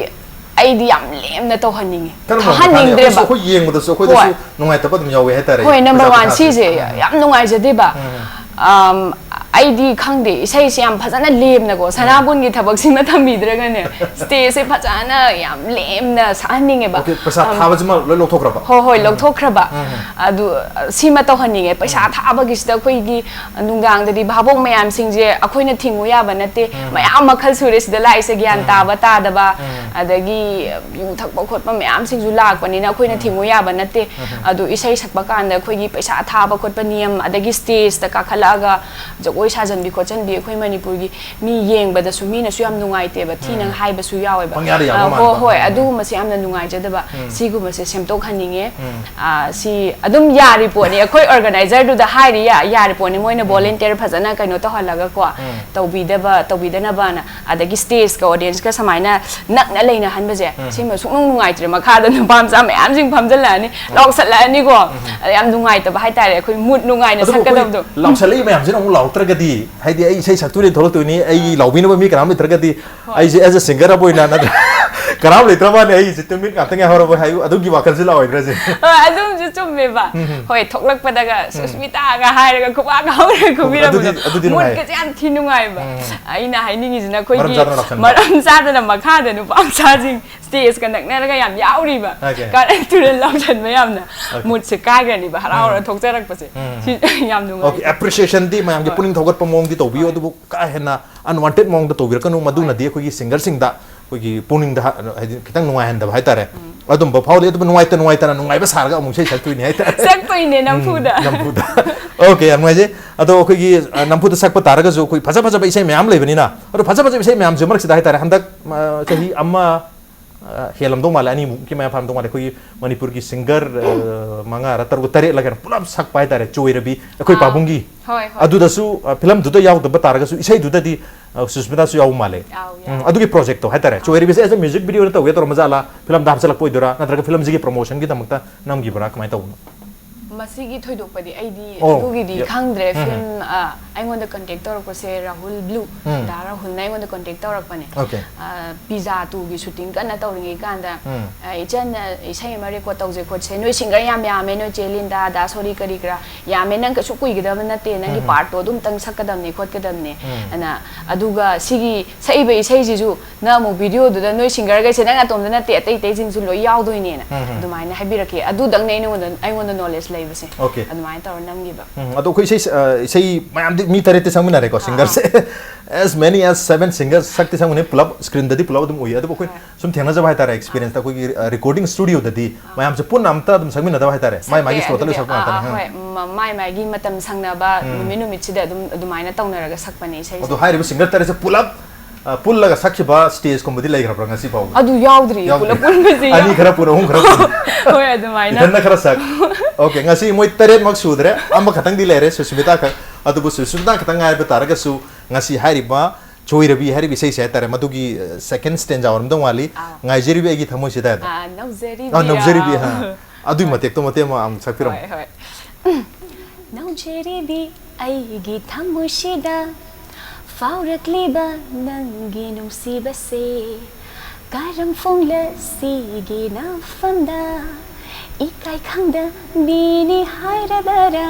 ꯑꯩꯗꯤ ꯌꯥꯝ ꯂꯦꯝꯅ ꯇꯧꯍꯟꯅꯤꯡꯉꯦ꯫ ꯀꯔꯝꯕ ꯃꯈꯜꯒꯤ? ꯊꯥꯍꯟꯅꯤꯡꯗ꯭ꯔꯦꯕ꯫ ꯑꯩꯈꯣꯏꯁꯨ, ꯑꯩꯈꯣꯏ ꯌꯦꯡꯕꯗꯁꯨ ꯑꯩꯈꯣꯏꯗꯁꯨ ꯍꯣꯏ꯫ ꯅꯨꯡꯉꯥꯏꯇꯕ ꯑꯗꯨꯝ ꯌꯥꯎꯋꯦ ꯍꯥꯏꯇꯥꯔꯦ, ꯍꯣꯏ, number ꯄꯩꯁꯥ one ꯈꯨꯊꯥꯁꯦ꯫ ꯁꯤꯁꯦ ꯎꯝ꯫ ꯌꯥꯝ ꯅꯨꯡꯉꯥꯏꯖꯗꯦꯕ꯫ ꯎꯝ꯫ ꯑꯝ, ꯑꯩꯗꯤ ꯈꯪꯗꯦ, ꯏꯁꯩꯁꯦ ꯌꯥꯝ ꯐꯖꯅ ꯂꯦꯝꯅꯀꯣ, ꯎꯝ꯫ ꯁꯅꯥꯕꯨꯟꯒꯤ ꯊꯕꯛꯁꯤꯃ ꯊꯝꯕꯤꯗ꯭ꯔꯒꯅꯦ, stageꯁꯦ ꯐꯖꯅ ꯌꯥꯝ ꯂꯦꯝꯅ ꯁꯛꯍꯟꯅꯤꯡꯉꯦꯕ꯫ OK, ꯄꯩꯁꯥ ꯑꯝ, ꯊꯥꯕꯁꯤꯃ ꯂꯣꯏ ꯂꯧꯊꯣꯛꯈ꯭ꯔꯕ? ꯍꯣꯏ, ꯍꯣꯏ, ꯎꯝ꯫ ꯂꯧꯊꯣꯛꯈ꯭ꯔꯕ꯫ ꯎꯝ꯫ ꯑꯗꯨ, ꯑ, ꯁꯤꯃ ꯇꯧꯍꯟꯅꯤꯡꯉꯦ꯫ ꯄꯩꯁꯥ ꯎꯝ꯫ ꯊꯥꯕꯒꯤꯁꯤꯗ ꯑꯩꯈꯣꯏꯒꯤ ꯅꯨꯡꯗꯥꯡꯗꯗꯤ ꯚꯥꯕꯣꯛ ꯃꯌꯥꯝꯁꯤꯡꯁꯦ ꯑꯩꯈꯣꯏꯅ ꯊꯤꯡꯉꯨ ꯌꯥꯕ ꯅꯠꯇꯦ꯫ ꯎꯝ꯫ ꯃꯌꯥꯝ ꯃꯈꯜ ꯁꯨꯔꯦ ꯁꯤꯗ ꯂꯥꯛꯏꯁꯦ, ꯒ꯭ꯌꯥꯟ ꯎꯝ꯫ ꯇꯥꯕ ꯇꯥꯗꯕ, ꯎꯝ꯫ ꯑꯗꯒꯤ ꯌꯨ ꯊꯛꯄ ꯈꯣꯠꯄ ꯃꯌꯥꯝꯁꯤꯡꯁꯨ ꯂꯥꯛꯄꯅꯤꯅ ꯑꯩꯈꯣꯏꯅ ꯎꯝ꯫ ꯊꯤꯡꯉꯨ ꯌꯥꯕ ꯅꯠꯇꯦ꯫ ꯎꯝ꯫ ꯑꯗꯨ ꯏꯁꯩ ꯁꯛꯄ ꯀꯥꯟꯗ ꯑꯩꯈꯣꯏꯒꯤ ꯄꯩꯁꯥ ꯊꯥꯕ ꯈꯣꯠꯄ ꯅꯤꯌꯝ, ꯑꯗꯒꯤ stageꯇ ꯀꯥꯈꯠꯂꯛꯑꯒ ꯖꯒꯣꯏ ꯁꯥꯖꯟꯕꯤ ꯈꯣꯠꯆꯟꯕꯤ, ꯑꯩꯈꯣꯏ ꯃꯅꯤꯄꯨꯔꯒꯤ ꯃꯤ ꯌꯦꯡꯕꯗꯁꯨ ꯃꯤꯅꯁꯨ ꯌꯥꯝ ꯅꯨꯡꯉꯥꯏꯇꯦꯕ, ꯊꯤꯅ ꯎꯝ꯫ ꯍꯥꯏꯕꯁꯨ ꯌꯥꯎꯋꯦꯕ꯫ ꯄꯪꯌꯥꯗ ꯌꯥꯕ ꯑ, ꯍꯣ-, ꯃꯥꯟꯕ꯫ ꯍꯣꯏ, ꯎꯝ꯫ ꯑꯗꯨꯒꯨꯝꯕꯁꯦ ꯌꯥꯝꯅ ꯅꯨꯡꯉꯥꯏꯖꯗꯕ꯫ ꯎꯝ꯫ ꯁꯤꯒꯨꯝꯕꯁꯦ ꯁꯦꯝꯗꯣꯛꯍꯟꯅꯤꯡꯉꯦ꯫ ꯎꯝ꯫ ꯑ, ꯁꯤ ꯑꯗꯨꯝ ꯌꯥꯔꯤ ꯄꯣꯠꯅꯤ, ꯑꯩꯈꯣꯏ organizerꯗꯨꯗ ꯍꯥꯏꯔꯤ ꯌꯥ-, ꯌꯥꯔꯤ ꯄꯣꯠꯅꯤ, ꯃꯣꯏꯅ ꯎꯝ꯫ Volunteer ꯐꯖꯅ ꯀꯩꯅꯣ ꯇꯧꯍꯜꯂꯒꯀꯣ, ꯎꯝ꯫ ꯇꯧꯕꯤꯗꯕ, ꯇꯧꯕꯤꯗꯅꯕꯅ꯫ ꯑꯗꯒꯤ stageꯀ audienceꯀ ꯁꯨꯃꯥꯏꯅ ꯅꯛꯅ ꯂꯩꯅꯍꯟꯕꯁꯦ, ꯎꯝ꯫ ꯁꯤꯃ ꯁꯨꯡꯅꯨꯡ ꯅꯨꯡꯉꯥꯏꯇ꯭ꯔꯦ꯫ ꯃꯈꯥꯗ ꯅꯨꯄꯥ ꯃꯆꯥ ꯃꯌꯥꯝꯁꯤꯡ ꯐꯝꯖꯜꯂꯛꯑꯅꯤ, ꯎꯝ꯫ ꯂꯥꯎꯁꯜꯂꯛꯑꯅꯤꯀꯣ꯫ ꯎꯝ꯫ ꯑꯗ ꯌꯥꯝ ꯅꯨꯡꯉꯥꯏꯇꯕ ꯍꯥꯏꯇꯥꯔꯦ, ꯑꯩꯈꯣꯏ mood ꯅꯨꯡꯉꯥꯏꯅ ꯑꯗꯨꯕꯨ ꯑꯩꯈꯣꯏ ꯁꯛꯀꯗꯕꯗꯣ꯫ ꯂꯥꯎꯁꯜꯂꯛꯏ ꯃꯌꯥꯝꯁꯤꯅ ꯑꯃꯨꯛ ꯂꯥꯎꯔꯛꯇ꯭ꯔꯒꯗꯤ, ꯍꯥꯏꯗꯤ ꯑꯩ ꯏꯁꯩ ꯁꯛꯇꯣꯔꯤ ꯊꯣꯛꯂꯛꯇꯣꯏꯅꯤ, ꯑꯩ ꯂꯥꯎꯕꯤꯅꯕ ꯃꯤ ꯀꯅꯥꯝ ꯂꯩꯇ꯭ꯔꯒꯗꯤ, ꯍꯣꯏ꯫ ꯑꯩꯁꯦ as a singer ꯑꯃ ꯑꯣꯏꯅ ꯅꯠꯇ꯭ꯔ-, ꯀꯅꯥꯝ ꯂꯩꯇ꯭ꯔꯕꯅꯦ ꯑꯩꯁꯦ ꯇꯨꯃꯤꯟ ꯉꯥꯛꯇꯪ ꯉꯥꯏꯍꯧꯔꯕ ꯍꯥꯏꯌꯨ ꯑꯗꯨꯒꯤ ꯋꯥꯈꯜꯁꯦ ꯂꯥꯛꯑꯣꯏꯗ꯭ꯔꯁꯦ꯫ ꯍꯣꯏ ꯑꯗꯨꯝꯁꯨ ꯆꯨꯝꯃꯦꯕ꯫ ꯍꯣꯏ, ꯊꯣꯛꯂꯛꯄꯗꯒ ꯁꯨꯁꯃꯤꯇꯥꯒ ꯍꯥꯏꯔꯒ ꯈꯨꯕꯥꯛꯀ ꯍꯧꯔꯒ ꯈꯨꯕꯤꯔꯝꯕꯗꯣ꯫ ꯑꯗꯨꯗꯤ- ꯑꯗꯨꯗꯤ ꯅꯨꯡꯉꯥꯏ꯫ ꯃꯨꯠꯀꯁꯦ ꯌꯥꯝ ꯊꯤ ꯅꯨꯡꯉꯥꯏꯕ꯫ ꯑꯩꯅ ꯍꯥꯏꯅꯤꯡꯉꯤꯁꯤꯅ ꯃꯔꯝ ꯑꯩꯈꯣꯏꯒꯤ ꯆꯥꯗꯅ ꯂꯥꯎꯁꯟꯕ꯫ ꯃꯔꯝ ꯆꯥꯗꯅ ꯃꯈꯥꯗ ꯅꯨꯄꯥ ꯃꯆꯥꯁꯤꯡ ꯁ꯭ꯇꯦꯖꯀ ꯅꯛꯅꯔꯒ ꯌꯥꯝ ꯌꯥꯎꯔꯤꯕ꯫ Okay. ꯀꯥꯔꯟ ꯇꯨꯔꯟ ꯂꯥꯎꯁꯟꯕ ꯌꯥꯝꯅ꯫ Okay. ꯃꯨꯠꯁꯦ ꯀꯥꯏꯈ꯭ꯔꯅꯤꯕ ꯍꯔꯥꯎꯔ ꯊꯣꯛꯆꯔꯛꯄꯁꯦ꯫ ꯁꯤ ꯌꯥꯝ ꯅꯨꯡꯉꯥꯏ꯫ ꯑꯣꯀꯦ, ꯑꯦꯄ꯭ꯔꯤꯁꯤꯌꯦꯁꯟꯗꯤ ꯃꯌꯥꯝꯒꯤ ꯍꯣꯏ꯫ ꯄꯨꯛꯅꯤꯡ ꯊꯧꯒꯠꯄ ꯃꯑꯣꯡꯗꯤ ꯇꯧꯕꯤꯌꯨ, ꯍꯣꯏ꯫ ꯑꯗꯨꯕꯨ ꯀꯥ ꯍꯦꯟꯅ ꯑꯟꯋꯥꯟꯇꯦꯗ ꯃꯑꯣꯡꯗ ꯇꯧꯕꯤꯔꯛꯀꯅꯨ, ꯃꯗꯨꯅꯗꯤ ꯑꯩꯈꯣꯏꯒꯤ ꯁꯤꯡꯒꯔꯁꯤꯡꯗ ꯑꯩꯈꯣꯏꯒꯤ ꯄꯨꯛꯅꯤꯡꯗ ꯍꯥ-, ꯍꯥꯏꯗꯤ ꯈꯤꯇꯪ ꯅꯨꯡꯉꯥꯏꯍꯟꯗꯕ ꯍꯥꯏꯇꯥꯔꯦ꯫ ꯑꯗꯨꯝꯕ ꯐꯥꯎꯗꯦ, ꯑꯗꯨꯕꯨ ꯅꯨꯡꯉꯥꯏꯇ ꯅꯨꯡꯉꯥꯏꯇꯅ ꯅꯨꯡꯉꯥꯏꯕ ꯁꯥꯔꯒ ꯑꯃꯨꯛ ꯏꯁꯩ ꯁꯛꯇꯣꯏꯅꯤ ꯍꯥꯏꯇꯥꯔꯦ꯫ ꯁꯛꯇꯣꯏꯅꯦ ꯅꯝꯐꯨꯗ꯫ ꯎꯝ, ꯅꯝꯐꯨꯗ꯫ ꯑꯣꯀꯦ, ꯌꯥꯝ ꯅꯨꯡꯉꯥꯏꯖꯩ꯫ ꯑꯗꯣ ꯑꯩꯈꯣꯏꯒꯤ, ꯑ, ꯅꯝꯐꯨꯗ ꯁꯛꯄ ꯇꯥꯔꯒꯁꯨ ꯑꯩꯈꯣꯏ ꯐꯖ ꯐꯖꯕ ꯏꯁꯩ ꯃꯌꯥꯝ ꯂꯩꯕꯅꯤꯅ, ꯑꯗꯣ ꯐꯖ ꯐꯖꯕ ꯏꯁꯩ ꯃꯌꯥꯝꯁꯤ ꯃꯔꯛꯁꯤꯗ ꯍꯥꯏꯇꯥꯔꯦ, ꯍꯟꯗꯛ, ꯑ, ꯆꯍꯤ ꯑꯃ, ꯑ, ꯍꯦꯜꯂꯝꯗꯧ ꯃꯥꯜꯂꯦ, ꯑꯅꯤꯃꯨꯛꯀꯤ ꯃꯌꯥ ꯐꯥꯔꯝꯗꯧ ꯃꯥꯜꯂꯦ, ꯑꯩꯈꯣꯏꯒꯤ ꯃꯅꯤꯄꯨꯔꯒꯤ ꯁꯤꯡꯒꯔ, ꯑ, ꯃꯉꯥꯔ ꯇꯔꯨꯛ ꯇꯔꯦꯠꯂ ꯀꯩꯅꯣ ꯄꯨꯂꯞ ꯁꯛꯄ ꯍꯥꯏꯇꯥꯔꯦ, ꯆꯣꯏꯔꯕꯤ, ꯑꯩꯈꯣꯏ ꯑꯥ꯫ ꯄꯥꯕꯨꯡꯒꯤ꯫ ꯍꯣꯏ, ꯍꯣꯏ꯫ ꯑꯗꯨꯗꯁꯨ, ꯑ, ꯐꯤꯂꯝꯗꯨꯗ ꯌꯥꯎꯗꯕ ꯇꯥꯔꯒꯁꯨ ꯏꯁꯩꯗꯨꯗꯗꯤ, ꯑ, ꯁꯨꯁꯃꯤꯇꯥꯁꯨ ꯌꯥꯎꯕ ꯃꯥꯜꯂꯦ꯫ ꯌꯥꯎ, ꯎꯝ, ꯌꯥꯎ꯫ ꯑꯗꯨꯒꯤ ꯄ꯭ꯔꯣꯖꯦꯛꯇꯣ ꯍꯥꯏꯇꯥꯔꯦ, ꯆꯣꯏꯔꯕꯤꯁꯦ ꯑꯦꯁ ꯑꯦ ꯃ꯭ꯌꯨꯖꯤꯛ ꯚꯤꯗꯤꯑꯣꯗ ꯇꯧꯒꯦ ꯇꯧꯔꯝꯕ ꯖꯥꯠꯂꯥ, ꯐꯤꯂꯝꯗ ꯍꯥꯞꯆꯤꯜꯂꯛꯄ ꯑꯣꯏꯗꯣꯏꯔꯥ, ꯅꯠꯇ꯭ꯔꯒ ꯐꯤꯂꯝꯁꯤꯒꯤ ꯄ꯭ꯔꯣꯃꯣꯁꯟꯒꯤꯗꯃꯛꯇ ꯅꯝꯈꯤꯕ꯭ꯔꯥ, ꯀꯃꯥꯏꯅ ꯇꯧꯕꯅꯣ? ꯃꯁꯤꯒꯤ ꯊꯣꯏꯗꯣꯛꯄꯗꯤ ꯑꯩꯗꯤ ꯑꯣ, ꯑꯗꯨꯒꯤꯗꯤ ꯌꯥ-, ꯈꯪꯗ꯭ꯔꯦ꯫ ꯎꯝ, ꯐꯤꯂꯝ, ꯑ, ꯑꯩꯉꯣꯟꯗ ꯀꯟꯇꯦꯛ ꯇꯧꯔꯛꯄꯁꯦ ꯔꯥꯍꯨꯜ ꯕ꯭ꯂꯨ, ꯎꯝ꯫ ꯗꯥ ꯔꯥꯍꯨꯜꯅ ꯑꯩꯉꯣꯟꯗ ꯀꯟꯇꯦꯛ ꯇꯧꯔꯛꯄꯅꯦ꯫ ꯑꯣꯀꯦ꯫ ꯑ, ꯄꯤꯖꯥ ꯇꯨꯒꯤ ꯁꯨꯇꯤꯡ ꯀꯟꯅ ꯇꯧꯔꯤꯉꯩ ꯀꯥꯟꯗ, ꯎꯝ꯫ ꯑ, "ꯏꯆꯟ, ꯑ, ꯏꯁꯩ ꯑꯃ ꯔꯦꯀꯣꯔꯗ ꯇꯧꯁꯦ ꯈꯣꯠꯁꯦ, ꯅꯣꯏ ꯁꯤꯡꯒꯔ ꯌꯥꯝ ꯌꯥꯝꯃꯦ, ꯅꯣꯏ ꯆꯦ ꯂꯤꯟꯗꯥ, ꯗꯥ ꯁꯣꯔꯤ ꯀꯔꯤ ꯀꯔꯥ ꯌꯥꯝꯃꯦ, ꯅꯪ ꯀꯩꯁꯨ ꯀꯨꯏꯒꯗꯕ ꯅꯠꯇꯦ, ꯅꯪꯒꯤ ꯎꯝ꯫ ꯄꯥꯔꯠꯇꯣ ꯑꯗꯨꯝꯇꯪ ꯁꯛꯀꯗꯕꯅꯦ ꯈꯣꯠꯀꯗꯕꯅꯦ" ꯎꯝ꯫ ꯑꯅ, ꯑꯗꯨꯒ ꯁꯤꯒꯤ ꯁꯛꯏꯕ ꯏꯁꯩꯁꯤꯁꯨ ꯅꯪ ꯑꯃꯨꯛ ꯚꯤꯗꯤꯑꯣꯗꯨꯗ ꯅꯣꯏ ꯁꯤꯡꯒꯔꯈꯩꯁꯦ ꯅꯪ ꯑꯇꯣꯝꯗ ꯅꯠꯇꯦ, ꯑꯇꯩ ꯑꯇꯩꯁꯤꯡꯁꯨ ꯂꯣꯏ ꯌꯥꯎꯗꯣꯏꯅꯦꯅ ꯎꯝ, ꯎꯝ꯫ ꯑꯗꯨꯃꯥꯏꯅ ꯍꯥꯏꯕꯤꯔꯛꯈꯤ꯫ ꯑꯗꯨꯗꯪꯅꯦ ꯑꯩꯉꯣꯟꯗ, ꯑꯩꯉꯣꯟꯗ ꯅꯣꯂꯦꯖ ꯂꯩꯕꯁꯦ꯫ ꯑꯣꯀꯦ꯫ ꯑꯗꯨꯃꯥꯏꯅ ꯇꯧꯔ ꯅꯝꯈꯤꯕ꯫ ꯎꯝ, ꯑꯗꯣ ꯑꯩꯈꯣꯏ ꯏꯁꯩ, ꯑ, ꯏꯁꯩ ꯃꯌꯥꯝꯗꯤ ꯃꯤ ꯇꯔꯦꯠꯇꯤ ꯆꯪꯃꯤꯟꯅꯔꯦꯀꯣ, ꯑꯥ꯫ ꯁꯤꯡꯒꯔꯁꯦ꯫ As many as seven singers ꯁꯛꯇꯤ ꯁꯛꯃꯤꯟꯅꯩ, ꯄꯨꯂꯞ ꯁ꯭ꯀ꯭ꯔꯤꯟꯗꯗꯤ ꯄꯨꯂꯞ ꯑꯗꯨꯝ ꯎꯏ꯫ ꯑꯗꯨꯕꯨ ꯑꯩꯈꯣꯏ ꯍꯣꯏ꯫ ꯁꯨꯝ ꯊꯦꯡꯅꯖꯕ ꯍꯥꯏꯇꯥꯔꯦ, ꯑꯦꯛꯁꯄꯤꯔꯤꯌꯦꯟꯁꯇ ꯑꯩꯈꯣꯏꯒꯤ, ꯑ, ꯔꯦꯀꯣꯔꯗꯤꯡ ꯁ꯭ꯇꯨꯗꯤꯑꯣꯗꯗꯤ ꯃꯌꯥꯝꯁꯦ ꯄꯨꯟꯅ ꯑꯝꯇ ꯑꯗꯨꯝ ꯁꯛꯃꯤꯟꯅꯗꯕ ꯍꯥꯏꯇꯥꯔꯦ, ꯃꯥꯏ ꯃꯥꯏꯒꯤ ꯁꯛꯇꯦ, ꯁ꯭ꯂꯣꯠꯇ ꯂꯣꯏ ꯑꯗꯨꯗꯤ, ꯁꯛꯄ ꯑꯥ, ꯉꯥꯛꯇꯅꯤ꯫ ꯑꯥ, ꯎꯝ꯫ ꯍꯣꯏ, ꯃ-, ꯃꯥꯏ ꯃꯥꯏꯒꯤ ꯃꯇꯝ ꯁꯪꯅꯕ ꯅꯨꯃꯤꯠ ꯅꯨꯃꯤꯠꯁꯤꯗ ꯑꯗꯨꯝ ꯑꯗꯨꯃꯥꯏꯅ ꯇꯧꯅꯔꯒ ꯁꯛꯄꯅꯦ ꯏꯁꯩꯁꯦ꯫ ꯑꯗꯣ ꯍꯥꯏꯔꯤꯕ ꯁꯤꯡꯒꯔ ꯇꯔꯦꯠꯁꯦ ꯄꯨꯂꯞ, ꯑ, ꯄꯨꯜꯂꯒ ꯁꯛꯈꯤꯕ ꯁ꯭ꯇꯦꯖꯀꯨꯝꯕꯗꯤ ꯂꯩꯈ꯭ꯔꯕ꯭ꯔꯥ ꯉꯁꯤ ꯐꯥꯎꯕ? ꯑꯗꯨ ꯌꯥꯎꯗ꯭ꯔꯤ, ꯌꯥꯎꯗ꯭ꯔꯤ꯫ ꯄꯨꯂꯞ ꯄꯨꯟꯕꯁꯦ ꯑꯅꯤ ꯌꯥꯎ-, ꯈꯔ ꯄꯨꯟ, ꯑꯍꯨꯝ ꯈꯔ ꯄꯨꯟ꯫ ꯍꯣꯏ, ꯑꯗꯨꯃꯥꯏꯅ꯫ ꯏꯊꯟꯗ ꯈꯔ ꯁꯛ꯫ ꯑꯣꯀꯦ, ꯉꯁꯤ ꯃꯣꯏ ꯇꯔꯦꯠꯃꯛ ꯁꯨꯗ꯭ꯔꯦ, ꯑꯃꯈꯛꯇꯪꯗꯤ ꯂꯩꯔꯦ, ꯁꯨꯁꯃꯤꯇꯥ ꯈꯛ꯫ ꯑꯗꯨꯕꯨ ꯁꯨꯁꯃꯤꯇꯥ ꯈꯛꯇꯪ ꯉꯥꯏꯕ ꯇꯥꯔꯒꯁꯨ ꯉꯁꯤ ꯍꯥꯏꯔꯤꯕ ꯆꯣꯏꯔꯕꯤ ꯍꯥꯏꯔꯤꯕ ꯏꯁꯩꯁꯦ ꯍꯥꯏꯇꯥꯔꯦ, ꯃꯗꯨꯒꯤ, ꯑ, ꯁꯦꯀꯦꯟ ꯁ꯭ꯇꯦꯟꯖꯥ ꯑꯣꯏꯔꯝꯗꯧ ꯃꯥꯜꯂꯤ꯫ ꯑꯥꯎ꯫ "ꯉꯥꯏꯖꯔꯤꯕꯤ ꯑꯩꯒꯤ ꯊꯃꯣꯏꯁꯤꯗ" ꯍꯥꯏꯗꯣ꯫ ꯑꯥ, "ꯅꯧꯖꯔꯤꯕꯤ", ꯑꯥ, "ꯅꯧꯖꯔꯤꯕꯤ", ꯑꯥꯎ꯫ ꯑꯥ꯫ ꯑꯗꯨꯏ ꯃꯇꯦꯛꯇꯣ ꯃꯇꯦꯛ ꯑꯃ ꯑꯃꯨꯛ ꯁꯛꯄꯤꯔꯝꯃꯨ꯫ ꯍꯣꯏ, ꯍꯣꯏ꯫ ꯅꯧꯖꯔꯤꯕꯤ ꯑꯩꯒꯤ ꯊꯃꯣꯏꯁꯤꯗ ꯐꯥꯎꯔꯛꯂꯤꯕ ꯅꯪꯒꯤ ꯅꯨꯡꯁꯤꯕꯁꯦ, ꯀꯔꯝ ꯐꯣꯡꯂꯁꯤꯒꯦ ꯅꯐꯝꯗ, ꯏꯀꯥꯏ ꯈꯪꯗ ꯃꯤꯅꯤ ꯍꯥꯏꯔꯗꯔꯥ?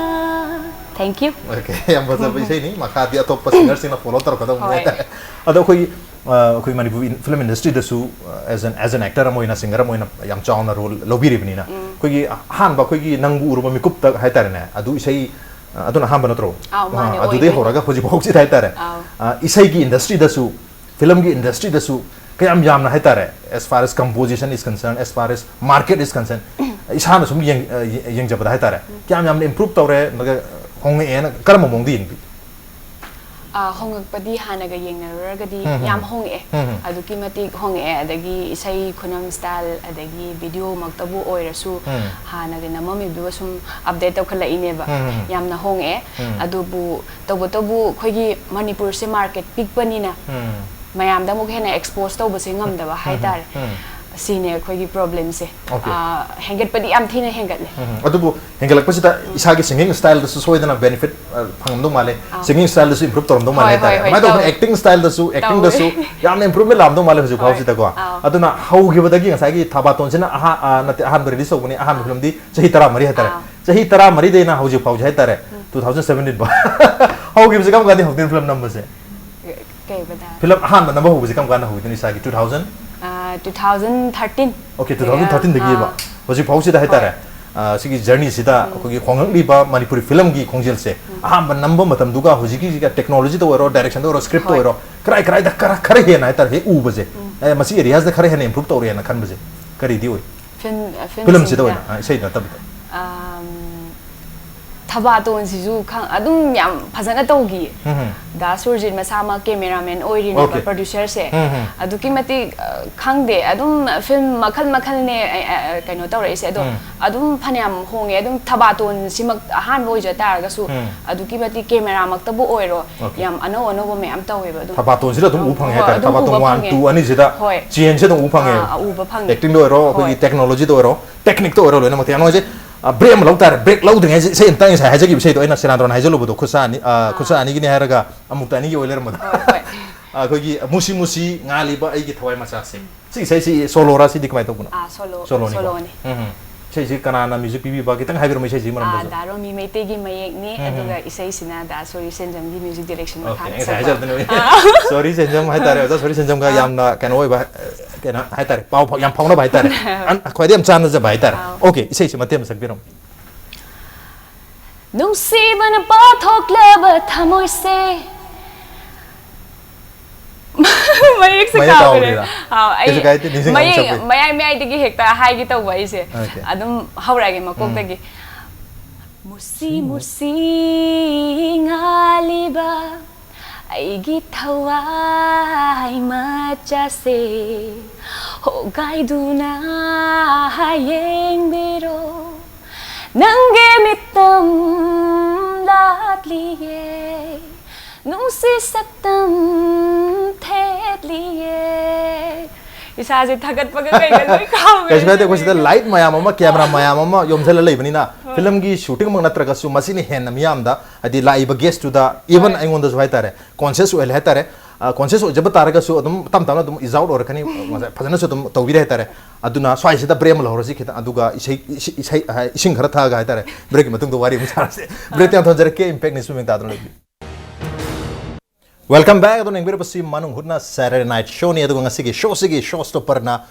Thank you. Okay, ꯌꯥꯝ ꯐꯖꯕ ꯏꯁꯩꯅꯤ꯫ ꯃꯈꯥꯗꯤ ꯑꯇꯣꯞꯄ ꯁꯤꯡꯒꯔꯁꯤꯡꯅ ꯐꯣꯂꯣ ꯇꯧꯔꯛꯀꯗꯧꯕꯅꯤ ꯍꯣꯏ꯫ ꯍꯥꯏꯇꯥꯔꯦ꯫ ꯑꯗꯣ ꯑꯩꯈꯣꯏꯒꯤ, ꯑ, ꯑꯩꯈꯣꯏ ꯃꯅꯤꯄꯨꯔ ꯏꯟ-, ꯐꯤꯂꯝ ꯏꯟꯗꯁꯇ꯭ꯔꯤꯗꯁꯨ, ꯑ, as an, as an actor ꯑꯃ ꯑꯣꯏꯅ, ꯁꯤꯡꯒꯔ ꯑꯃ ꯑꯣꯏꯅ ꯌꯥꯝ ꯆꯥꯎꯅ ꯔꯣꯜ ꯂꯧꯕꯤꯔꯤꯕꯅꯤꯅ, ꯎꯝ꯫ ꯑꯩꯈꯣꯏꯒꯤ ꯑꯍꯥꯟꯕ ꯑꯩꯈꯣꯏꯒꯤ ꯅꯪꯕꯨ ꯎꯔꯨꯕ ꯃꯤꯀꯨꯞꯇ ꯍꯥꯏꯇꯥꯔꯦꯅꯦ, ꯑꯗꯨ ꯏꯁꯩ, ꯑ, ꯑꯗꯨꯅ ꯑꯍꯥꯟꯕ ꯅꯠꯇ꯭ꯔꯣ? ꯑꯥꯎ, ꯃꯥꯅꯦ, ꯑ, ꯑꯗꯨꯗꯩ ꯑꯣꯏꯗꯣꯏꯅꯦ꯫ ꯍꯧꯔꯒ ꯍꯧꯖꯤꯛ ꯐꯥꯎꯁꯤꯗ ꯍꯥꯏꯇꯥꯔꯦ꯫ ꯑꯥꯎ꯫ ꯑ, ꯏꯁꯩꯒꯤ ꯏꯟꯗꯁꯇ꯭ꯔꯤꯗꯁꯨ, ꯐꯤꯂꯝꯒꯤ ꯏꯟꯗꯁꯇ꯭ꯔꯤꯗꯁꯨ ꯀꯌꯥꯝ ꯌꯥꯝꯅ ꯍꯥꯏꯇꯥꯔꯦ, as far as composition is concerned, as far as market is concerned, ꯏꯁꯥꯅ ꯁꯨꯝ ꯌꯦꯡ-, ꯑ, ꯌꯦ-, ꯌꯦꯡꯖꯕꯗ ꯍꯥꯏꯇꯥꯔꯦ, ꯎꯝ꯫ ꯀꯌꯥꯝ ꯌꯥꯝꯅ improve ꯇꯧꯔꯦ, ꯅꯠꯇ꯭ꯔꯒ ꯍꯣꯡꯉꯛꯑꯦꯅ ꯀꯔꯝꯕ ꯃꯑꯣꯡꯗ ꯌꯦꯡꯕꯤ? ꯑ, ꯍꯣꯡꯉꯛꯄꯗꯤ ꯍꯥꯟꯅꯒ ꯌꯦꯡꯅꯔꯨꯔꯒꯗꯤ ꯎꯝ, ꯎꯝ꯫ ꯌꯥꯝ ꯍꯣꯡꯉꯛꯑꯦ꯫ ꯎꯝ, ꯎꯝ꯫ ꯑꯗꯨꯛꯀꯤ ꯃꯇꯤꯛ ꯍꯣꯡꯉꯛꯑꯦ꯫ ꯑꯗꯒꯤ ꯏꯁꯩ ꯈꯨꯅꯝ style, ꯑꯗꯒꯤ video ꯃꯛꯇꯕꯨ ꯑꯣꯏꯔꯁꯨ, ꯎꯝ꯫ ꯍꯥꯟꯅꯒ ꯅꯝꯃꯝꯃꯤꯕꯗꯨꯒ ꯁꯨꯝ update ꯇꯧꯈꯠꯂꯛꯏꯅꯦꯕ꯫ ꯎꯝ, ꯎꯝ꯫ ꯌꯥꯝꯅ ꯍꯣꯡꯉꯛꯑꯦ꯫ ꯎꯝ꯫ ꯑꯗꯨꯕꯨ ꯇꯧꯕꯇꯕꯨ ꯑꯩꯈꯣꯏꯒꯤ ꯃꯅꯤꯄꯨꯔꯁꯦ market ꯄꯤꯛꯄꯅꯤꯅ ꯎꯝ꯫ ꯃꯌꯥꯝꯗ ꯑꯃꯨꯛ ꯍꯦꯟꯅ expose ꯇꯧꯕꯁꯦ ꯉꯝꯗꯕ ꯎꯝ, ꯎꯝ, ꯍꯥꯏꯇꯥꯔꯦ꯫ ꯎꯝ꯫ ꯁꯤꯅꯦ ꯑꯩꯈꯣꯏꯒꯤ problemꯁꯦ꯫ Okay꯫ ꯑ, ꯍꯦꯟꯒꯠꯄꯗꯤ ꯌꯥꯝ ꯊꯤꯅ ꯍꯦꯟꯒꯠꯂꯦ꯫ ꯎꯝ, ꯎꯝ꯫ ꯑꯗꯨꯕꯨ ꯍꯦꯟꯒꯠꯂꯛꯄꯁꯤꯗ ꯎꯝ꯫ ꯏꯁꯥꯒꯤ singing styleꯗꯁꯨ ꯁꯣꯏꯗꯅ benefit, ꯑ, ꯐꯪꯉꯝꯗꯧ ꯃꯥꯜꯂꯦ꯫ ꯑꯥ꯫ Singing styleꯗꯁꯨ improve ꯇꯧꯔꯝꯗꯧ ꯃꯥꯜꯂꯦ ꯍꯣꯏ, ꯍꯥꯏꯇꯥꯔꯦ꯫ ꯍꯣꯏ, ꯍꯣꯏ, ꯀꯃꯥꯏꯅ ꯇꯧꯕꯅꯣ? ꯇꯧꯋꯦ꯫ Acting styleꯗꯁꯨ, ꯇꯧꯋꯦ꯫ Actingꯗꯁꯨ ꯌꯥꯝꯅ improvement ꯂꯥꯛꯑꯝꯗꯧ ꯃꯥꯜꯂꯦ ꯍꯧꯖꯤꯛ ꯍꯣꯏ꯫ ꯐꯥꯎꯁꯤꯗꯀꯣ꯫ ꯑꯥꯎ꯫ ꯑꯗꯨꯅ ꯍꯧꯈꯤꯕꯗꯒꯤ ꯉꯁꯥꯏꯒꯤ ꯊꯕꯥꯇꯣꯟꯁꯤꯅ ꯑꯍꯥ-, ꯑ, ꯅꯠꯇꯦ, ꯑꯍꯥꯟꯕ release ꯇꯧꯕꯅꯤ, ꯑꯍꯥꯟꯕ ꯑꯥ꯫ Filmꯗꯤ ꯆꯍꯤ ꯇꯔꯥꯃꯔꯤ ꯍꯥꯏꯇꯥꯔꯦ꯫ ꯑꯥ꯫ ꯆꯍꯤ ꯇꯔꯥꯃꯔꯤꯗꯩꯅ ꯍꯧꯖꯤꯛ ꯐꯥꯎꯁꯦ ꯍꯥꯏꯇꯥꯔꯦ, ꯎꯝ꯫ Two thousand seventeen ꯐꯥꯎ꯫ ꯍꯧꯈꯤꯕꯁꯦ ꯀꯔꯝ ꯀꯥꯟꯗ ꯍꯧꯗꯣꯏꯅꯣ film ꯅꯝꯕꯁꯦ? ꯀꯩꯕꯗ? Film ꯑꯍꯥꯟꯕ ꯅꯝꯕ ꯍꯧꯕꯁꯦ ꯀꯔꯝ ꯀꯥꯟꯗ ꯍꯧꯈꯤꯗꯣꯏꯅꯣ ꯏꯁꯥꯒꯤ? Two thousand? ꯑꯥ, two thousand thirteen꯫ Okay, two thousand thirteenꯗꯒꯤꯕ꯫ ꯑꯥ꯫ ꯍꯧꯖꯤꯛ ꯐꯥꯎꯁꯤꯗ ꯍꯥꯏꯇꯥꯔꯦ, ꯍꯣꯏ꯫ ꯑꯥ, ꯁꯤꯒꯤ journeyꯁꯤꯗ ꯎꯝ꯫ ꯑꯩꯈꯣꯏꯒꯤ ꯍꯣꯡꯂꯛꯂꯤꯕ ꯃꯅꯤꯄꯨꯔꯤ filmꯒꯤ ꯈꯣꯡꯖꯦꯜꯁꯦ, ꯎꯝ꯫ ꯑꯍꯥꯟꯕ ꯅꯝꯕ ꯃꯇꯝꯗꯨꯒ ꯍꯧꯖꯤꯛꯀꯤꯁꯤꯒ technologyꯗ ꯑꯣꯏꯔꯣ, directionꯗ ꯑꯣꯏꯔꯣ, scriptꯇ ꯍꯣꯏ꯫ ꯑꯣꯏꯔꯣ, ꯀꯔꯥꯏ ꯀꯔꯥꯏꯗ ꯈꯔ, ꯈꯔ ꯍꯦꯟꯅ ꯍꯥꯏꯇꯥꯔꯦ, ꯍꯦꯛ ꯎꯕꯁꯦ, ꯎꯝ꯫ ꯑꯦ, ꯃꯁꯤ areasꯗ ꯈꯔ ꯍꯦꯟꯅ improve ꯇꯧꯔꯦꯅ ꯈꯟꯕꯁꯦ ꯀꯔꯤꯗꯤ ꯑꯣꯏ? Film, ꯑ, filmꯁꯤꯗ filmꯁꯤꯡꯗ? ꯑꯣꯏꯅ, ꯑ, ꯏꯁꯩ ꯅꯠꯇꯕꯗ꯫ ꯑꯝ, ꯊꯕꯥꯇꯣꯟꯁꯤꯁꯨ ꯈꯪ-, ꯑꯗꯨꯝ ꯌꯥꯝ ꯐꯖꯅ ꯇꯧꯈꯤꯌꯦ꯫ ꯎꯝ, ꯎꯝ꯫ ꯗꯥ ꯁꯨꯔꯖꯤꯠ ꯃꯁꯥꯃꯛ cameraman ꯑꯣꯏꯔꯤꯅꯦꯕ, Okay꯫ Producerꯁꯦ꯫ ꯎꯝ, ꯎꯝ꯫ ꯑꯗꯨꯛꯀꯤ ꯃꯇꯤꯛ, ꯑ, ꯈꯪꯗꯦ, ꯑꯗꯨꯝ film ꯃꯈꯜ ꯃꯈꯜꯅꯦ, ꯑ, ꯑ, ꯑ, ꯀꯩꯅꯣ ꯇꯧꯔꯛꯏꯁꯦ꯫ ꯑꯗꯣ ꯎꯝ꯫ ꯑꯗꯨꯝ ꯐꯅꯌꯥꯝ ꯍꯣꯡꯉꯦ꯫ ꯑꯗꯨꯝ ꯊꯕꯥꯇꯣꯟꯁꯤꯃꯛ ꯑꯍꯥꯟꯕ ꯑꯣꯏꯖ ꯇꯥꯔꯒꯁꯨ, ꯎꯝ꯫ ꯑꯗꯨꯛꯀꯤ ꯃꯇꯤꯛ cameraꯃꯛꯇꯕꯨ ꯑꯣꯏꯔꯣ, Okay꯫ ꯌꯥꯝ ꯑꯅꯧ ꯑꯅꯧꯕ ꯃꯌꯥꯝ ꯇꯧꯋꯦꯕ ꯑꯗꯨꯝ꯫ ꯊꯕꯥꯇꯣꯟꯁꯤꯗ ꯑꯗꯨꯝ ꯎ ꯐꯪꯉꯦ ꯍꯣꯏ, ꯍꯥꯏꯇꯥꯔꯦ꯫ ꯑꯗꯨꯝ ꯊꯕꯥꯇꯣꯟ ꯎꯕ one, ꯐꯪꯉꯦ꯫ Two ꯑꯅꯤꯁꯤꯗ ꯍꯣꯏ꯫ Changeꯁꯦ ꯑꯗꯨꯝ ꯎ ꯐꯪꯉꯦꯕ꯫ ꯑꯥ, ꯎꯕ ꯐꯪꯉꯦ꯫ Actingꯗ ꯑꯣꯏꯔꯣ, ꯑꯩꯈꯣꯏꯒꯤ ꯍꯣꯏ꯫ Technologyꯗ ꯑꯣꯏꯔꯣ, technicꯇ ꯑꯣꯏꯔꯣ, ꯂꯣꯏꯅꯃꯛꯇ꯫ ꯌꯥꯝ ꯅꯨꯡꯉꯥꯏꯖꯩ꯫ ꯑ, break ꯑꯃ ꯂꯧ ꯇꯥꯔꯦ꯫ Break ꯂꯧꯗ꯭ꯔꯤꯉꯩꯁꯦ ꯏꯁꯩ ꯑꯝꯇꯪ ꯉꯁꯥꯏ ꯍꯥꯏꯖꯈꯤꯕ ꯏꯁꯩꯗꯣ ꯑꯩꯅ ꯁꯦꯔꯥꯟ ꯇꯨꯔꯥꯟ ꯍꯥꯏꯖꯜꯂꯨꯕꯗꯣ, ꯈꯨꯠꯁꯥ ꯑꯅꯤ, ꯑ, ꯑꯥ꯫ ꯈꯨꯠꯁꯥ ꯑꯅꯤꯒꯤꯅꯦ ꯍꯥꯏꯔꯒ ꯑꯃꯨꯛꯇ ꯑꯅꯤꯒꯤ ꯑꯣꯏ ꯂꯩꯔꯝꯕꯗꯣ꯫ ꯍꯣꯏ, ꯍꯣꯏ꯫ ꯑꯩꯈꯣꯏꯒꯤ "ꯃꯨꯁꯤ ꯃꯨꯁꯤ ꯉꯥꯜꯂꯤꯕ ꯑꯩꯒꯤ ꯊꯋꯥꯏ ꯃꯆꯥꯁꯦ"꯫ ꯁꯤ ꯏꯁꯩꯁꯤ ꯁꯣꯂꯣꯔꯥ, ꯁꯤꯗꯤ ꯀꯃꯥꯏꯅ ꯇꯧꯕꯅꯣ? ꯑꯥ, ꯁꯣꯂꯣ ꯁꯣꯂꯣꯅꯤꯀꯣ? ꯁꯣꯂꯣꯅꯤ꯫ ꯎꯝ, ꯎꯝ꯫ ꯏꯁꯩꯁꯤ ꯀꯅꯥꯅ ꯃ꯭ꯌꯨꯖꯤꯛ ꯄꯤꯕꯤꯕ, ꯈꯤꯇꯪ ꯍꯥꯏꯕꯤꯔꯝꯃꯣ ꯏꯁꯩꯁꯤꯒꯤ ꯑꯥ, ꯃꯔꯝꯗꯁꯨ꯫ ꯗꯥ ꯔꯣꯃꯤ ꯃꯩꯇꯩꯒꯤ ꯃꯌꯦꯛꯅꯤ꯫ ꯎꯝ, ꯎꯝ꯫ ꯑꯗꯨꯒ ꯏꯁꯩꯁꯤꯅ ꯗꯥ ꯁꯣꯔꯤ ꯁꯦꯟꯖꯝꯒꯤ ꯃ꯭ꯌꯨꯖꯤꯛ ꯗꯥꯏꯔꯦꯛꯁꯟ ꯑꯣꯀꯦ, ꯃꯈꯥꯗ ꯉꯁꯥꯏ ꯁꯛꯄ꯫ ꯍꯥꯏꯖꯔꯛꯇꯅꯦ꯫ ꯑꯥ꯫ ꯁꯣꯔꯤ ꯁꯦꯟꯖꯝ ꯍꯥꯏꯇꯥꯔꯦ, ꯑꯣꯖꯥ ꯁꯣꯔꯤ ꯁꯦꯟꯖꯝꯒ ꯑꯥ꯫ ꯌꯥꯝꯅ ꯀꯩꯅꯣ ꯑꯣꯏꯕ, ꯀꯩꯅꯣ ꯍꯥꯏꯇꯥꯔꯦ, ꯄꯥꯎ ꯐꯥꯎ-, ꯌꯥꯝ ꯐꯥꯎꯅꯕ ꯍꯥꯏꯇꯥꯔꯦ꯫ ꯑꯟ-, ꯈ꯭ꯋꯥꯏꯗꯩ ꯌꯥꯝ ꯆꯥꯟꯅꯖꯕ ꯍꯥꯏꯇꯥꯔꯦ꯫ ꯑꯥꯎ꯫ ꯑꯣꯀꯦ, ꯏꯁꯩꯁꯤ ꯃꯇꯦꯛ ꯑꯃ ꯁꯛꯄꯤꯔꯝꯃꯣ꯫ ꯅꯨꯡꯁꯤꯕꯅ ꯄꯥꯊꯣꯛꯂꯕ ꯊꯃꯣꯏꯁꯦ꯫ ꯃꯌꯦꯛꯁꯦ ꯃꯌꯦꯛ ꯀꯥꯎꯈ꯭ꯔꯦ꯫ ꯀꯥꯎꯈ꯭ꯔꯤꯔꯥ? ꯑꯥꯎ, ꯑꯩ ꯀꯩꯁꯨ ꯀꯥꯏꯗꯦ, ꯅꯤꯡꯁꯤꯡ ꯉꯝꯃ ꯃꯌꯦꯛ, ꯁꯛꯄꯤꯌꯨ꯫ ꯃꯌꯥꯏ ꯃꯌꯥꯏꯗꯒꯤ ꯍꯦꯛꯇ ꯍꯥꯏꯒꯦ ꯇꯧꯕ ꯑꯩꯁꯦ꯫ ꯑꯣꯀꯦ꯫ ꯑꯗꯨꯝ ꯍꯧꯔꯛꯑꯒꯦ ꯃꯀꯣꯛꯇꯒꯤ꯫ ꯃꯨꯁꯤ ꯃꯨꯁꯤ ꯉꯥꯜꯂꯤꯕ ꯑꯩꯒꯤ ꯊꯋꯥꯏ ꯃꯆꯥꯁꯦ ꯍꯣꯒꯥꯏꯗꯨꯅ ꯌꯦꯡꯕꯤꯔꯣ꯫ ꯅꯪꯒꯤ ꯃꯤꯠꯇꯝ ꯂꯥꯛꯂꯤꯌꯦ, ꯅꯨꯡꯁꯤ ꯁꯛꯇꯝ ꯊꯦꯠꯂꯤꯌꯦ꯫ ꯏꯁꯥꯁꯦ ꯊꯥꯒꯠꯄꯒ ꯀꯩꯒ ꯂꯣꯏ ꯀꯥꯎꯈ꯭ꯔꯦ꯫ ꯀꯩꯁꯨ ꯀꯥꯏꯗꯦ, ꯑꯩꯈꯣꯏ ꯁꯤꯗ ꯂꯥꯏꯠ ꯃꯌꯥꯝ ꯑꯃ, ꯀꯦꯃꯦꯔꯥ ꯃꯌꯥꯝ ꯑꯃ ꯌꯣꯝꯁꯤꯜꯂ ꯂꯩꯕꯅꯤꯅ, ꯐꯤꯂꯝꯒꯤ ꯁꯨꯇꯤꯡꯃꯛ ꯅꯠꯇ꯭ꯔꯒꯁꯨ ꯃꯁꯤꯅ ꯍꯦꯟꯅ ꯃꯤꯌꯥꯝꯗ, ꯍꯥꯏꯗꯤ ꯂꯥꯛꯏꯕ ꯒꯦꯁꯇꯨꯗ, ꯏꯚꯟ ꯍꯣꯏ꯫ ꯑꯩꯉꯣꯟꯗꯁꯨ ꯍꯥꯏꯇꯥꯔꯦ, ꯀꯣꯟꯁꯤꯌꯁ ꯑꯣꯏꯍꯜꯂꯦ ꯍꯥꯏꯇꯥꯔꯦ꯫ ꯀꯣꯟꯁꯤꯌꯁ ꯑꯣꯏꯖꯕ ꯇꯥꯔꯒꯁꯨ ꯑꯗꯨꯝ ꯇꯞ ꯇꯞꯅ ꯑꯗꯨꯝ ꯏꯖ ꯑꯥꯎꯠ ꯑꯣꯏꯔꯛꯀꯅꯤ, ꯉꯁꯥꯏ ꯐꯖꯅꯁꯨ ꯑꯗꯨꯝ ꯇꯧꯕꯤꯔꯦ ꯍꯥꯏꯇꯥꯔꯦ꯫ ꯑꯗꯨꯅ ꯁ꯭ꯋꯥꯏꯁꯤꯗ ꯕ꯭ꯔꯦꯛ ꯑꯃ ꯂꯧꯍꯧꯔꯁꯤ ꯈꯤꯇꯪ, ꯑꯗꯨꯒ ꯏꯁꯩ, ꯏꯁꯩ, ꯏꯁꯩ, ꯏꯁꯤꯡ ꯈꯔ ꯊꯛꯑꯒ ꯍꯥꯏꯇꯥꯔꯦ, ꯕ꯭ꯔꯦꯛꯀꯤ ꯃꯇꯨꯡꯗ ꯋꯥꯔꯤ ꯑꯃꯨꯛ ꯁꯥꯔꯁꯦ꯫ ꯕ꯭ꯔꯦꯛꯇ ꯌꯥꯝ ꯊꯝꯖꯔꯛꯀꯦ, ꯏꯝꯄꯦꯛ ꯅ꯭ꯌꯨꯁ ꯃꯤꯡ ꯇꯥꯗꯨꯅ ꯂꯩꯕꯤꯌꯨ꯫ Welcome back. ꯑꯗꯨꯅ ꯌꯦꯡꯕꯤꯔꯕꯁꯤ ꯃꯅꯨꯡ ꯍꯨꯠꯅ Saturday Night Show ꯅꯤ꯫ ꯑꯗꯨꯒ ꯉꯁꯤꯒꯤ ꯁꯣꯁꯤꯒꯤ ꯁꯣ ꯁ꯭ꯇꯣꯄꯔꯅ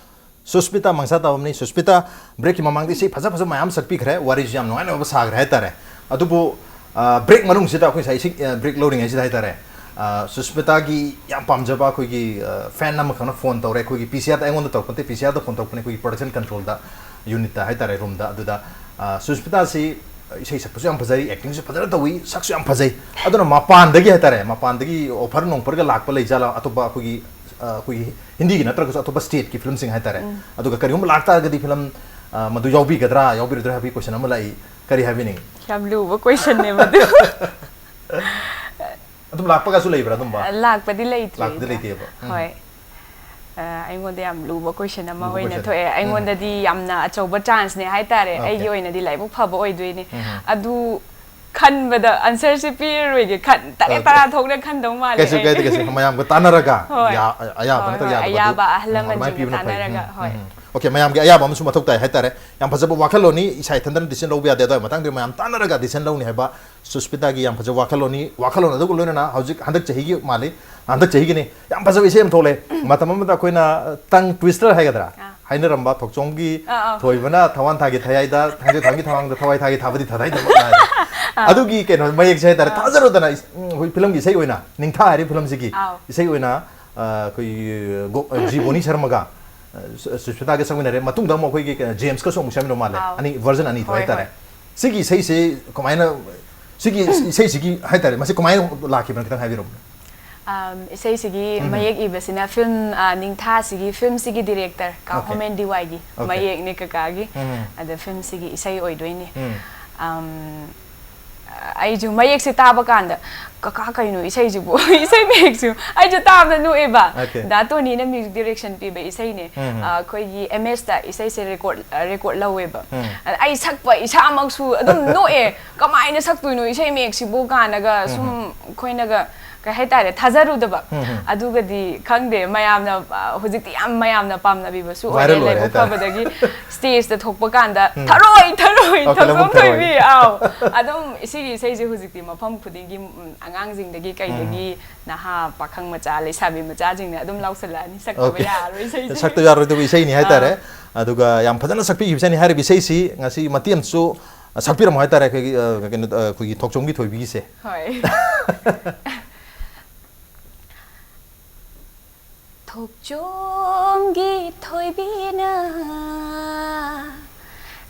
ꯁꯨꯁꯃꯤꯇꯥ ꯃꯪꯁꯥ ꯇꯥꯕꯝꯅꯤ꯫ ꯁꯨꯁꯃꯤꯇꯥ, ꯕ꯭ꯔꯦꯛꯀꯤ ꯃꯃꯥꯡꯗ ꯏꯁꯩ ꯐꯖ ꯐꯖꯕ ꯃꯌꯥꯝ ꯁꯛꯄꯤꯈ꯭ꯔꯦ, ꯋꯥꯔꯤꯁꯨ ꯌꯥꯝ ꯅꯨꯡꯉꯥꯏ ꯅꯨꯡꯉꯥꯏꯕ ꯁꯥꯈ꯭ꯔꯦ ꯍꯥꯏꯇꯥꯔꯦ꯫ ꯑꯗꯨꯕꯨ, ꯑ, ꯕ꯭ꯔꯦꯛ ꯃꯅꯨꯡꯁꯤꯗ ꯑꯩꯈꯣꯏ ꯉꯁꯥꯏ ꯏꯁꯩ, ꯑ, ꯕ꯭ꯔꯦꯛ ꯂꯧꯔꯤꯉꯩꯁꯤꯗ ꯍꯥꯏꯇꯥꯔꯦ, ꯑ, ꯁꯨꯁꯃꯤꯇꯥꯒꯤ ꯌꯥꯝ ꯄꯥꯝꯖꯕ ꯑꯩꯈꯣꯏꯒꯤ, ꯑ, ꯐꯦꯟ ꯑꯃꯈꯛꯅ ꯐꯣꯟ ꯇꯧꯔꯦ꯫ ꯑꯩꯈꯣꯏꯒꯤ ꯄꯤ ꯁꯤ ꯑꯥꯔꯗ ꯑꯩꯉꯣꯟꯗ ꯇꯧꯔꯛꯄ ꯅꯠꯇꯦ, ꯄꯤ ꯁꯤ ꯑꯥꯔꯗ ꯐꯣꯟ ꯇꯧꯔꯛꯄꯅꯦ, ꯑꯩꯈꯣꯏꯒꯤ ꯄ꯭ꯔꯣꯗꯛꯁꯟ ꯀꯟꯇ꯭ꯔꯣꯜꯗ, ꯌꯨꯅꯤꯠꯇ ꯍꯥꯏꯇꯥꯔꯦ, ꯔꯨꯝꯗ꯫ ꯑꯗꯨꯗ, ꯑ, ꯁꯨꯁꯃꯤꯇꯥꯁꯤ ꯏꯁꯩ ꯁꯛꯄꯁꯨ ꯌꯥꯝ ꯐꯖꯩ, ꯑꯦꯛꯇꯤꯡꯁꯨ ꯐꯖꯅ ꯇꯧꯏ, ꯁꯛꯁꯨ ꯌꯥꯝ ꯐꯖꯩ꯫ ꯑꯗꯨꯅ ꯃꯄꯥꯟꯗꯒꯤ ꯍꯥꯏꯇꯥꯔꯦ, ꯃꯄꯥꯟꯗꯒꯤ ꯑꯣꯐꯔ ꯅꯣꯡꯐꯔꯒ ꯂꯥꯛꯄ ꯂꯩꯖꯥꯠꯂꯥ? ꯑꯇꯣꯞꯄ ꯑꯩꯈꯣꯏꯒꯤ, ꯑ, ꯑꯩꯈꯣꯏꯒꯤ ꯍꯤꯟꯗꯤꯒꯤ ꯅꯠꯇ꯭ꯔꯒꯁꯨ ꯑꯇꯣꯞꯄ ꯁ꯭ꯇꯦꯠꯀꯤ ꯐꯤꯂꯝꯁꯤꯡ ꯍꯥꯏꯇꯥꯔꯦ꯫ ꯑꯗꯨꯒ ꯀꯔꯤꯒꯨꯝꯕ ꯂꯥꯛꯇꯥꯔꯒꯗꯤ ꯐꯤꯂꯝ, ꯑ, ꯃꯗꯨ ꯌꯥꯎꯕꯤꯒꯗ꯭ꯔꯥ, ꯌꯥꯎꯕꯤꯔꯣꯏꯗ꯭ꯔꯥ ꯍꯥꯏꯕꯒꯤ ꯀꯣꯏꯁꯟ ꯑꯃ ꯂꯥꯛꯏ꯫ ꯀꯔꯤ ꯍꯥꯏꯕꯤꯅꯤꯡꯉꯤ? ꯌꯥꯝ ꯂꯨꯕ ꯀꯣꯏꯁꯟꯅꯦ ꯃꯗꯨ꯫ ꯑꯗꯨꯝ ꯂꯥꯛꯄꯒꯁꯨ ꯂꯩꯕ꯭ꯔꯥ ꯑꯗꯨꯝꯕ? ꯂꯥꯛꯄꯗꯤ ꯂꯩꯇ꯭ꯔꯤ ꯂꯥꯛꯄꯗꯤ ꯑꯗꯨꯗ꯫ ꯂꯩꯇꯦꯕ꯫ ꯎꯝ꯫ ꯍꯣꯏ꯫ ꯑ, ꯑꯩꯉꯣꯟꯗ ꯌꯥꯝ ꯂꯨꯕ ꯀꯣꯏꯁꯟ ꯑꯃ ꯂꯨꯕ ꯑꯣꯏꯅ ꯀꯣꯏꯁꯟ꯫ ꯊꯣꯛꯑꯦ꯫ ꯎꯝ꯫ ꯑꯩꯉꯣꯟꯗꯗꯤ ꯌꯥꯝꯅ ꯑꯆꯧꯕ ꯆꯥꯟꯁꯅꯦ ꯍꯥꯏꯇꯥꯔꯦ꯫ ꯑꯣꯀꯦ꯫ ꯑꯩꯒꯤ ꯑꯣꯏꯅꯗꯤ ꯂꯥꯏꯕꯛ ꯐꯕ ꯑꯣꯏꯗꯣꯏꯅꯦ꯫ ꯎꯝ꯫ ꯑꯗꯨ ꯈꯟꯕꯗ ꯑꯟꯁꯔꯁꯤ ꯄꯤꯔꯔꯣꯏꯒꯦ ꯈꯟ ꯇꯔꯦꯠ ꯇꯔꯥ ꯊꯣꯛꯅ ꯈꯟꯗꯧ ꯃꯥꯜꯂꯦ꯫ ꯀꯩꯁꯨ ꯀꯥꯏꯗꯦ, ꯀꯩꯁꯨ, ꯃꯌꯥꯝꯒ ꯇꯥꯟꯅꯔꯒ ꯍꯣꯏ꯫ ꯌꯥ- ꯑꯌꯥꯕ ꯍꯣꯏ, ꯅꯠꯇ꯭ꯔꯒ ꯍꯣꯏ, ꯌꯥꯗꯕ ꯑꯌꯥꯕ ꯑꯗꯨ ꯑꯍꯜ ꯑꯗꯨꯃꯥꯏꯅ ꯂꯃꯟꯁꯤꯡꯒ ꯄꯤꯕꯅ ꯐꯩ꯫ ꯇꯥꯟꯅꯔꯒ, ꯎꯝ, ꯍꯣꯏ꯫ ꯎꯝ, ꯎꯝ꯫ Okay, ꯃꯌꯥꯝꯒꯤ ꯑꯌꯥꯕ ꯑꯃꯁꯨ ꯃꯊꯧ ꯇꯥꯏ ꯍꯥꯏꯇꯥꯔꯦ꯫ ꯌꯥꯝ ꯐꯖꯕ ꯋꯥꯈꯜꯂꯣꯟꯅꯤ, ꯏꯁꯥ ꯏꯊꯟꯇꯅ decision ꯂꯧꯕ ꯌꯥꯗꯦ, ꯑꯗꯨꯒꯤ ꯃꯇꯥꯡꯗ ꯃꯌꯥꯝ ꯇꯥꯟꯅꯔꯒ decision ꯂꯧꯅꯤ ꯍꯥꯏꯕ ꯁꯨꯁꯃꯤꯇꯥꯒꯤ ꯌꯥꯝ ꯐꯖꯕ ꯋꯥꯈꯜꯂꯣꯟꯅꯤ꯫ ꯋꯥꯈꯜꯂꯣꯟ ꯑꯗꯨꯒ ꯂꯣꯏꯅꯅ ꯍꯧꯖꯤꯛ ꯍꯟꯗꯛ ꯆꯍꯤꯒꯤ ꯃꯥꯜꯂꯤ, ꯍꯟꯗꯛ ꯆꯍꯤꯒꯤꯅꯤ, ꯌꯥꯝ ꯐꯖꯕ ꯏꯁꯩ ꯑꯃ ꯊꯣꯛꯂꯛꯑꯦ꯫ ꯃꯇꯝ ꯑꯃꯗ ꯑꯩꯈꯣꯏꯅ tongue twister ꯍꯥꯏꯒꯗ꯭ꯔꯥ, ꯑꯥ꯫ ꯍꯥꯏꯅꯔꯝꯕ ꯊꯣꯛꯆꯣꯝꯒꯤ ꯑꯥ, ꯑꯥ꯫ ꯊꯣꯏꯕꯅ ꯊꯋꯥꯟ ꯊꯥꯒꯤ ꯊꯌꯥꯏꯗ, ꯊꯥꯡꯖ ꯊꯥꯡꯒꯤ ꯊꯋꯥꯡꯗ ꯊꯋꯥꯏ ꯊꯥꯒꯤ ꯊꯥꯕꯗꯤ ꯊꯥꯗꯥꯏꯗꯕ ꯍꯥꯏꯗꯣ꯫ ꯑꯗꯨꯒꯤ ꯀꯩꯅꯣ ꯃꯌꯦꯛꯁꯦ ꯍꯥꯏꯇꯥꯔꯦ, ꯊꯥꯖꯔꯨꯗꯅ ꯏꯁ- ꯎꯝ, ꯑꯩꯈꯣꯏ ꯐꯤꯂꯝꯒꯤ ꯏꯁꯩ ꯑꯣꯏꯅ, ꯅꯤꯡꯊꯥ ꯍꯥꯏꯔꯤꯕ ꯐꯤꯂꯝꯁꯤꯒꯤ ꯑꯥꯎ꯫ ꯏꯁꯩ ꯑꯣꯏꯅ, ꯑ, ꯑꯩꯈꯣꯏꯒꯤ ꯒꯣ- ꯑ, ꯖꯤ ꯕꯣꯅꯤ ꯁꯔꯃꯒ, ꯑ, ꯁꯨ- ꯁꯨꯁꯃꯤꯇꯥꯒ ꯁꯛꯃꯤꯟꯅꯔꯦ꯫ ꯃꯇꯨꯡꯗ ꯑꯃꯨꯛ ꯑꯩꯈꯣꯏꯒꯤ, ꯑ, ꯖꯦꯝꯁꯀꯁꯨ ꯑꯃꯨꯛ ꯁꯦꯝꯃꯤꯟꯅꯕ ꯃꯥꯜꯂꯦ꯫ ꯑꯥꯎ꯫ ꯑꯅꯤ, version ꯑꯅꯤ ꯊꯣꯛꯑꯦ ꯍꯣꯏ, ꯍꯥꯏꯇꯥꯔꯦ꯫ ꯍꯣꯏ꯫ ꯁꯤꯒꯤ ꯏꯁꯩꯁꯦ ꯀꯃꯥꯏꯅ, ꯁꯤꯒꯤ ꯏꯁꯩꯁꯤꯒꯤ ꯍꯥꯏꯇꯥꯔꯦ, ꯃꯁꯤ ꯀꯃꯥꯏꯅ ꯂꯥꯛꯈꯤꯕꯅꯣ ꯈꯤꯇꯪ ꯍꯥꯏꯕꯤꯔꯝꯃꯨ꯫ ꯑꯝ, ꯏꯁꯩꯁꯤꯒꯤ ꯃꯌꯦꯛ ꯏꯕꯁꯤꯅ ꯐꯤꯂꯝ, ꯑ, ꯅꯤꯡꯊꯥꯁꯤꯒꯤ, ꯐꯤꯂꯝꯁꯤꯒꯤ director ꯀꯥ Okay. ꯍꯣꯃꯦꯟ ꯗꯤ ꯋꯥꯏꯒꯤ Okay. ꯃꯌꯦꯛꯅꯦ ꯀꯀꯥꯒꯤ꯫ ꯎꯝ꯫ ꯑꯗ ꯐꯤꯂꯝꯁꯤꯒꯤ ꯏꯁꯩ ꯑꯣꯏꯗꯣꯏꯅꯤ꯫ ꯎꯝ꯫ ꯑꯝ, ꯑꯩꯁꯨ ꯃꯌꯦꯛꯁꯦ ꯇꯥꯕ ꯀꯥꯟꯗ, "ꯀꯀꯥ, ꯀꯩꯅꯣ ꯏꯁꯩꯁꯤꯕꯨ?" ꯏꯁꯩ ꯃꯌꯦꯛꯁꯨ ꯑꯩꯁꯨ ꯇꯥꯕꯗ ꯅꯣꯛꯑꯦꯕ꯫ Okay. ꯗꯥ ꯇꯣꯅꯤꯅ music direction ꯄꯤꯕ ꯏꯁꯩꯅꯦ꯫ ꯎꯝ꯫ ꯑ, ꯑꯩꯈꯣꯏꯒꯤ M S ꯇ ꯏꯁꯩꯁꯦ record, ꯑ, record ꯂꯧꯋꯦꯕ꯫ ꯎꯝ꯫ ꯑꯗ ꯑꯩ ꯁꯛꯄ ꯏꯁꯥꯃꯛꯁꯨ ꯑꯗꯨꯝ ꯅꯣꯛꯑꯦ꯫ "ꯀꯃꯥꯏꯅ ꯁꯛꯇꯣꯏꯅꯣ ꯏꯁꯩ ꯃꯌꯦꯛꯁꯤꯕꯨ?" ꯀꯥꯏꯅꯒ ꯁꯨꯝ ꯑꯩꯈꯣꯏꯅꯒ, ꯀꯩ ꯍꯥꯏꯇꯥꯔꯦ, ꯊꯥꯖꯔꯨꯗꯕ꯫ ꯎꯝ, ꯎꯝ꯫ ꯑꯗꯨꯒꯗꯤ ꯈꯪꯗꯦ, ꯃꯌꯥꯝꯅ, ꯑ, ꯍꯧꯖꯤꯛꯇꯤ ꯌꯥꯝ ꯃꯌꯥꯝꯅ ꯄꯥꯝꯅꯕꯤꯕꯁꯨ Viral ꯑꯣꯏꯔꯦ꯫ ꯑꯣꯏꯔꯦ ꯂꯥꯏꯕꯛ ꯍꯥꯏꯇꯥꯔꯦ꯫ ꯐꯕꯗꯒꯤ stage ꯇ ꯊꯣꯛꯄ ꯀꯥꯟꯗ, ꯎꯝ꯫ "ꯊꯔꯣꯏ, ꯊꯔꯣꯏ, Okay, ꯂꯧꯕꯨꯛ ꯊꯣꯛꯆꯣꯝ ꯊꯔꯣꯏ꯫ ꯊꯣꯏꯕꯤ", ꯑꯥꯎ꯫ ꯑꯗꯨꯝ ꯁꯤꯒꯤ ꯏꯁꯩꯁꯦ ꯍꯧꯖꯤꯛꯇꯤ ꯃꯐꯝ ꯈꯨꯗꯤꯡꯒꯤ, ꯎꯝ, ꯑꯉꯥꯡꯁꯤꯡꯗꯒꯤ ꯀꯩꯗꯒꯤ ꯅꯍꯥ ꯄꯥꯈꯪ ꯃꯆꯥ, ꯂꯩꯁꯥꯕꯤ ꯃꯆꯥꯁꯤꯡꯅ ꯑꯗꯨꯝ ꯂꯥꯎꯁꯜꯂꯛꯑꯅꯤ, ꯁꯛꯇꯕ Okay. ꯌꯥꯔꯔꯣꯏ ꯏꯁꯩꯁꯦ꯫ ꯁꯛꯇꯕ ꯌꯥꯔꯣꯏꯗꯕ ꯏꯁꯩꯅꯤ ꯍꯥꯏꯇꯥꯔꯦ꯫ ꯑꯗꯨꯒ ꯌꯥꯝ ꯐꯖꯅ ꯁꯛꯄꯤꯈꯤꯕ ꯏꯁꯩꯅꯤ꯫ ꯍꯥꯏꯔꯤꯕ ꯏꯁꯩꯁꯤ ꯉꯁꯤ ꯃꯇꯦꯛ ꯑꯃꯁꯨ ꯁꯛꯄꯤꯔꯝꯃꯣ ꯍꯥꯏꯇꯥꯔꯦ, ꯑꯩꯈꯣꯏꯒꯤ, ꯑ, ꯀꯩꯅꯣ, ꯑ, ꯑꯩꯈꯣꯏꯒꯤ ꯊꯣꯛꯆꯣꯝꯒꯤ ꯊꯣꯏꯕꯤꯒꯤꯁꯦ꯫ ꯍꯣꯏ꯫ ꯊꯣꯛꯆꯣꯝꯒꯤ ꯊꯣꯏꯕꯤꯅ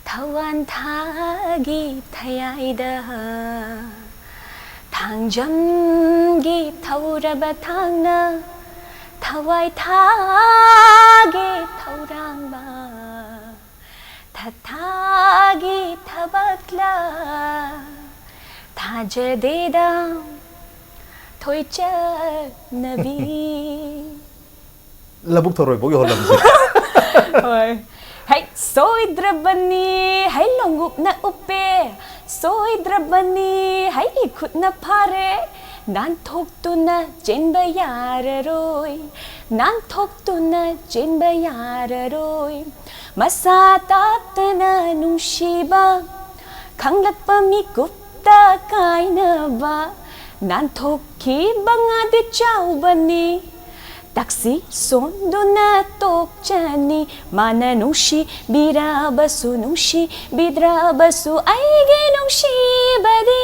ꯊꯋꯥꯟ ꯊꯥꯒꯤ ꯊꯌꯥꯏꯗ, ꯊꯥꯡꯖꯝꯒꯤ ꯊꯧꯔꯕ ꯊꯥꯡꯅ ꯊꯋꯥꯏ ꯊꯥꯒꯤ ꯊꯧꯔꯥꯡꯕ, ꯊꯥꯒꯤ ꯊꯕꯛꯂ ꯊꯥꯖꯗꯦꯗ ꯊꯣꯏꯆꯠꯅꯕꯤ꯫ ꯂꯧꯕꯨꯛ ꯊꯔꯣꯏꯐꯥꯎ ꯌꯧꯍꯜꯂꯝꯁꯦ꯫ ꯍꯣꯏ꯫ ꯍꯩ ꯁꯣꯏꯗ꯭ꯔꯕꯅꯤ, ꯍꯩ ꯂꯣꯡꯒꯨꯞꯅ ꯎꯞꯄꯦ, ꯁꯣꯏꯗ꯭ꯔꯕꯅꯤ, ꯍꯩ ꯈꯨꯠꯅ ꯐꯥꯔꯦ, ꯅꯥꯟꯊꯣꯛꯇꯨꯅ ꯆꯦꯟꯕ ꯌꯥꯔꯔꯣꯏ, ꯅꯥꯟꯊꯣꯛꯇꯨꯅ ꯆꯦꯟꯕ ꯌꯥꯔꯔꯣꯏ꯫ ꯃꯁꯥ ꯇꯥꯛꯇꯅ ꯅꯨꯡꯁꯤꯕ, ꯈꯪꯂꯛꯄ ꯃꯤꯀꯨꯞꯇ ꯀꯥꯏꯅꯕ, ꯅꯥꯟꯊꯣꯛꯈꯤꯕ ꯉꯥꯗꯤ ꯆꯥꯎꯕꯅꯤ꯫ ꯇꯥꯛꯁꯤ ꯁꯣꯟꯗꯨꯅ ꯇꯣꯛꯆꯅꯤ꯫ ꯃꯥꯅ ꯅꯨꯡꯁꯤꯕꯤꯔꯕꯁꯨ, ꯅꯨꯡꯁꯤꯕꯤꯗ꯭ꯔꯕꯁꯨ, ꯑꯩꯒꯤ ꯅꯨꯡꯁꯤꯕꯗꯤ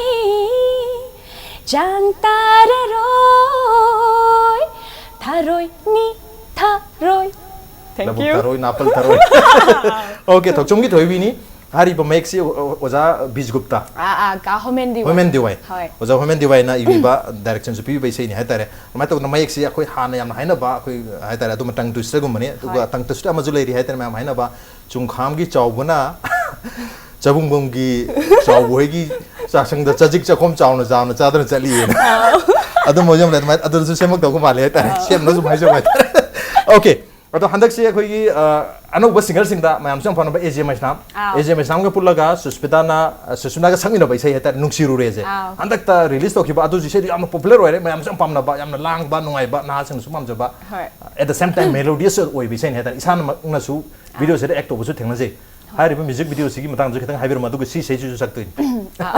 ꯆꯥꯡ ꯇꯥꯔꯔꯣꯏ꯫ ꯊꯔꯣꯏꯅꯤ, ꯊꯔꯣꯏ꯫ Thank ꯂꯧꯕꯨꯛ you. ꯊꯔꯣꯏ, ꯅꯥꯄꯜ ꯊꯔꯣꯏ꯫ Okay, ꯊꯣꯛꯆꯣꯝꯒꯤ ꯊꯣꯏꯕꯤꯅꯤ꯫ ꯍꯥꯏꯔꯤꯕ ꯃꯌꯦꯛꯁꯤ ꯑꯣ-, ꯑꯣ-, ꯑꯣꯖꯥ ꯕꯤꯖꯒꯨꯞꯇ꯫ ꯑꯥ, ꯑꯥ, ꯀꯥ ꯍꯣꯃꯦꯟ ꯗꯤꯋꯥꯏ꯫ ꯍꯣꯃꯦꯟ ꯗꯤꯋꯥꯏ꯫ ꯍꯣꯏ꯫ ꯑꯣꯖꯥ ꯍꯣꯃꯦꯟ ꯗꯤꯋꯥꯏꯅ ꯏꯕꯤꯕ, directionꯁꯨ ꯄꯤꯕꯤꯕ ꯏꯁꯩꯅꯤ ꯍꯥꯏꯇꯥꯔꯦ꯫ ꯑꯗꯨꯃꯥꯏꯅ ꯇꯧꯗꯅ ꯃꯌꯦꯛꯁꯤ ꯑꯩꯈꯣꯏ ꯍꯥꯟꯅ ꯌꯥꯝꯅ ꯍꯥꯏꯅꯕ, ꯑꯩꯈꯣꯏ ꯍꯥꯏꯇꯥꯔꯦ, ꯑꯗꯨꯝꯕ tongue twisterꯒꯨꯝꯕꯅꯤ꯫ ꯑꯗꯨꯒ ꯍꯣꯏ꯫ Tongue twister ꯑꯃꯁꯨ ꯂꯩꯔꯤ ꯍꯥꯏꯇꯥꯔꯦ, ꯃꯌꯥꯝ ꯍꯥꯏꯅꯕ, "ꯆꯨꯡꯈꯥꯝꯒꯤ ꯆꯥꯎꯕꯅ ꯆꯥꯕꯨꯡꯕꯝꯒꯤ ꯆꯥꯎꯕ ꯍꯣꯏꯒꯤ ꯆꯥꯛꯁꯪꯗ ꯆꯖꯤꯛ ꯆꯈꯣꯝ ꯆꯥꯎꯅ ꯆꯥꯎꯅ ꯆꯥꯗꯅ ꯆꯠꯂꯤꯑꯅ"꯫ ꯑꯥꯎ꯫ ꯑꯗꯨꯝꯕ ꯌꯥꯝ ꯂꯩ꯫ ꯑꯗꯨꯃꯥꯏꯅ ꯑꯗꯨꯁꯨ ꯁꯦꯝꯃꯛꯇꯧꯕ ꯃꯥꯜꯂꯦ ꯍꯥꯏꯇꯥꯔꯦ꯫ ꯑꯥꯎ꯫ ꯁꯦꯝꯅꯁꯨ ꯍꯥꯏꯖꯕ ꯍꯥꯏꯇꯥꯔꯦ꯫ Okay꯫ ꯑꯗꯣ ꯍꯟꯗꯛꯁꯦ ꯑꯩꯈꯣꯏꯒꯤ, ꯑ, ꯑꯅꯧꯕ singerꯁꯤꯡꯗ ꯃꯌꯥꯝꯁꯨ ꯌꯥꯝ ꯄꯥꯝꯅꯕ ꯑꯦ ꯖꯦ ꯃꯩꯁꯅꯥꯝ, ꯑꯥꯎ꯫ ꯑꯦ ꯖꯦ ꯃꯩꯁꯅꯥꯝꯒ ꯄꯨꯜꯂꯒ ꯁꯨꯁꯃꯤꯇꯥꯅ, ꯑ, ꯁꯨꯁꯃꯤꯇꯥꯒ ꯁꯛꯃꯤꯟꯅꯕ ꯏꯁꯩ ꯍꯥꯏꯇꯥꯔꯦ, "ꯅꯨꯡꯁꯤꯔꯨꯔꯦꯁꯦ"꯫ ꯑꯥꯎ꯫ ꯍꯟꯗꯛꯇ release ꯇꯧꯈꯤꯕ ꯑꯗꯨꯁꯨ ꯏꯁꯩꯗꯨ ꯌꯥꯝꯅ popular ꯑꯣꯏꯔꯦ, ꯃꯌꯥꯝꯁꯨ ꯌꯥꯝ ꯄꯥꯝꯅꯕ, ꯌꯥꯝꯅ ꯂꯥꯡꯕ, ꯅꯨꯡꯉꯥꯏꯕ, ꯅꯍꯥꯁꯤꯡꯅꯁꯨ ꯄꯥꯝꯖꯕ, ꯍꯣꯏ꯫ At the same time melodious ꯑꯣꯏꯕ ꯏꯁꯩꯅꯤ ꯍꯥꯏꯇꯥꯔꯦ꯫ ꯏꯁꯥꯃꯛꯅꯁꯨ ꯑꯥꯎ꯫ Videoꯁꯤꯗ act ꯇꯧꯕꯁꯨ ꯊꯦꯡꯅꯖꯩ꯫ ꯍꯣꯏ꯫ ꯍꯥꯏꯔꯤꯕ music videoꯁꯤꯒꯤ ꯃꯇꯥꯡꯗꯁꯨ ꯈꯤꯇꯪ ꯍꯥꯏꯕꯤꯔꯝꯃꯣ, ꯑꯗꯨꯒ ꯁꯤ ꯏꯁꯩꯁꯤꯁꯨ ꯁꯛꯇꯣꯏꯅꯤ꯫ ꯑꯥ,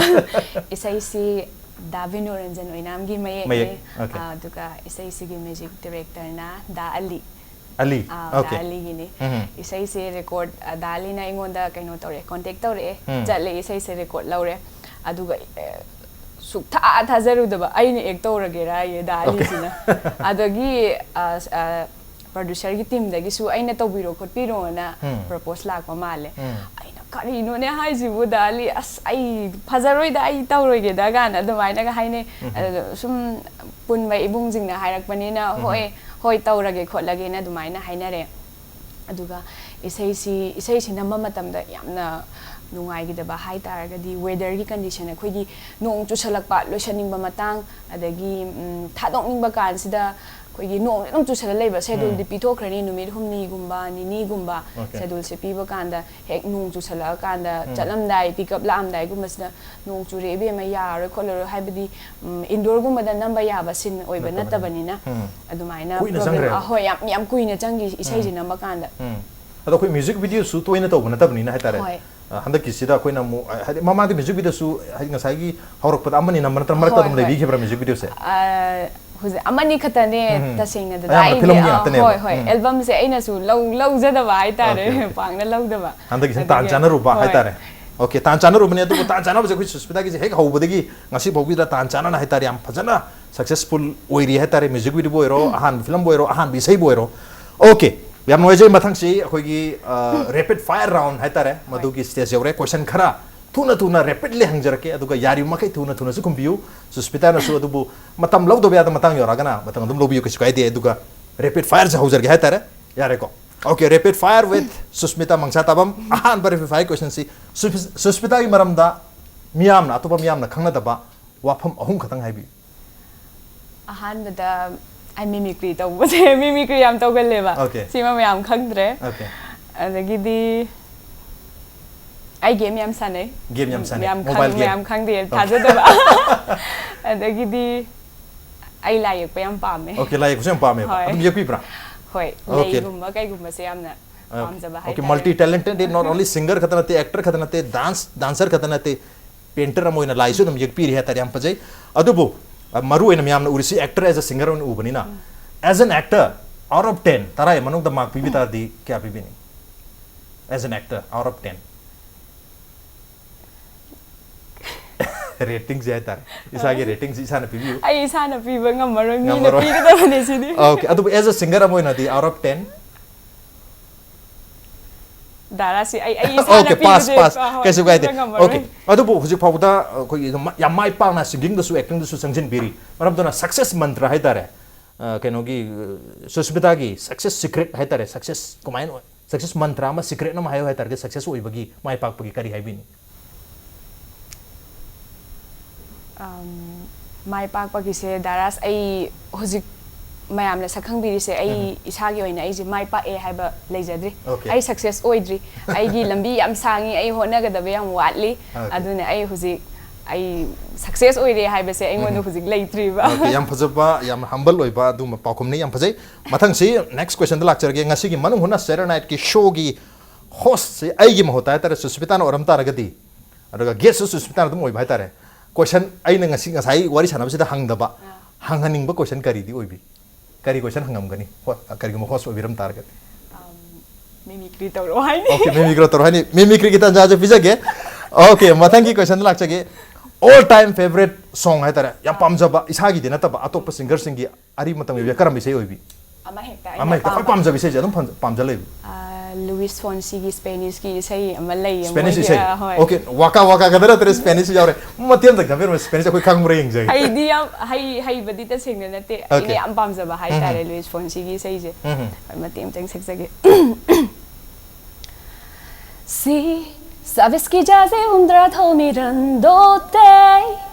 ꯏꯁꯩꯁꯤ ꯗꯥ ꯕꯤꯅꯨ ꯔꯟꯖꯟ ꯑꯣꯏꯅꯥꯝꯒꯤ ꯃꯌꯦꯛꯅꯦ꯫ ꯃꯌꯦꯛ, okay꯫ ꯑꯥ, ꯑꯗꯨꯒ ꯏꯁꯩꯁꯤꯒꯤ music directorꯅ ꯗꯥ ꯑꯂꯤ꯫ ꯑꯂꯤ, ꯑꯥ, okay꯫ ꯗꯥ ꯑꯂꯤꯒꯤꯅꯤ꯫ ꯎꯝ꯫ ꯏꯁꯩꯁꯦ record, ꯑ, ꯗꯥ ꯑꯂꯤꯅ ꯑꯩꯉꯣꯟꯗ ꯀꯩꯅꯣ ꯇꯧꯔꯛꯑꯦ, contact ꯇꯧꯔꯛꯑꯦ꯫ ꯎꯝ꯫ ꯆꯠꯂꯦ, ꯏꯁꯩꯁꯦ record ꯂꯧꯔꯦ꯫ ꯑꯗꯨꯒ, ꯑꯦ, ꯁꯨꯛꯊꯥ ꯊꯥꯖꯔꯨꯗꯕ ꯑꯩꯅ act ꯇꯧꯔꯒꯦꯔꯥꯌꯦ ꯗꯥ Okay꯫ ꯑꯂꯤꯁꯤꯅ꯫ ꯑꯗꯒꯤ, ꯑ, ꯑ, producerꯒꯤ teamꯗꯒꯤꯁꯨ ꯑꯩꯅ ꯇꯧꯕꯤꯔꯣ ꯈꯣꯠꯄꯤꯔꯣꯅ ꯎꯝ꯫ Propose ꯂꯥꯛꯄ ꯃꯥꯜꯂꯦ꯫ ꯎꯝ꯫ ꯑꯩꯅ, "ꯀꯔꯤꯅꯣꯅꯦ ꯍꯥꯏꯁꯤꯕꯨ, ꯗꯥ ꯑꯂꯤ? ꯑꯁ, ꯑꯩ ꯐꯖꯔꯣꯏꯗ, ꯑꯩ ꯇꯧꯔꯣꯏꯒꯦꯗ" ꯀꯥꯏꯅ ꯑꯗꯨꯃꯥꯏꯅꯒ ꯍꯥꯏꯅꯩ꯫ ꯎꯝ꯫ ꯑꯗꯨꯗ ꯁꯨꯝ ꯄꯨꯟꯕ ꯏꯕꯨꯡꯁꯤꯡꯅ ꯍꯥꯏꯔꯛꯄꯅꯤꯅ, ꯎꯝ꯫ "ꯍꯣꯏ, ꯍꯣꯏ, ꯇꯧꯔꯒꯦ ꯈꯣꯠꯂꯒꯦꯅ" ꯑꯗꯨꯃꯥꯏꯅ ꯍꯥꯏꯅꯔꯦ꯫ ꯑꯗꯨꯒ ꯏꯁꯩꯁꯤ, ꯏꯁꯩꯁꯤ ꯅꯝꯕ ꯃꯇꯝꯗ ꯌꯥꯝꯅ ꯅꯨꯡꯉꯥꯏꯈꯤꯗꯕ ꯍꯥꯏ ꯇꯥꯔꯒꯗꯤ, weatherꯒꯤ condition, ꯑꯩꯈꯣꯏꯒꯤ ꯅꯣꯡ ꯆꯨꯁꯜꯂꯛꯄ, ꯂꯣꯏꯁꯟꯅꯤꯡꯕ ꯃꯇꯥꯡ, ꯑꯗꯒꯤ, ꯎꯝ, ꯊꯥꯗꯣꯛꯅꯤꯡꯕ ꯀꯥꯟꯁꯤꯗ ꯑꯩꯈꯣꯏꯒꯤ ꯅꯣꯡꯁꯦ ꯑꯗꯨꯝ ꯆꯨꯁꯜꯂ ꯂꯩꯕ, ꯁꯦꯗꯨꯜꯗꯤ ꯄꯤꯊꯣꯛꯈ꯭ꯔꯅꯤ ꯅꯨꯃꯤꯠ ꯍꯨꯝꯅꯤꯒꯨꯝꯕ ꯅꯤꯅꯤꯒꯨꯝꯕ꯫ Okay. ꯁꯦꯗꯨꯜꯁꯦ ꯄꯤꯕ ꯀꯥꯟꯗ ꯍꯦꯛ ꯅꯣꯡ ꯆꯨꯁꯜꯂꯛꯑꯀꯥꯟꯗ, ꯆꯠꯂꯝꯗꯥꯏ, ꯄꯤꯛꯑꯞ ꯂꯥꯛꯑꯝꯗꯥꯏꯒꯨꯝꯕꯁꯤꯗ, "ꯅꯣꯡ ꯆꯨꯔꯦ ꯏꯕꯦꯝꯃ, ꯌꯥꯔꯔꯣꯏ ꯈꯣꯠꯂꯔꯣꯏ", ꯍꯥꯏꯕꯗꯤ ꯏꯟꯗꯣꯔꯒꯨꯝꯕꯗ ꯅꯝꯕ ꯌꯥꯕ ꯁꯤꯟ ꯑꯣꯏꯕ ꯅꯠꯇꯕꯅꯤꯅ꯫ ꯑꯗꯨꯃꯥꯏꯅ ꯀꯨꯏꯅ problem, ꯆꯪꯈ꯭ꯔꯦꯕ꯫ ꯑ, ꯍꯣꯏ, ꯌꯥꯝ ꯌꯥꯝ ꯀꯨꯏꯅ ꯆꯪꯈꯤ ꯏꯁꯩꯁꯦ ꯅꯝꯕ ꯀꯥꯟꯗ꯫ ꯎꯝ꯫ ꯑꯗꯣ ꯑꯩꯈꯣꯏ ꯃ꯭ꯌꯨꯖꯤꯛ ꯚꯤꯗꯤꯑꯣꯁꯨ ꯇꯣꯏꯅ ꯇꯧꯕ ꯅꯠꯇꯕꯅꯤꯅ ꯍꯥꯏꯇꯥꯔꯦ꯫ ꯍꯣꯏ꯫ ꯑ, ꯍꯟꯗꯛꯀꯤꯁꯤꯗ ꯑꯩꯈꯣꯏꯅ ꯑꯃꯨꯛ, ꯑ, ꯍꯥꯏꯗꯤ ꯃꯃꯥꯡꯒꯤ ꯃ꯭ꯌꯨꯖꯤꯛ ꯚꯤꯗꯤꯑꯣꯁꯨ, ꯍꯥꯏꯗꯤ ꯉꯁꯥꯏꯒꯤ ꯍꯧꯔꯛꯄꯗ ꯑꯃꯅꯤ ꯅꯝꯕ ꯅꯠꯇ꯭ꯔ ꯃꯔꯛꯇ ꯍꯣꯏ, ꯑꯗꯨꯝ ꯍꯣꯏ꯫ ꯂꯩꯕꯤꯈꯤꯕ꯭ꯔꯥ ꯃ꯭ꯌꯨꯖꯤꯛ ꯚꯤꯗꯤꯑꯣꯁꯦ? ꯑ, ꯍꯧꯖꯤꯛ ꯑꯃꯅꯤ ꯈꯛꯇꯅꯦ, ꯎꯝ꯫ ꯇꯁꯦꯡꯅ ꯗꯗꯥ ꯑꯌꯥꯝꯕꯅ ꯑꯩꯗꯤ, ꯐꯤꯂꯝꯒꯤ ꯑ, ꯉꯥꯛꯇꯅꯦꯕ꯫ ꯍꯣꯏ, ꯍꯣꯏ, ꯎꯝ꯫ ꯑꯦꯜꯕꯝꯁꯦ ꯑꯩꯅꯁꯨ ꯂꯧ-, ꯂꯧꯖꯗꯕ ꯍꯥꯏꯇꯥꯔꯦ, Okay, okay. ꯄꯥꯛꯅ ꯂꯧꯗꯕ꯫ ꯍꯟꯗꯛꯀꯤꯁꯤꯅ ꯇꯥꯟ ꯑꯗꯒꯤ, ꯆꯥꯟꯅꯔꯨꯕ ꯍꯣꯏ꯫ ꯍꯥꯏꯇꯥꯔꯦ꯫ Okay, ꯇꯥꯟ ꯆꯥꯟꯅꯔꯨꯕꯅꯦ, ꯑꯗꯨꯕꯨ ꯇꯥꯟ ꯆꯥꯟꯅꯕꯁꯦ ꯑꯩꯈꯣꯏ ꯁꯨꯁꯃꯤꯇꯥꯒꯤꯁꯦ ꯍꯦꯛ ꯍꯧꯕꯗꯒꯤ ꯉꯁꯤ ꯐꯥꯎꯒꯤꯗ ꯇꯥꯟ ꯆꯥꯟꯅꯅ ꯍꯥꯏꯇꯥꯔꯦ, ꯌꯥꯝ ꯐꯖꯅ successful ꯑꯣꯏꯔꯤ ꯍꯥꯏꯇꯥꯔꯦ, ꯃ꯭ꯌꯨꯖꯤꯛ ꯚꯤꯗꯤꯑꯣꯕꯨ ꯑꯣꯏꯔꯣ, ꯑꯍꯥꯟꯕ ꯐꯤꯂꯝꯕꯨ ꯑꯣꯏꯔꯣ, ꯑꯍꯥꯟꯕ ꯏꯁꯩꯕꯨ ꯑꯣꯏꯔꯣ꯫ Okay, ꯌꯥꯝ ꯅꯨꯡꯉꯥꯏꯖꯩ꯫ ꯃꯊꯪꯁꯤ ꯑꯩꯈꯣꯏꯒꯤ, ꯑ, rapid fire round ꯍꯥꯏꯇꯥꯔꯦ, ꯃꯗꯨꯒꯤ stage ꯌꯧꯔꯦ꯫ Question ꯈꯔ ꯊꯨꯅ ꯊꯨꯅ rapidly ꯍꯪꯖꯔꯛꯀꯦ, ꯑꯗꯨꯒ ꯌꯥꯔꯤꯕ ꯃꯈꯩ ꯊꯨꯅ ꯊꯨꯅꯁꯨ ꯈꯨꯝꯕꯤꯌꯨ꯫ ꯁꯨꯁꯃꯤꯇꯥꯅꯁꯨ, ꯑꯗꯨꯕꯨ ꯃꯇꯝ ꯂꯧꯗꯕ ꯌꯥꯗꯕ ꯃꯇꯥꯡ ꯌꯧꯔꯛꯑꯒꯅ ꯃꯇꯝ ꯑꯗꯨꯝ ꯂꯧꯕꯤꯌꯨ, ꯀꯩꯁꯨ ꯀꯥꯏꯗꯦ꯫ ꯑꯗꯨꯒ rapid fireꯁꯦ ꯍꯧꯖꯔꯒꯦ ꯍꯥꯏꯇꯥꯔꯦ, ꯌꯥꯔꯦꯀꯣ? Okay, rapid fire with Susmita ꯃꯪꯁꯥ ꯇꯥꯕꯝ꯫ ꯑꯍꯥꯟꯕ rapid fire questionꯁꯤ ꯁꯨꯁ-, ꯁꯨꯁꯃꯤꯇꯥꯒꯤ ꯃꯔꯝꯗ ꯃꯤꯌꯥꯝꯅ, ꯑꯇꯣꯞꯄ ꯃꯤꯌꯥꯝꯅ ꯈꯪꯅꯗꯕ ꯋꯥꯐꯝ ꯑꯍꯨꯝ ꯈꯛꯇꯪ ꯍꯥꯏꯕꯤꯌꯨ꯫ ꯑꯍꯥꯟꯕꯗ ꯑꯩ mimicry ꯇꯧꯕꯁꯦ, mimicry ꯌꯥꯝ ꯇꯧꯒꯜꯂꯦꯕ꯫ Okay. ꯁꯤꯃ ꯃꯌꯥꯝ ꯈꯪꯗ꯭ꯔꯦ꯫ Okay. ꯑꯗꯒꯤꯗꯤ ꯑꯩ game ꯌꯥꯝ ꯁꯥꯟꯅꯩ꯫ Game ꯌꯥꯝ ꯁꯥꯟꯅꯩ꯫ ꯌꯥꯝ Mobile ꯈꯪ-, game. ꯃꯌꯥꯝ ꯈꯪꯗꯦ, Okay. ꯊꯥꯖꯗꯕ꯫ ꯑꯗꯒꯤꯗꯤ ꯑꯩ ꯂꯥꯏ ꯌꯦꯛꯄ ꯌꯥꯝ ꯄꯥꯝꯃꯦ꯫ Okay, ꯂꯥꯏ ꯌꯦꯛꯄꯁꯨ ꯌꯥꯝ ꯄꯥꯝꯃꯦꯕ꯫ ꯍꯣꯏ꯫ ꯑꯗꯨꯝ ꯌꯦꯛꯄꯤꯕ꯭ꯔꯥ? ꯍꯣꯏ, Okay. ꯂꯩꯒꯨꯝꯕ ꯀꯩꯒꯨꯝꯕꯁꯦ ꯌꯥꯝꯅ ꯄꯥꯝꯖꯕ Okay, ꯍꯥꯏꯇꯥꯔꯦ꯫ Multi talented, not only singer ꯈꯛꯇ ꯅꯠꯇꯦ, actor ꯈꯛꯇ ꯅꯠꯇꯦ, dance, dancer ꯈꯛꯇ ꯅꯠꯇꯦ, painter ꯑꯃ ꯑꯣꯏꯅ ꯂꯥꯏꯁꯨ ꯑꯗꯨꯝ ꯌꯦꯛꯄꯤꯔꯤ ꯍꯥꯏꯇꯥꯔꯦ, ꯌꯥꯝ ꯐꯖꯩ꯫ ꯑꯗꯨꯕꯨ, ꯑ, ꯃꯔꯨ ꯑꯣꯏꯅ ꯃꯌꯥꯝꯅ ꯎꯔꯤꯁꯤ actor as a singer ꯑꯣꯏꯅ ꯎꯕꯅꯤꯅ, as an actor, out of ten, ꯇꯔꯥꯒꯤ ꯃꯅꯨꯡꯗ mark ꯄꯤꯕꯤ ꯇꯥꯔꯗꯤ ꯀꯌꯥ ꯄꯤꯕꯤꯅꯤ? As an actor, out of ten. Ratingꯁꯦ ꯍꯥꯏꯇꯥꯔꯦ, ꯏꯁꯥꯒꯤ ratingꯁꯦ ꯏꯁꯥꯅ ꯄꯤꯕꯤꯌꯨ꯫ ꯑꯩ ꯏꯁꯥꯅ ꯄꯤꯕ ꯉꯝꯃꯔꯣꯏ, ꯃꯤꯅ ꯉꯝꯃꯔꯣꯏ꯫ ꯄꯤꯒꯗꯕꯅꯦ ꯁꯤꯗꯤ꯫ Okay, ꯑꯗꯨꯕꯨ as a singer ꯑꯃ ꯑꯣꯏꯅꯗꯤ, out of ten? ꯗꯥꯔꯥꯁꯤ ꯑꯩ, ꯑꯩ ꯏꯁꯥꯅ Okay, pass, ꯄꯤꯕꯗꯤ, pass. ꯑ, ꯍꯣꯏ, ꯀꯩꯁꯨ ꯀꯥꯏꯗꯦ꯫ ꯄꯤꯕ ꯉꯝꯃꯔꯣꯏ꯫ Okay, ꯑꯗꯨꯕꯨ ꯍꯧꯖꯤꯛ ꯐꯥꯎꯕꯗ ꯑꯩꯈꯣꯏꯒꯤ ꯌꯥꯝ ꯃꯥꯏ ꯄꯥꯛꯅ singingꯗꯁꯨ actingꯗꯁꯨ ꯆꯪꯁꯤꯟꯕꯤꯔꯤ꯫ ꯃꯔꯝ ꯑꯗꯨꯅ success mantra ꯍꯥꯏꯇꯥꯔꯦ, ꯑ, ꯀꯩꯅꯣꯒꯤ, ꯑ, ꯁꯨꯁꯃꯤꯇꯥꯒꯤ success secret ꯍꯥꯏꯇꯥꯔꯦ, success ꯀꯃꯥꯏꯅ ꯑꯣꯏ-, success mantra ꯑꯃ, secret ꯑꯃ ꯍꯥꯏꯌꯨ ꯍꯥꯏꯇꯥꯔꯒꯗꯤ, success ꯑꯣꯏꯕꯒꯤ, ꯃꯥꯏ ꯄꯥꯛꯄꯒꯤ ꯀꯔꯤ ꯍꯥꯏꯕꯤꯅꯤ? ꯑꯝ, ꯃꯥꯏ ꯄꯥꯛꯄꯒꯤꯁꯦ, ꯗꯥꯔꯥꯁ, ꯑꯩ ꯍꯧꯖꯤꯛ ꯃꯌꯥꯝꯅ ꯁꯛ ꯈꯪꯕꯤꯔꯤꯁꯦ, ꯑꯩ ꯏꯁꯥꯒꯤ ꯑꯣꯏꯅ ꯑꯩꯁꯦ ꯃꯥꯏ ꯄꯥꯛꯑꯦ ꯍꯥꯏꯕ ꯂꯩꯖꯗ꯭ꯔꯤ꯫ Okay. ꯑꯩ ꯁꯛꯁꯦꯁ ꯑꯣꯏꯗ꯭ꯔꯤ꯫ ꯑꯩꯒꯤ ꯂꯝꯕꯤ ꯌꯥꯝ ꯁꯥꯡꯉꯤ꯫ ꯑꯩ ꯍꯣꯠꯅꯒꯗꯕ ꯌꯥꯝ ꯋꯥꯠꯂꯤ꯫ Okay. ꯑꯗꯨꯅ ꯑꯩ ꯍꯧꯖꯤꯛ ꯑꯩ ꯁꯛꯁꯦꯁ ꯑꯣꯏꯔꯦ ꯍꯥꯏꯕꯁꯦ ꯑꯩꯉꯣꯟꯗ ꯎꯝ꯫ ꯍꯧꯖꯤꯛ ꯂꯩꯇ꯭ꯔꯤꯕ꯫ Okay, ꯌꯥꯝ ꯐꯖꯕ, ꯌꯥꯝ ꯍꯝꯕꯜ ꯑꯣꯏꯕ ꯑꯗꯨꯒꯨꯝꯕ ꯄꯥꯎꯈꯨꯝꯅꯤ꯫ ꯌꯥꯝ ꯐꯖꯩ꯫ ꯃꯊꯪꯁꯤ ꯅꯦꯛꯁ ꯀ꯭ꯋꯦꯁꯟꯗ ꯂꯥꯛꯆꯔꯒꯦ꯫ ꯉꯁꯤꯒꯤ ꯃꯅꯨꯡ ꯍꯨꯠꯅ ꯁꯦꯇꯔꯗꯦ ꯅꯥꯏꯠꯀꯤ ꯁꯣꯒꯤ ꯍꯣꯁꯁꯦ ꯑꯩꯒꯤ ꯃꯍꯨꯠꯇ ꯍꯥꯏꯇꯥꯔꯦ ꯁꯨꯁꯃꯤꯇꯥꯅ ꯑꯣꯏꯔꯝ ꯇꯥꯔꯒꯗꯤ, ꯑꯗꯨꯒ ꯒꯦꯁꯁꯨ ꯁꯨꯁꯃꯤꯇꯥꯅ ꯑꯗꯨꯝ ꯑꯣꯏꯕ ꯍꯥꯏꯇꯥꯔꯦ, ꯀ꯭ꯋꯦꯁꯟ ꯑꯩꯅ ꯉꯁꯤ, ꯉꯁꯥꯏ ꯋꯥꯔꯤ ꯁꯥꯟꯅꯕꯁꯤꯗ ꯍꯪꯗꯕ, ꯑꯥ꯫ ꯍꯪꯍꯟꯅꯤꯡꯕ ꯀ꯭ꯋꯦꯁꯟ ꯀꯔꯤꯗꯤ ꯑꯣꯏꯕꯤ? ꯀꯔꯤ ꯀ꯭ꯋꯦꯁꯟ ꯍꯪꯉꯝꯒꯅꯤ? ꯍꯣꯏ, ꯀꯔꯤꯒꯨꯝꯕ ꯍꯣꯁ ꯑꯣꯏꯕꯤꯔꯝ ꯇꯥꯔꯒꯗꯤ? ꯑꯝ, ꯃꯤꯃꯤꯀ꯭ꯔꯤ ꯇꯧꯔꯛꯑꯣ ꯍꯥꯏꯅꯤ꯫ Okay, ꯃꯤꯃꯤꯀ꯭ꯔꯤ ꯇꯧꯔꯣ ꯍꯥꯏꯅꯤ꯫ ꯃꯤꯃꯤꯀ꯭ꯔꯤꯒꯤ ꯇꯥꯟꯖꯥꯁꯨ ꯄꯤꯖꯒꯦ꯫ Okay, ꯃꯊꯪꯒꯤ ꯀ꯭ꯋꯦꯁꯟꯗ ꯂꯥꯛꯆꯒꯦ꯫ All time favorite song ꯍꯥꯏꯇꯥꯔꯦ, ꯌꯥꯝ ꯑꯥ꯫ ꯄꯥꯝꯖꯕ, ꯏꯁꯥꯒꯤꯗꯤ ꯅꯠꯇꯕ, ꯑꯇꯣꯞꯄ ꯁꯤꯡꯒꯔꯁꯤꯡꯒꯤ ꯑꯔꯤꯕ ꯃꯇꯝꯒꯤ ꯑꯣꯏꯕ ꯀꯔꯝꯕ ꯏꯁꯩ ꯑꯣꯏꯕꯤ? ꯑꯃ ꯍꯦꯛꯇ ꯑꯩꯅ ꯑꯃ ꯍꯦꯛꯇ ꯈ꯭ꯋꯥꯏ ꯑꯄꯥꯝꯕ꯫ ꯄꯥꯝꯖꯕ ꯏꯁꯩꯁꯦ ꯑꯗꯨꯝ ꯐꯪ-, ꯄꯥꯝꯖ ꯂꯩꯕ꯫ ꯑꯥ, ꯂꯨꯏꯁ ꯐꯣꯟꯁꯤꯒꯤ ꯁ꯭ꯄꯦꯅꯤꯁꯀꯤ ꯏꯁꯩ ꯑꯃ ꯂꯩꯌꯦ, ꯁ꯭ꯄꯦꯅꯤꯁ ꯃꯣꯏꯒꯤ, ꯏꯁꯩ? ꯑꯥ, ꯍꯣꯏ꯫ Okay, ꯋꯥꯀꯥ ꯋꯥꯀꯥ ꯈꯛꯇ ꯅꯠꯇ꯭ꯔꯦ, ꯁ꯭ꯄꯦꯅꯤꯁ ꯌꯥꯎꯔꯦ꯫ ꯃꯇꯦꯛ ꯑꯝꯇ ꯈꯟꯕꯤꯔꯝꯃꯣ, ꯁ꯭ꯄꯦꯅꯤꯁ ꯑꯩꯈꯣꯏ ꯈꯪꯕ꯭ꯔꯥ ꯌꯦꯡꯖꯒꯦ꯫ ꯍꯩꯗꯤ ꯌꯥꯝ, ꯍꯩ-, ꯍꯩꯕꯗꯤ ꯇꯁꯦꯡꯅ ꯅꯠꯇꯦ꯫ Okay. ꯑꯩꯅ ꯌꯥꯝ ꯄꯥꯝꯖꯕ ꯍꯥꯏꯇꯥꯔꯦ, ꯎꯝ꯫ ꯂꯨꯏꯁ ꯐꯣꯟꯁꯤꯒꯤ ꯏꯁꯩꯁꯦ꯫ ꯎꯝ꯫ ꯍꯣꯏ, ꯃꯇꯦꯛ ꯑꯝꯇꯪ ꯁꯛꯆꯒꯦ꯫ Si, sabes que ya hace un rato mirándote.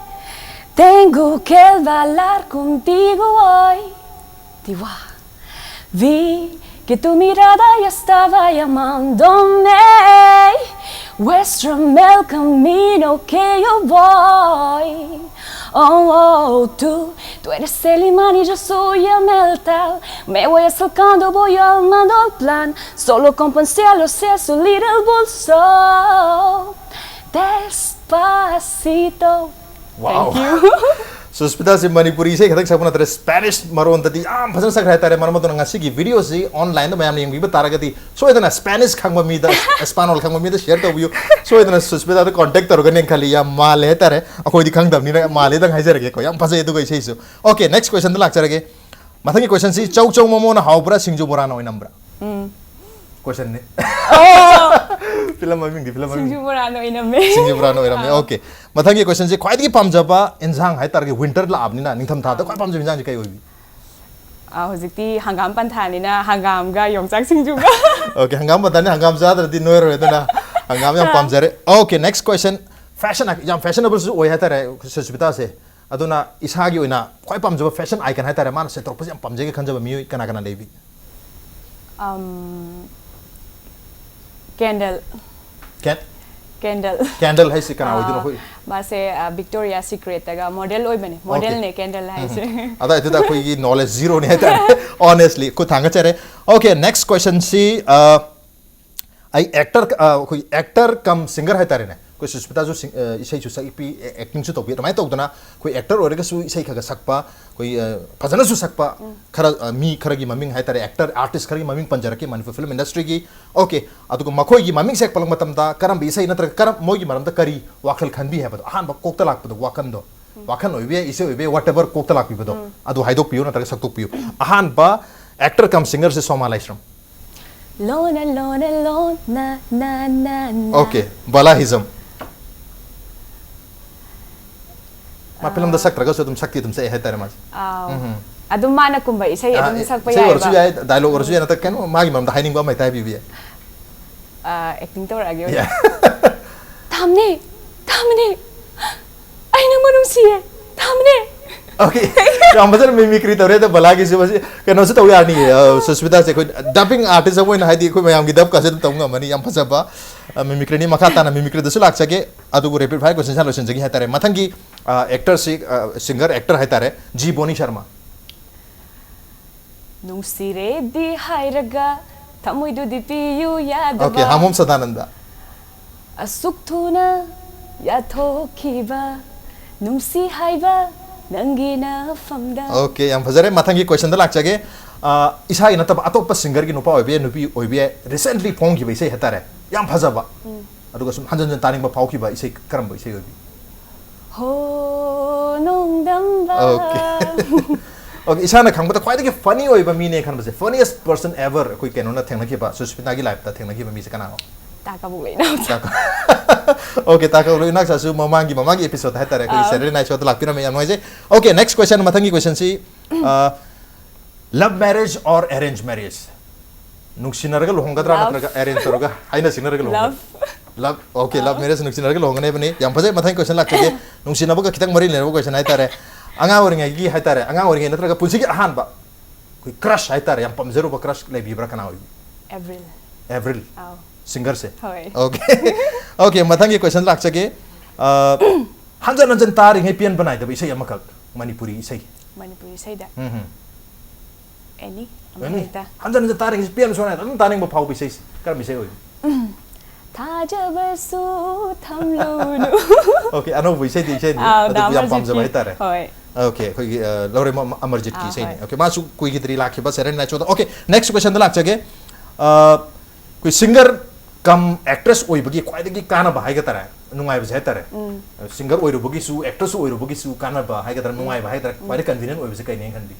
Tengo que hablar contigo hoy. Diwa. Vi que tu mirada ya estaba llamándome. Muéstrame el camino que yo voy. Oh, oh, tú, tú eres el imán y yo soy el metal. Me voy acercando, voy armando el plan. Solo con pensarlo se su little bolso. Despacito. Wow. Thank you. ꯁꯨꯁꯃꯤꯇꯥꯁꯤ Manipuri ꯏꯁꯩ ꯈꯛꯇꯪ ꯁꯛꯄ ꯅꯠꯇ꯭ꯔꯦ, ꯁ꯭ꯄꯦꯅꯤꯁ ꯃꯔꯣꯟꯗꯗꯤ ꯌꯥꯝ ꯐꯖꯅ ꯁꯛꯈ꯭ꯔꯦ ꯍꯥꯏꯇꯥꯔꯦ꯫ ꯃꯔꯝ ꯑꯗꯨꯅ ꯉꯁꯤꯒꯤ ꯚꯤꯗꯤꯑꯣꯁꯤ ꯑꯣꯟꯂꯥꯏꯟꯗ ꯃꯌꯥꯝꯅ ꯌꯦꯡꯕꯤꯕ ꯇꯥꯔꯒꯗꯤ ꯁꯣꯏꯗꯅ ꯁ꯭ꯄꯦꯅꯤꯁ ꯈꯪꯕ ꯃꯤꯗ, ꯏꯁꯄꯥꯅꯣꯜ ꯈꯪꯕ ꯃꯤꯗ ꯁꯤꯌꯔ ꯇꯧꯕꯤꯌꯨ꯫ ꯁꯣꯏꯗꯅ ꯁꯨꯁꯃꯤꯇꯥꯗ ꯀꯣꯟꯇꯦꯛ ꯇꯧꯔꯒꯅꯦꯅ ꯈꯜꯂꯤ꯫ ꯌꯥꯝ ꯃꯥꯜꯂꯦ ꯍꯥꯏꯇꯥꯔꯦ, ꯑꯩꯈꯣꯏꯗꯤ ꯈꯪꯗꯕꯅꯤꯅ ꯃꯥꯜꯂꯦꯗꯪ ꯍꯥꯏꯖꯔꯒꯦꯀꯣ꯫ ꯌꯥꯝ ꯐꯖꯩ ꯑꯗꯨꯒ ꯏꯁꯩꯁꯨ꯫ Okay, ꯅꯦꯛꯁ ꯀ꯭ꯋꯦꯁꯟꯗ ꯂꯥꯛꯆꯔꯒꯦ꯫ ꯃꯊꯪꯒꯤ ꯀ꯭ꯋꯦꯁꯟꯁꯤ, ꯆꯧ ꯆꯧ ꯃꯣꯃꯣꯅ ꯍꯥꯎꯕ꯭ꯔꯥ, ꯁꯤꯡꯖꯨ ꯕꯣꯔꯥꯅ ꯑꯣꯏꯅꯝꯕ꯭ꯔꯥ? ꯎꯝ꯫ ꯀ꯭ꯋꯦꯁꯟꯅꯤ꯫ ꯑꯣ! ꯐꯤꯂꯝ ꯃꯃꯤꯡꯗꯤ ꯐꯤꯂꯝ ꯃꯃꯤꯡ꯫ ꯁꯤꯡꯖꯨ ꯕꯣꯔꯥꯅ ꯑꯣꯏꯅꯝꯃꯦ꯫ ꯁꯤꯡꯖꯨ ꯕꯣꯔꯥꯅ ꯑꯣꯏꯔꯝꯃꯦ꯫ ꯑꯥ꯫ Okay. ꯃꯊꯪꯒꯤ ꯀ꯭ꯋꯦꯁꯟꯁꯤ, ꯈ꯭ꯋꯥꯏꯗꯒꯤ ꯄꯥꯝꯖꯕ ꯏꯟꯁꯥꯡ ꯍꯥꯏꯇꯥꯔꯒꯗꯤ, ꯋꯤꯟꯇꯔ ꯂꯥꯛꯑꯕꯅꯤꯅ ꯅꯤꯡꯊꯝꯊꯥꯗ ꯈ꯭ꯋꯥꯏ ꯄꯥꯝꯖꯕ ꯏꯟꯁꯥꯡꯁꯤ ꯀꯩ ꯑꯣꯏꯕꯤ? ꯑꯥ, ꯍꯧꯖꯤꯛꯇꯤ ꯍꯪꯒꯥꯝ ꯄꯟꯊꯥꯅꯤꯅ ꯍꯪꯒꯥꯝꯒ ꯌꯣꯡꯆꯥꯛ ꯁꯤꯡꯖꯨꯒ꯫ Okay, ꯍꯪꯒꯥꯝ ꯄꯟꯊꯥꯅꯤ, ꯍꯪꯒꯥꯝ ꯆꯥꯗ꯭ꯔꯗꯤ ꯅꯣꯏꯔꯣꯏ, ꯑꯗꯨꯅ ꯍꯪꯒꯥꯝ ꯌꯥꯝ ꯑꯥ꯫ ꯄꯥꯝꯖꯔꯦ꯫ Okay, next question. Fashion, ꯌꯥꯝ fashionableꯁꯨ ꯑꯣꯏ ꯍꯥꯏꯇꯥꯔꯦ ꯁꯨꯁꯃꯤꯇꯥꯁꯦ꯫ ꯑꯗꯨꯅ ꯏꯁꯥꯒꯤ ꯑꯣꯏꯅ ꯈ꯭ꯋꯥꯏ ꯄꯥꯝꯖꯕ ꯐꯦꯁꯟ ꯑꯥꯏꯀꯟ ꯍꯥꯏꯇꯥꯔꯦ, ꯃꯥꯅ ꯁꯦꯠꯇꯣꯔꯛꯄꯁꯦ ꯌꯥꯝ ꯄꯥꯝꯖꯩꯒ ꯈꯟꯖꯕ ꯃꯤꯑꯣꯏ ꯀꯅꯥ ꯀꯅꯥ ꯂꯩꯕꯤ? ꯑꯝ, ꯀꯦꯟꯗꯜ꯫ ꯀꯦꯟ ꯀꯦꯟꯗꯜ꯫ ꯀꯦꯟꯗꯜ ꯍꯥꯏꯁꯤ ꯀꯅꯥ ꯑꯣꯏꯗꯣꯏꯅꯣ? ꯑꯩꯈꯣꯏ ꯃꯥꯁꯦ ꯕꯤꯛꯇꯣꯔꯤꯌꯥ ꯁꯤꯀ꯭ꯔꯦꯠꯇꯒ ꯃꯣꯗꯦꯜ ꯑꯣꯏꯕꯅꯦ, ꯃꯣꯗꯦꯜꯅꯦ ꯀꯦꯟꯗꯜ ꯍꯥꯏꯁꯦ꯫ ꯑꯗꯥꯏꯗꯨꯗ ꯑꯩꯈꯣꯏꯒꯤ ꯅꯣꯂꯦꯖ ꯖꯤꯔꯣꯅꯤ ꯍꯥꯏꯇꯥꯔꯦ꯫ ꯑꯣꯅꯦꯁꯂꯤ ꯈꯨꯠ ꯊꯥꯡꯒꯠꯆꯔꯤ꯫ ꯑꯣꯀꯦ, ꯅꯦꯛꯁ ꯀꯣꯏꯁꯟꯁꯤ ꯑꯩ ꯑꯦꯛꯇꯔ, ꯑꯩꯈꯣꯏ ꯑꯦꯛꯇꯔ ꯀꯝ ꯁꯤꯡꯒꯔ ꯍꯥꯏꯇꯥꯔꯦꯅꯦ, ꯑꯩꯈꯣꯏ ꯁꯨꯁꯃꯤꯇꯥꯁꯨ ꯏꯁꯩꯁꯨ ꯁꯛꯄꯤ, ꯑꯦꯛꯇꯤꯡꯁꯨ ꯇꯧꯕꯤ, ꯑꯗꯨꯃꯥꯏꯅ ꯇꯧꯗꯅ ꯑꯩꯈꯣꯏ ꯑꯦꯛꯇꯔ ꯑꯣꯏꯔꯒꯁꯨ ꯏꯁꯩ ꯈꯔ ꯈꯔ ꯁꯛꯄ, ꯑꯩꯈꯣꯏ ꯐꯖꯅꯁꯨ ꯁꯛꯄ ꯈꯔ, ꯃꯤ ꯈꯔꯒꯤ ꯃꯃꯤꯡ ꯍꯥꯏꯇꯥꯔꯦ, ꯑꯦꯛꯇꯔ ꯑꯥꯔꯇꯤꯁ ꯈꯔꯒꯤ ꯃꯃꯤꯡ ꯄꯟꯖꯔꯛꯀꯦ ꯃꯅꯤꯄꯨꯔ ꯐꯤꯂꯝ ꯏꯟꯗꯁꯇ꯭ꯔꯤꯒꯤ꯫ ꯑꯣꯀꯦ, ꯑꯗꯨꯒ ꯃꯈꯣꯏꯒꯤ ꯃꯃꯤꯡꯁꯦ ꯍꯦꯛ ꯄꯜꯂꯛꯄ ꯃꯇꯝꯗ ꯀꯔꯝꯕ ꯏꯁꯩ ꯅꯠꯇ꯭ꯔꯒ ꯀꯔꯝ ꯃꯣꯏꯒꯤ ꯃꯔꯝꯗ ꯀꯔꯤ ꯋꯥꯈꯜ ꯈꯟꯕꯤ ꯍꯥꯏꯕꯗꯣ, ꯑꯍꯥꯟꯕ ꯀꯣꯛꯇ ꯂꯥꯛꯄꯗꯣ, ꯋꯥꯈꯜꯗꯣ, ꯋꯥꯈꯜ ꯑꯣꯏꯕ ꯌꯥꯏ, ꯏꯁꯩ ꯑꯣꯏꯕ ꯌꯥꯏ, ꯋꯥꯠ ꯑꯦꯚꯔ ꯀꯣꯛꯇ ꯂꯥꯛꯄꯤꯕꯗꯣ ꯑꯗꯨ ꯍꯥꯏꯗꯣꯛꯄꯤꯌꯨ ꯅꯠꯇ꯭ꯔꯒ ꯁꯛꯇꯣꯛꯄꯤꯌꯨ꯫ ꯑꯍꯥꯟꯕ ꯑꯦꯛꯇꯔ ꯀꯝ ꯁꯤꯡꯒꯔꯁꯦ ꯁꯣꯃꯥ ꯂꯥꯏꯁ꯭ꯔꯝ꯫ ꯂꯣꯅ ꯂꯣꯅ ꯂꯣꯅ ꯅ ꯅ ꯅ꯫ ꯑꯣꯀꯦ, ꯕꯂꯥ ꯍꯤꯖꯝ꯫ ꯃꯥ ꯐꯤꯂꯝꯗ ꯁꯛꯇ꯭ꯔꯒꯁꯨ ꯑꯗꯨꯝ ꯁꯛꯇꯤ ꯑꯗꯨꯝ ꯁꯛꯑꯦ ꯍꯥꯏꯇꯥꯔꯦ ꯃꯥꯁꯦ꯫ ꯑꯥꯎ꯫ ꯎꯝ꯫ ꯑꯗꯨꯝ ꯃꯥꯅ ꯀꯨꯝꯕ ꯏꯁꯩ ꯑꯗꯨꯝ ꯑꯥ, ꯁꯛꯄ ꯏꯁꯩ ꯑꯣꯏꯔꯁꯨ ꯌꯥꯏꯕ꯫ ꯌꯥꯏ, ꯗꯥꯏꯂꯣꯛ ꯑꯣꯏꯔꯁꯨ ꯌꯥꯏ, ꯅꯠꯇ꯭ꯔꯒ ꯀꯩꯅꯣ ꯃꯥꯒꯤ ꯃꯔꯝꯗ ꯍꯥꯏꯅꯤꯡꯕ ꯑꯃ ꯍꯦꯛꯇ ꯍꯥꯏꯕꯤꯕ ꯌꯥꯏ꯫ ꯑꯦꯛꯇꯤꯡ ꯇꯧꯔꯛꯑꯒꯦ꯫ ꯌꯥꯏ꯫ ꯊꯝꯅꯦ, ꯊꯝꯅꯦ, ꯑꯩ ꯅꯪꯕꯨ ꯅꯨꯡꯁꯤꯌꯦ, ꯊꯝꯅꯦ꯫ ꯑꯣꯀꯦ, ꯌꯥꯝ ꯐꯖꯅ ꯃꯤꯃꯤꯀ꯭ꯔꯤ ꯇꯧꯔꯦ꯫ ꯑꯗꯣ ꯕꯂꯥꯒꯤꯁꯨ ꯃꯁꯤ ꯀꯩꯅꯣꯁꯨ ꯇꯧ ꯌꯥꯔꯅꯤ꯫ ꯑ, ꯁꯨꯁꯃꯤꯇꯥꯁꯦ ꯑꯩꯈꯣꯏ ꯗꯕꯤꯡ ꯑꯥꯔꯇꯤꯁ ꯑꯃ ꯑꯣꯏꯅ, ꯍꯥꯏꯗꯤ, ꯑꯩꯈꯣꯏ ꯃꯌꯥꯝꯒꯤ ꯗꯕꯀꯥꯁꯦ ꯑꯗꯨꯝ ꯇꯧ ꯉꯝꯃꯅꯤ꯫ ꯌꯥꯝ ꯐꯖꯕ, ꯑ, ꯃꯤꯃꯤꯀ꯭ꯔꯤꯅꯤ꯫ ꯃꯈꯥ ꯇꯥꯅ ꯃꯤꯃꯤꯀ꯭ꯔꯤꯗꯁꯨ ꯂꯥꯛꯆꯒꯦ, ꯑꯗꯨꯕꯨ ꯔꯦꯄꯤꯗ ꯐꯥꯏꯌꯔ ꯀꯣꯏꯁꯟꯁꯦ ꯂꯣꯏꯁꯤꯟꯖꯒꯦ ꯍꯥꯏꯇꯥꯔꯦ꯫ ꯃꯊꯪꯒꯤ, ꯑ, ꯑꯦꯛꯇꯔꯁꯤ, ꯑ, ꯁꯤꯡꯒꯔ ꯑꯦꯛꯇꯔ ꯍꯥꯏꯇꯥꯔꯦ, ꯖꯤ ꯕꯣꯅꯤ ꯁꯔꯃ꯫ ꯅꯨꯡꯁꯤꯔꯦꯗꯤ ꯍꯥꯏꯔꯒ ꯊꯃꯣꯏꯗꯨꯗꯤ ꯄꯤꯌꯨ ꯌꯥꯗꯕ꯫ ꯑꯣꯀꯦ, ꯍꯥꯃꯣꯝ ꯁꯗꯥꯅꯟꯗ꯫ ꯑꯁꯨꯛ ꯊꯨꯅ ꯌꯥꯊꯣꯛꯈꯤꯕ ꯅꯨꯡꯁꯤ ꯍꯥꯏꯕ ꯅꯪꯒꯤ ꯅꯐꯝꯗ꯫ ꯑꯣꯀꯦ, ꯌꯥꯝ ꯐꯖꯔꯦ꯫ ꯃꯊꯪꯒꯤ ꯀꯣꯏꯁꯟꯗ ꯂꯥꯛꯆꯒꯦ꯫ ꯑ, ꯏꯁꯥꯒꯤ ꯅꯠꯇꯕ ꯑꯇꯣꯞꯄ ꯁꯤꯡꯒꯔꯒꯤ ꯅꯨꯄꯥ ꯑꯣꯏꯕ ꯌꯥꯏ, ꯅꯨꯄꯤ ꯑꯣꯏꯕ ꯌꯥꯏ, ꯔꯤꯁꯦꯟꯠꯂꯤ ꯐꯣꯡꯈꯤꯕ ꯏꯁꯩ ꯍꯥꯏꯇꯥꯔꯦ, ꯌꯥꯝ ꯐꯖꯕ, ꯑꯗꯨꯒ ꯁꯨꯝ ꯍꯟꯖꯟ ꯍꯟꯖꯟ ꯇꯥꯅꯤꯡꯕ ꯐꯥꯎꯈꯤꯕ ꯏꯁꯩ ꯀꯔꯝꯕ ꯏꯁꯩ ꯑꯣꯏꯕꯤ? ꯍꯣ ꯅꯣꯡꯗꯝꯕ꯫ ꯑꯣꯀꯦ꯫ ꯑꯣꯀꯦ, ꯏꯁꯥꯅ ꯈꯪꯕꯗ ꯈ꯭ꯋꯥꯏꯗꯒꯤ ꯐꯅꯤ ꯑꯣꯏꯕ ꯃꯤꯅꯦ ꯈꯟꯕꯁꯦ, funniest person ever ꯑꯩꯈꯣꯏ ꯀꯩꯅꯣꯅ ꯊꯦꯡꯅꯈꯤꯕ, ꯁꯨꯁꯃꯤꯇꯥꯒꯤ ꯂꯥꯏꯐꯇ ꯊꯦꯡꯅꯈꯤꯕ ꯃꯤꯁꯦ ꯀꯅꯥꯅꯣ? ꯇꯥ ꯀꯕꯣꯛ ꯂꯩꯅꯥꯎꯆꯥ꯫ ꯑꯣꯀꯦ, ꯇꯥ ꯀꯕꯣꯛ ꯂꯩꯅꯥꯎꯆꯥꯁꯨ ꯃꯃꯥꯡꯒꯤ, ꯃꯃꯥꯡꯒꯤ ꯑꯦꯄꯤꯁꯣꯗ ꯍꯥꯏꯇꯥꯔꯦ, ꯑꯩꯈꯣꯏꯒꯤ ꯑꯥ꯫ ꯁꯦꯇꯔꯗꯦ ꯅꯥꯏꯠ ꯁꯣꯗ ꯂꯥꯛꯄꯤꯔꯝꯃꯦ, ꯌꯥꯝ ꯅꯨꯡꯉꯥꯏꯖꯩ꯫ ꯑꯣꯀꯦ, ꯅꯦꯛꯁ ꯀꯣꯏꯁꯟ, ꯃꯊꯪꯒꯤ ꯀꯣꯏꯁꯟꯁꯤ, love marriage or arrange marriage? ꯅꯨꯡꯁꯤꯅꯔꯒ ꯂꯨꯍꯣꯡꯒꯗ꯭ꯔꯥ Love꯫ ꯅꯠꯇ꯭ꯔꯒ ꯑꯦꯔꯦꯟꯖ ꯇꯧꯔꯒ, ꯍꯥꯏꯅ ꯁꯤꯡꯅꯔꯒ ꯂꯨꯍꯣꯡꯒꯗ꯭ꯔꯥ? Love. Love, okay, love marriage, ꯅꯨꯡꯁꯤꯅꯔꯒ ꯂꯨꯍꯣꯡꯒꯅꯤ ꯍꯥꯏꯕꯅꯤ꯫ ꯌꯥꯝ ꯐꯖꯩ꯫ ꯃꯊꯪꯒꯤ question ꯂꯥꯛꯆꯒꯦ꯫ ꯅꯨꯡꯁꯤꯅꯕꯒ ꯈꯤꯇꯪ ꯃꯔꯤ ꯂꯩꯅꯕ question ꯍꯥꯏꯇꯥꯔꯦ꯫ ꯑꯉꯥꯡ ꯑꯣꯏꯔꯤꯉꯩꯒꯤ ꯍꯥꯏꯇꯥꯔꯦ, ꯑꯉꯥꯡ ꯑꯣꯏꯔꯤꯉꯩ ꯅꯠꯇ꯭ꯔꯒ ꯄꯨꯟꯁꯤꯒꯤ ꯑꯍꯥꯟꯕ ꯑꯩꯈꯣꯏ crush ꯍꯥꯏꯇꯥꯔꯦ, ꯌꯥꯝ ꯄꯥꯝꯖꯔꯨꯕ crush ꯂꯩꯕꯤꯕ꯭ꯔꯥ? ꯀꯅꯥ ꯑꯣꯏꯕꯤ? ꯑꯦꯕ꯭ꯔꯤꯜ꯫ ꯑꯦꯕ꯭ꯔꯤꯜ꯫ ꯑꯥꯎ꯫ Singerꯁꯦ꯫ ꯍꯣꯏ꯫ Okay꯫ Okay, ꯃꯊꯪꯒꯤ question ꯂꯥꯛꯆꯒꯦ꯫ ꯑ, ꯍꯟꯖꯟ ꯍꯟꯖꯟ ꯇꯥꯔꯤꯉꯩ ꯄꯦꯟꯕ ꯅꯥꯏꯗꯕ ꯏꯁꯩ ꯑꯃꯈꯛ, ꯃꯅꯤꯄꯨꯔꯤ ꯏꯁꯩ꯫ ꯃꯅꯤꯄꯨꯔꯤ ꯏꯁꯩꯗ꯫ ꯎꯝ ꯍꯝ꯫ ꯑꯦꯅꯤ ꯑꯃ ꯑꯦꯅꯤ꯫ ꯍꯦꯛꯇ꯫ ꯍꯟꯖꯟ ꯍꯟꯖꯟ ꯇꯥꯔꯤꯉꯩ ꯄꯦꯟꯕ ꯁꯨꯡꯌꯥ ꯅꯥꯏꯗꯕ, ꯑꯗꯨꯝ ꯇꯥꯅꯤꯡꯕ ꯐꯥꯎꯕ ꯏꯁꯩꯁꯦ꯫ ꯀꯔꯝꯕ ꯏꯁꯩ ꯑꯣꯏꯕꯤ? ꯊꯥꯖꯕꯁꯨ ꯊꯝꯂꯨꯅꯨ꯫ Okay, ꯑꯅꯧꯕ ꯏꯁꯩꯗꯤ ꯏꯁꯩꯅꯤ꯫ ꯑꯥꯎ, ꯑꯗꯨꯕꯨ ꯌꯥꯝ ꯗꯥ ꯄꯥꯝꯖꯕ ꯑꯃꯔꯖꯤꯠꯀꯤ꯫ ꯍꯥꯏꯇꯥꯔꯦ꯫ ꯍꯣꯏ꯫ Okay, ꯑꯩꯈꯣꯏꯒꯤ, ꯑ, ꯂꯧꯔꯦꯝꯕꯝ ꯑꯃꯔꯖꯤꯠꯀꯤ ꯑꯥ, ꯏꯁꯩꯅꯤ꯫ ꯍꯣꯏ꯫ Okay, ꯃꯥꯁꯨ ꯀꯨꯏꯈꯤꯗ꯭ꯔꯤ ꯂꯥꯛꯈꯤꯕ Saturday Night Showꯗ꯫ Okay, next questionꯗ ꯂꯥꯛꯆꯒꯦ꯫ ꯑ, ꯑꯩꯈꯣꯏ singer cum actress ꯑꯣꯏꯕꯒꯤ ꯈ꯭ꯋꯥꯏꯗꯒꯤ ꯀꯥꯟꯅꯕ ꯍꯥꯏꯒꯗ꯭ꯔꯥ, ꯅꯨꯡꯉꯥꯏꯕꯁꯦ ꯍꯥꯏꯇꯥꯔꯦ꯫ ꯎꯝ꯫ Singer ꯑꯣꯏꯔꯨꯕꯒꯤꯁꯨ, actress ꯑꯣꯏꯔꯨꯕꯒꯤꯁꯨ ꯀꯥꯟꯅꯕ ꯍꯥꯏꯒꯗ꯭ꯔꯥ, ꯅꯨꯡꯉꯥꯏꯕ ꯍꯥꯏꯒꯗ꯭ꯔꯥ, ꯈ꯭ꯋꯥꯏꯗꯒꯤ convenient ꯑꯣꯏꯕꯁꯦ ꯀꯩꯅꯦ ꯈꯟꯕꯤ?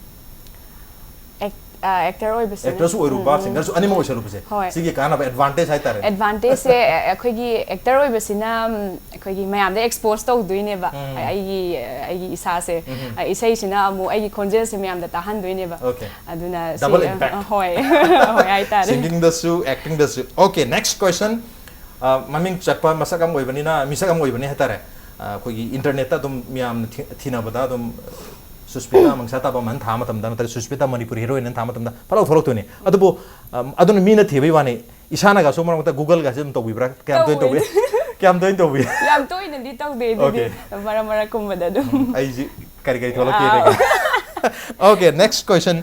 Act-, ꯑ, actor ꯑꯣꯏꯕꯁꯤꯅ꯫ Actorꯁꯨ ꯑꯣꯏꯔꯨꯕ, ꯎꯝ, ꯎꯝ, singerꯁꯨ ꯎꯝ, ꯑꯅꯤꯃꯛ ꯎꯝ꯫ ꯑꯣꯏꯁꯜꯂꯨꯕꯁꯦ꯫ ꯍꯣꯏ꯫ ꯁꯤꯒꯤ ꯀꯥꯟꯅꯕ advantage ꯍꯥꯏꯇꯥꯔꯦ꯫ Advantageꯁꯦ, ꯑ, ꯑꯩꯈꯣꯏꯒꯤ actor ꯑꯣꯏꯕꯁꯤꯅ, ꯎꯝ, ꯑꯩꯈꯣꯏꯒꯤ ꯃꯌꯥꯝꯗ expose ꯇꯧꯗꯣꯏꯅꯦꯕ꯫ ꯎꯝ꯫ ꯑꯩꯒꯤ, ꯑꯩꯒꯤ ꯏꯁꯥꯁꯦ꯫ ꯎꯝ꯫ ꯑ, ꯏꯁꯩꯁꯤꯅ ꯑꯃꯨꯛ ꯑꯩꯒꯤ ꯈꯣꯟꯖꯦꯜꯁꯦ ꯃꯌꯥꯝꯗ ꯇꯥꯍꯟꯗꯣꯏꯅꯦꯕ꯫ Okay꯫ ꯑꯗꯨꯅ ꯁꯤ, Double ꯑ, impact꯫ ꯑ, ꯍꯣꯏ꯫ ꯍꯣꯏ ꯍꯥꯏꯇꯥꯔꯦ꯫ Singingꯗꯁꯨ, actingꯗꯁꯨ꯫ Okay, next question꯫ ꯑ, ꯃꯃꯤꯡ ꯆꯠꯄ ꯃꯁꯛ ꯑꯃ ꯑꯣꯏꯕꯅꯤꯅ, ꯃꯤꯁꯛ ꯑꯃ ꯑꯣꯏꯕꯅꯤ ꯍꯥꯏꯇꯥꯔꯦ꯫ ꯑ, ꯑꯩꯈꯣꯏꯒꯤ internetꯇ ꯑꯗꯨꯝ ꯃꯌꯥꯝꯅ ꯊꯤ-, ꯊꯤꯅꯕꯗ ꯑꯗꯨꯝ ꯁꯨꯁꯃꯤꯇꯥ ꯃꯪꯁꯥ ꯇꯥꯕꯝ ꯍꯥꯏꯅ ꯊꯥ ꯃꯇꯝꯗ, ꯅꯠꯇ꯭ꯔꯒ ꯁꯨꯁꯃꯤꯇꯥ ꯃꯅꯤꯄꯨꯔꯤ heroine ꯍꯥꯏꯅ ꯊꯥ ꯃꯇꯝꯗ ꯐꯠ ꯂꯥꯎ ꯊꯣꯛꯂꯛꯇꯣꯏꯅꯤ꯫ ꯑꯗꯨꯕꯨ, ꯑꯝ, ꯑꯗꯨꯅ ꯃꯤꯅ ꯊꯤꯕꯩ ꯋꯥꯅꯤ꯫ ꯏꯁꯥꯅꯒꯁꯨ ꯃꯔꯛ ꯃꯔꯛꯇ Googleꯒꯁꯦ ꯑꯗꯨꯝ ꯇꯧꯕꯤꯕ꯭ꯔꯥ? ꯀꯌꯥꯝ ꯇꯣꯏꯅ ꯇꯧꯕꯤ? ꯇꯧꯋꯦ꯫ ꯀꯌꯥꯝ ꯇꯣꯏꯅ ꯇꯧꯕꯤ? ꯌꯥꯝ ꯇꯣꯏꯅꯗꯤ ꯇꯧꯗꯦ ꯑꯗꯨꯗꯤ꯫ Okay꯫ ꯃꯔꯛ ꯃꯔꯛꯀꯨꯝꯕꯗ ꯑꯗꯨꯝ꯫ ꯑꯩꯁꯤ ꯀꯔꯤ ꯀꯔꯤ ꯊꯣꯛꯂꯛꯀꯦ ꯑꯥꯎ꯫ ꯌꯦꯡꯉꯒꯦ꯫ Okay, next question꯫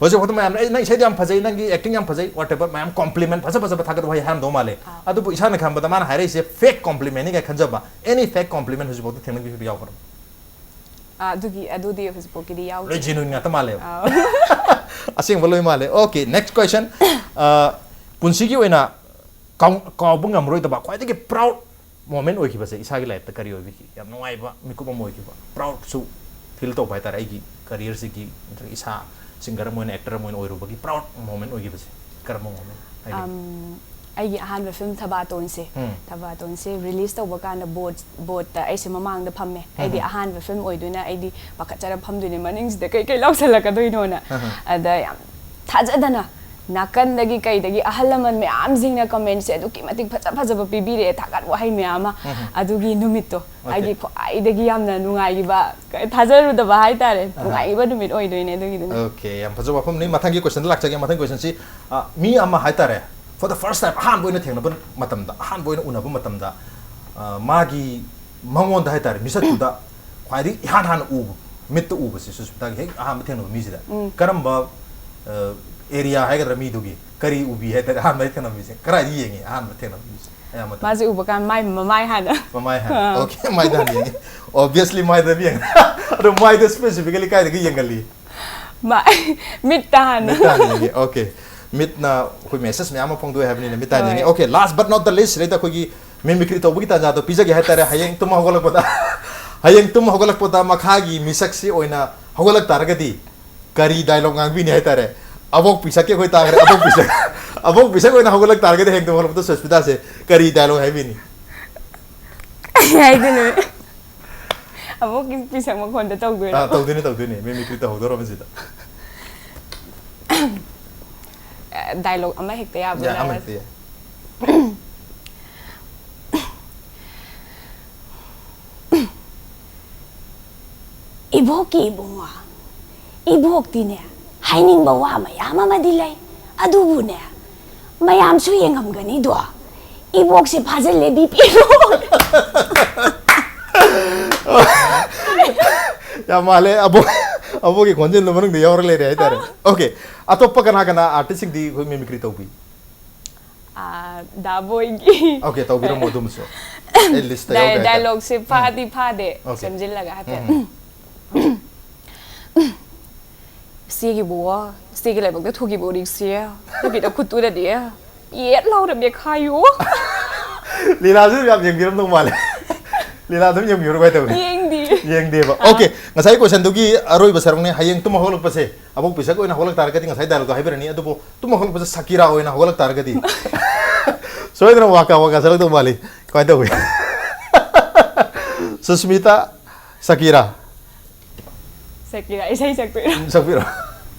ꯍꯧꯖꯤꯛ ꯐꯥꯎꯗ ꯃꯌꯥꯝꯅ, "ꯑꯩ, ꯅꯪ ꯏꯁꯩꯗꯤ ꯌꯥꯝ ꯐꯖꯩ, ꯅꯪꯒꯤ acting ꯌꯥꯝ ꯐꯖꯩ", whatever, ꯃꯌꯥꯝ compliment ꯐꯖ ꯐꯖꯕ ꯊꯥꯒꯠꯄ ꯋꯥꯍꯩ ꯍꯥꯏꯔꯝꯗꯧ ꯃꯥꯜꯂꯦ꯫ ꯑꯥꯎ꯫ ꯑꯗꯨꯕꯨ ꯏꯁꯥꯅ ꯈꯟꯕꯗ ꯃꯥꯅ ꯍꯥꯏꯔꯛꯏꯁꯦ fake complimentꯅꯤ ꯀꯥꯏꯅ ꯈꯟꯖꯕ, any fake compliment ꯍꯧꯖꯤꯛ ꯐꯥꯎꯗ ꯊꯦꯡꯅꯈꯤꯕ ꯌꯥꯎꯈ꯭ꯔꯕ? ꯑ, ꯑꯗꯨꯒꯤ, ꯑꯗꯨꯗꯤ ꯍꯧꯖꯤꯛꯐꯥꯎꯒꯤꯗꯤ ꯌꯥꯎꯗ꯭ꯔꯤ꯫ ꯂꯣꯏ genuine ꯉꯥꯛꯇ ꯃꯥꯜꯂꯦꯕ꯫ ꯑꯥꯎ꯫ ꯑꯁꯦꯡꯕ ꯂꯣꯏ ꯃꯥꯜꯂꯦ꯫ Okay, next question꯫ ꯑ, ꯄꯨꯟꯁꯤꯒꯤ ꯑꯣꯏꯅ ꯀꯥꯎ-, ꯀꯥꯎꯕ ꯉꯝꯃꯔꯣꯏꯗꯕ ꯈ꯭ꯋꯥꯏꯗꯒꯤ proud moment ꯑꯣꯏꯈꯤꯕꯁꯦ ꯏꯁꯥꯒꯤ lifeꯇ ꯀꯔꯤ ꯑꯣꯏꯕꯤꯈꯤ? ꯌꯥꯝ ꯅꯨꯡꯉꯥꯏꯕ ꯃꯤꯀꯨꯞ ꯑꯃ ꯑꯣꯏꯈꯤꯕ, proudꯁꯨ feel ꯇꯧꯕ ꯍꯥꯏꯇꯥꯔꯦ, ꯑꯩꯒꯤ careerꯁꯤꯒꯤ ꯅꯠꯇ꯭ꯔꯒ ꯏꯁꯥ singer ꯑꯃ ꯑꯣꯏꯅ, actor ꯑꯃ ꯑꯣꯏꯅ ꯑꯣꯏꯔꯨꯕꯒꯤ proud moment ꯑꯣꯏꯈꯤꯕꯁꯦ ꯀꯔꯝꯕ moment ꯍꯥꯏꯒꯅꯤ? ꯑꯝ, ꯑꯩꯒꯤ ꯑꯍꯥꯟꯕ film ꯊꯕꯥꯇꯣꯟꯁꯦ, ꯎꯝ꯫ ꯊꯕꯥꯇꯣꯟꯁꯦ release ꯇꯧꯕ ꯀꯥꯟꯗ board, boardꯇ ꯑꯩꯁꯦ ꯃꯃꯥꯡꯗ ꯐꯝꯃꯦ꯫ ꯑꯩꯗꯤ ꯎꯝ꯫ ꯑꯍꯥꯟꯕ film ꯑꯣꯏꯗꯣꯏꯅ ꯑꯩꯗꯤ ꯄꯥꯈꯠꯆꯔ ꯐꯝꯗꯣꯏꯅꯦ, ꯃꯅꯤꯡꯁꯤꯗ ꯀꯩ ꯀꯩ ꯂꯥꯎꯁꯜꯂꯛꯀꯗꯣꯏꯅꯣꯅ꯫ ꯎꯝ꯫ ꯑꯗ ꯌꯥꯝ ꯊꯥꯖꯗꯅ ꯅꯥꯀꯟꯗꯒꯤ ꯀꯩꯗꯒꯤ ꯑꯍꯜ ꯂꯃꯟ ꯃꯌꯥꯝꯁꯤꯡꯅ ꯀꯃꯦꯟꯁꯦ ꯑꯗꯨꯛꯀꯤ ꯃꯇꯤꯛ ꯐꯖ ꯐꯖꯕ ꯄꯤꯕꯤꯔꯛꯑꯦ, ꯊꯥꯒꯠ ꯋꯥꯍꯩ ꯃꯌꯥꯝ ꯑꯃ꯫ ꯑꯗꯨꯒꯤ ꯅꯨꯃꯤꯠꯇꯣ ꯍꯥꯏꯗꯤ ꯈ꯭ꯋꯥꯏꯗꯒꯤ ꯌꯥꯝꯅ ꯅꯨꯡꯉꯥꯏꯈꯤꯕ, ꯊꯥꯖꯔꯨꯗꯕ ꯍꯥꯏꯇꯥꯔꯦ, ꯅꯨꯡꯉꯥꯏꯈꯤꯕ ꯅꯨꯃꯤꯠ ꯑꯣꯏꯗꯣꯏꯅꯦ ꯑꯗꯨꯒꯤꯗꯨꯅ꯫ ꯑꯣꯀꯦ, ꯌꯥꯝ ꯐꯖꯕ ꯋꯥꯐꯝꯅꯤ꯫ ꯃꯊꯪꯒꯤ ꯀꯣꯏꯁꯟꯗ ꯂꯥꯛꯆꯒꯦ꯫ ꯃꯊꯪꯒꯤ ꯀꯣꯏꯁꯟꯁꯤ, ꯑ, ꯃꯤ ꯑꯃ ꯍꯥꯏꯇꯥꯔꯦ, for the first time, ꯑꯍꯥꯟꯕ ꯑꯣꯏꯅ ꯊꯦꯡꯅꯕ ꯃꯇꯝꯗ, ꯑꯍꯥꯟꯕ ꯑꯣꯏꯅ ꯎꯅꯕ ꯃꯇꯝꯗ, ꯑ, ꯃꯥꯒꯤ, ꯃꯉꯣꯟꯗ ꯍꯥꯏꯇꯥꯔꯦ, ꯃꯤꯁꯛꯇꯨꯗ ꯈ꯭ꯋꯥꯏꯗꯒꯤ ꯏꯍꯥꯟ ꯍꯥꯟꯅ ꯎꯕ, ꯃꯤꯠꯇ ꯎꯕꯁꯤ, ꯁꯨꯁꯃꯤꯇꯥꯒꯤ ꯍꯦꯛ ꯑꯍꯥꯟꯕ ꯊꯦꯡꯅꯕ ꯃꯤꯁꯤꯗ ꯀꯔꯝꯕ, ꯑ, ꯑꯦꯔꯤꯌꯥ ꯍꯥꯏꯒꯗ꯭ꯔꯥ, ꯃꯤꯗꯨꯒꯤ ꯀꯔꯤ ꯎꯕꯤ ꯍꯥꯏꯇꯥꯔꯦ? ꯑꯍꯥꯟꯕ ꯍꯦꯛ ꯊꯦꯡꯅꯕ ꯃꯤꯁꯦ ꯀꯗꯥꯏꯗ ꯌꯦꯡꯉꯤ ꯑꯍꯥꯟꯕ ꯊꯦꯡꯅꯕ ꯃꯤꯁꯦ? ꯑꯌꯥꯝꯕ ꯃꯇꯝꯗ ꯃꯥꯁꯦ ꯎꯕ ꯀꯥꯟ ꯃꯥꯏ ꯃꯃꯥꯏ ꯍꯥꯟꯅ꯫ ꯃꯃꯥꯏ ꯍꯥꯟꯅ꯫ ꯑꯣꯀꯦ, ꯃꯥꯏꯗ ꯍꯥꯟꯅ ꯌꯦꯡꯉꯤ꯫ Obviously ꯃꯥꯏꯗ ꯌꯦꯡꯉꯤ꯫ ꯑꯗꯣ ꯃꯥꯏꯗ specifically ꯀꯥꯏꯗꯒꯤ ꯌꯦꯡꯒꯜꯂꯤ? ꯃꯥꯏ, ꯃꯤꯠꯇ ꯍꯥꯟꯅ꯫ ꯃꯤꯠꯇ ꯍꯥꯟꯅ ꯌꯦꯡꯉꯤ꯫ ꯑꯣꯀꯦ, ꯃꯤꯠꯅ ꯑꯩꯈꯣꯏ message ꯃꯌꯥꯝ ꯑꯃ ꯐꯣꯡꯗꯣꯛꯑꯦ ꯍꯥꯏꯕꯅꯤꯅ ꯃꯤꯠꯇ ꯍꯥꯟꯅ ꯌꯦꯡꯉꯤ꯫ ꯍꯣꯏ꯫ Okay, last but not the least, ꯁꯤꯗꯩꯗ ꯑꯩꯈꯣꯏꯒꯤ mimicry ꯇꯧꯕꯒꯤ ꯇꯥꯟꯖꯥꯗꯣ ꯄꯤꯖꯒꯦ ꯍꯥꯏꯇꯥꯔꯦ꯫ ꯍꯌꯦꯡ ꯇꯨꯝ ꯍꯧꯒꯠꯂꯛꯄꯗ, ꯍꯌꯦꯡ ꯇꯨꯝ ꯍꯧꯒꯠꯂꯛꯄꯗ ꯃꯈꯥꯒꯤ ꯃꯤꯁꯛꯁꯤ ꯑꯣꯏꯅ ꯍꯧꯒꯠꯂꯛ ꯇꯥꯔꯒꯗꯤ ꯀꯔꯤ dialogue ꯉꯥꯡꯕꯤꯅꯤ ꯍꯥꯏꯇꯥꯔꯦ? ꯑꯕꯣꯛ ꯄꯤꯁꯛꯀꯤ ꯑꯩꯈꯣꯏ ꯇꯥꯈ꯭ꯔꯦ꯫ ꯑꯕꯣꯛ ꯄꯤꯁꯛ, ꯑꯕꯣꯛ ꯄꯤꯁꯛ ꯑꯣꯏꯅ ꯍꯧꯒꯠꯂꯛ ꯇꯥꯔꯒꯗꯤ ꯍꯌꯦꯡ ꯇꯨꯝ ꯍꯧꯒꯠꯂꯛꯄꯗ ꯁꯨꯁꯃꯤꯇꯥꯁꯦ ꯀꯔꯤ dialogue ꯍꯥꯏꯕꯤꯅꯤ? ꯍꯥꯏꯗꯣꯏꯅꯦ꯫ ꯑꯕꯣꯛꯀꯤ ꯄꯤꯁꯛ ꯃꯈꯣꯟꯗ ꯇꯧꯗꯣꯏꯔꯣ? ꯑꯥ, ꯇꯧꯗꯣꯏꯅꯦ, ꯇꯧꯗꯣꯏꯅꯦ꯫ Mimicry ꯇꯧꯍꯧꯗꯣꯔꯕꯅꯤ ꯁꯤꯗ꯫ Dialogue ꯑꯃ ꯍꯦꯛꯇ ꯌꯥꯕ꯭ꯔꯣ? ꯌꯥꯏ, ꯑꯃ ꯍꯦꯛꯇ ꯌꯥꯏ꯫ ꯏꯕꯣꯛꯀꯤ ꯏꯕꯨꯡꯉꯣ, ꯏꯕꯣꯛꯇꯤꯅꯦ, ꯍꯥꯏꯅꯤꯡꯕ ꯋꯥ ꯃꯌꯥꯝ ꯑꯃꯗꯤ ꯂꯩ, ꯑꯗꯨꯕꯨꯅꯦ, ꯃꯌꯥꯝꯁꯨ ꯌꯦꯡꯉꯝꯒꯅꯤꯗꯣ, ꯏꯕꯣꯛꯁꯦ ꯐꯥꯖꯤꯜꯂꯦ, ꯕꯤ ꯄꯤ ꯂꯣ꯫ ꯌꯥꯝ ꯃꯥꯜꯂꯦ꯫ ꯑꯕꯣꯛ, ꯑꯕꯣꯛꯀꯤ ꯈꯣꯟꯖꯦꯜꯗꯣ ꯃꯅꯨꯡꯗ ꯌꯥꯎꯔ ꯂꯩꯔꯦ ꯍꯥꯏꯇꯥꯔꯦ꯫ Okay, ꯑꯇꯣꯞꯄ ꯀꯅꯥ ꯀꯅꯥ artistꯁꯤꯡꯗꯤ ꯑꯩꯈꯣꯏ mimicry ꯇꯧꯕꯤ? ꯑꯥ, ꯗꯥ ꯕꯣꯏꯒꯤ꯫ Okay, ꯇꯧꯕꯤꯔꯝꯃꯣ ꯑꯗꯨꯝꯕꯁꯨ꯫ ꯑꯩ listꯇ ꯌꯥꯎꯗꯦ ꯍꯥꯏꯇꯥꯔꯦ꯫ Dialogueꯁꯦ ꯐꯥꯗꯤ ꯐꯥꯗꯦ, Okay. ꯁꯦꯝꯖꯤꯜꯂꯒ ꯍꯥꯏꯐꯦꯠ꯫ ꯎꯝ꯫ ꯏꯆꯦꯒꯤꯕꯨ, ꯏꯆꯦꯒꯤ ꯂꯥꯏꯕꯛꯇ ꯊꯣꯛꯈꯤꯕ ꯎꯔꯤꯛꯁꯦ, ꯅꯪꯒꯤꯗ ꯈꯨꯠꯇꯨꯗꯗꯤ ꯌꯦꯠ ꯂꯥꯎꯔ ꯃꯦꯠꯈꯥꯏꯌꯨ꯫ ꯂꯤꯂꯥꯁꯨ ꯌꯥꯝ ꯌꯦꯡꯕꯤꯔꯝꯗꯧ ꯃꯥꯜꯂꯦ꯫ ꯂꯤꯂꯥ ꯑꯗꯨꯝ ꯌꯦꯡꯕꯤꯕ꯭ꯔꯣ, ꯀꯃꯥꯏ ꯇꯧꯏ? ꯌꯦꯡꯗꯤ꯫ ꯌꯦꯡꯗꯦꯕ꯫ Okay, ꯉꯁꯥꯏ questionꯗꯨꯒꯤ ꯑꯔꯣꯏꯕ ꯁꯔꯨꯛꯅꯦ꯫ ꯍꯌꯦꯡ ꯇꯨꯝ ꯍꯧꯒꯠꯂꯛꯄꯁꯦ ꯑꯕꯣꯛ ꯄꯤꯁꯛ ꯑꯣꯏꯅ ꯍꯧꯒꯠꯂꯛ ꯇꯥꯔꯒꯗꯤ ꯉꯁꯥꯏ dialogueꯇꯣ ꯍꯥꯏꯕꯤꯔꯅꯤ, ꯑꯗꯨꯕꯨ ꯇꯨꯝ ꯍꯧꯒꯠꯂꯛꯄꯁꯦ ꯁꯀꯤꯔꯥ ꯑꯣꯏꯅ ꯍꯧꯒꯠꯂꯛ ꯇꯥꯔꯒꯗꯤ ꯁꯣꯏꯗꯅ ꯋꯥꯀꯥ ꯋꯥꯀꯥ ꯆꯠꯂꯛꯇꯧ ꯃꯥꯜꯂꯤ꯫ ꯀꯃꯥꯏꯅ ꯇꯧꯏ? ꯁꯨꯁꯃꯤꯇꯥ, ꯁꯀꯤꯔꯥ꯫ ꯁꯀꯤꯔꯥ ꯏꯁꯩ ꯁꯛꯇꯣꯏꯔꯣ? ꯁꯛꯄꯤꯔꯣ꯫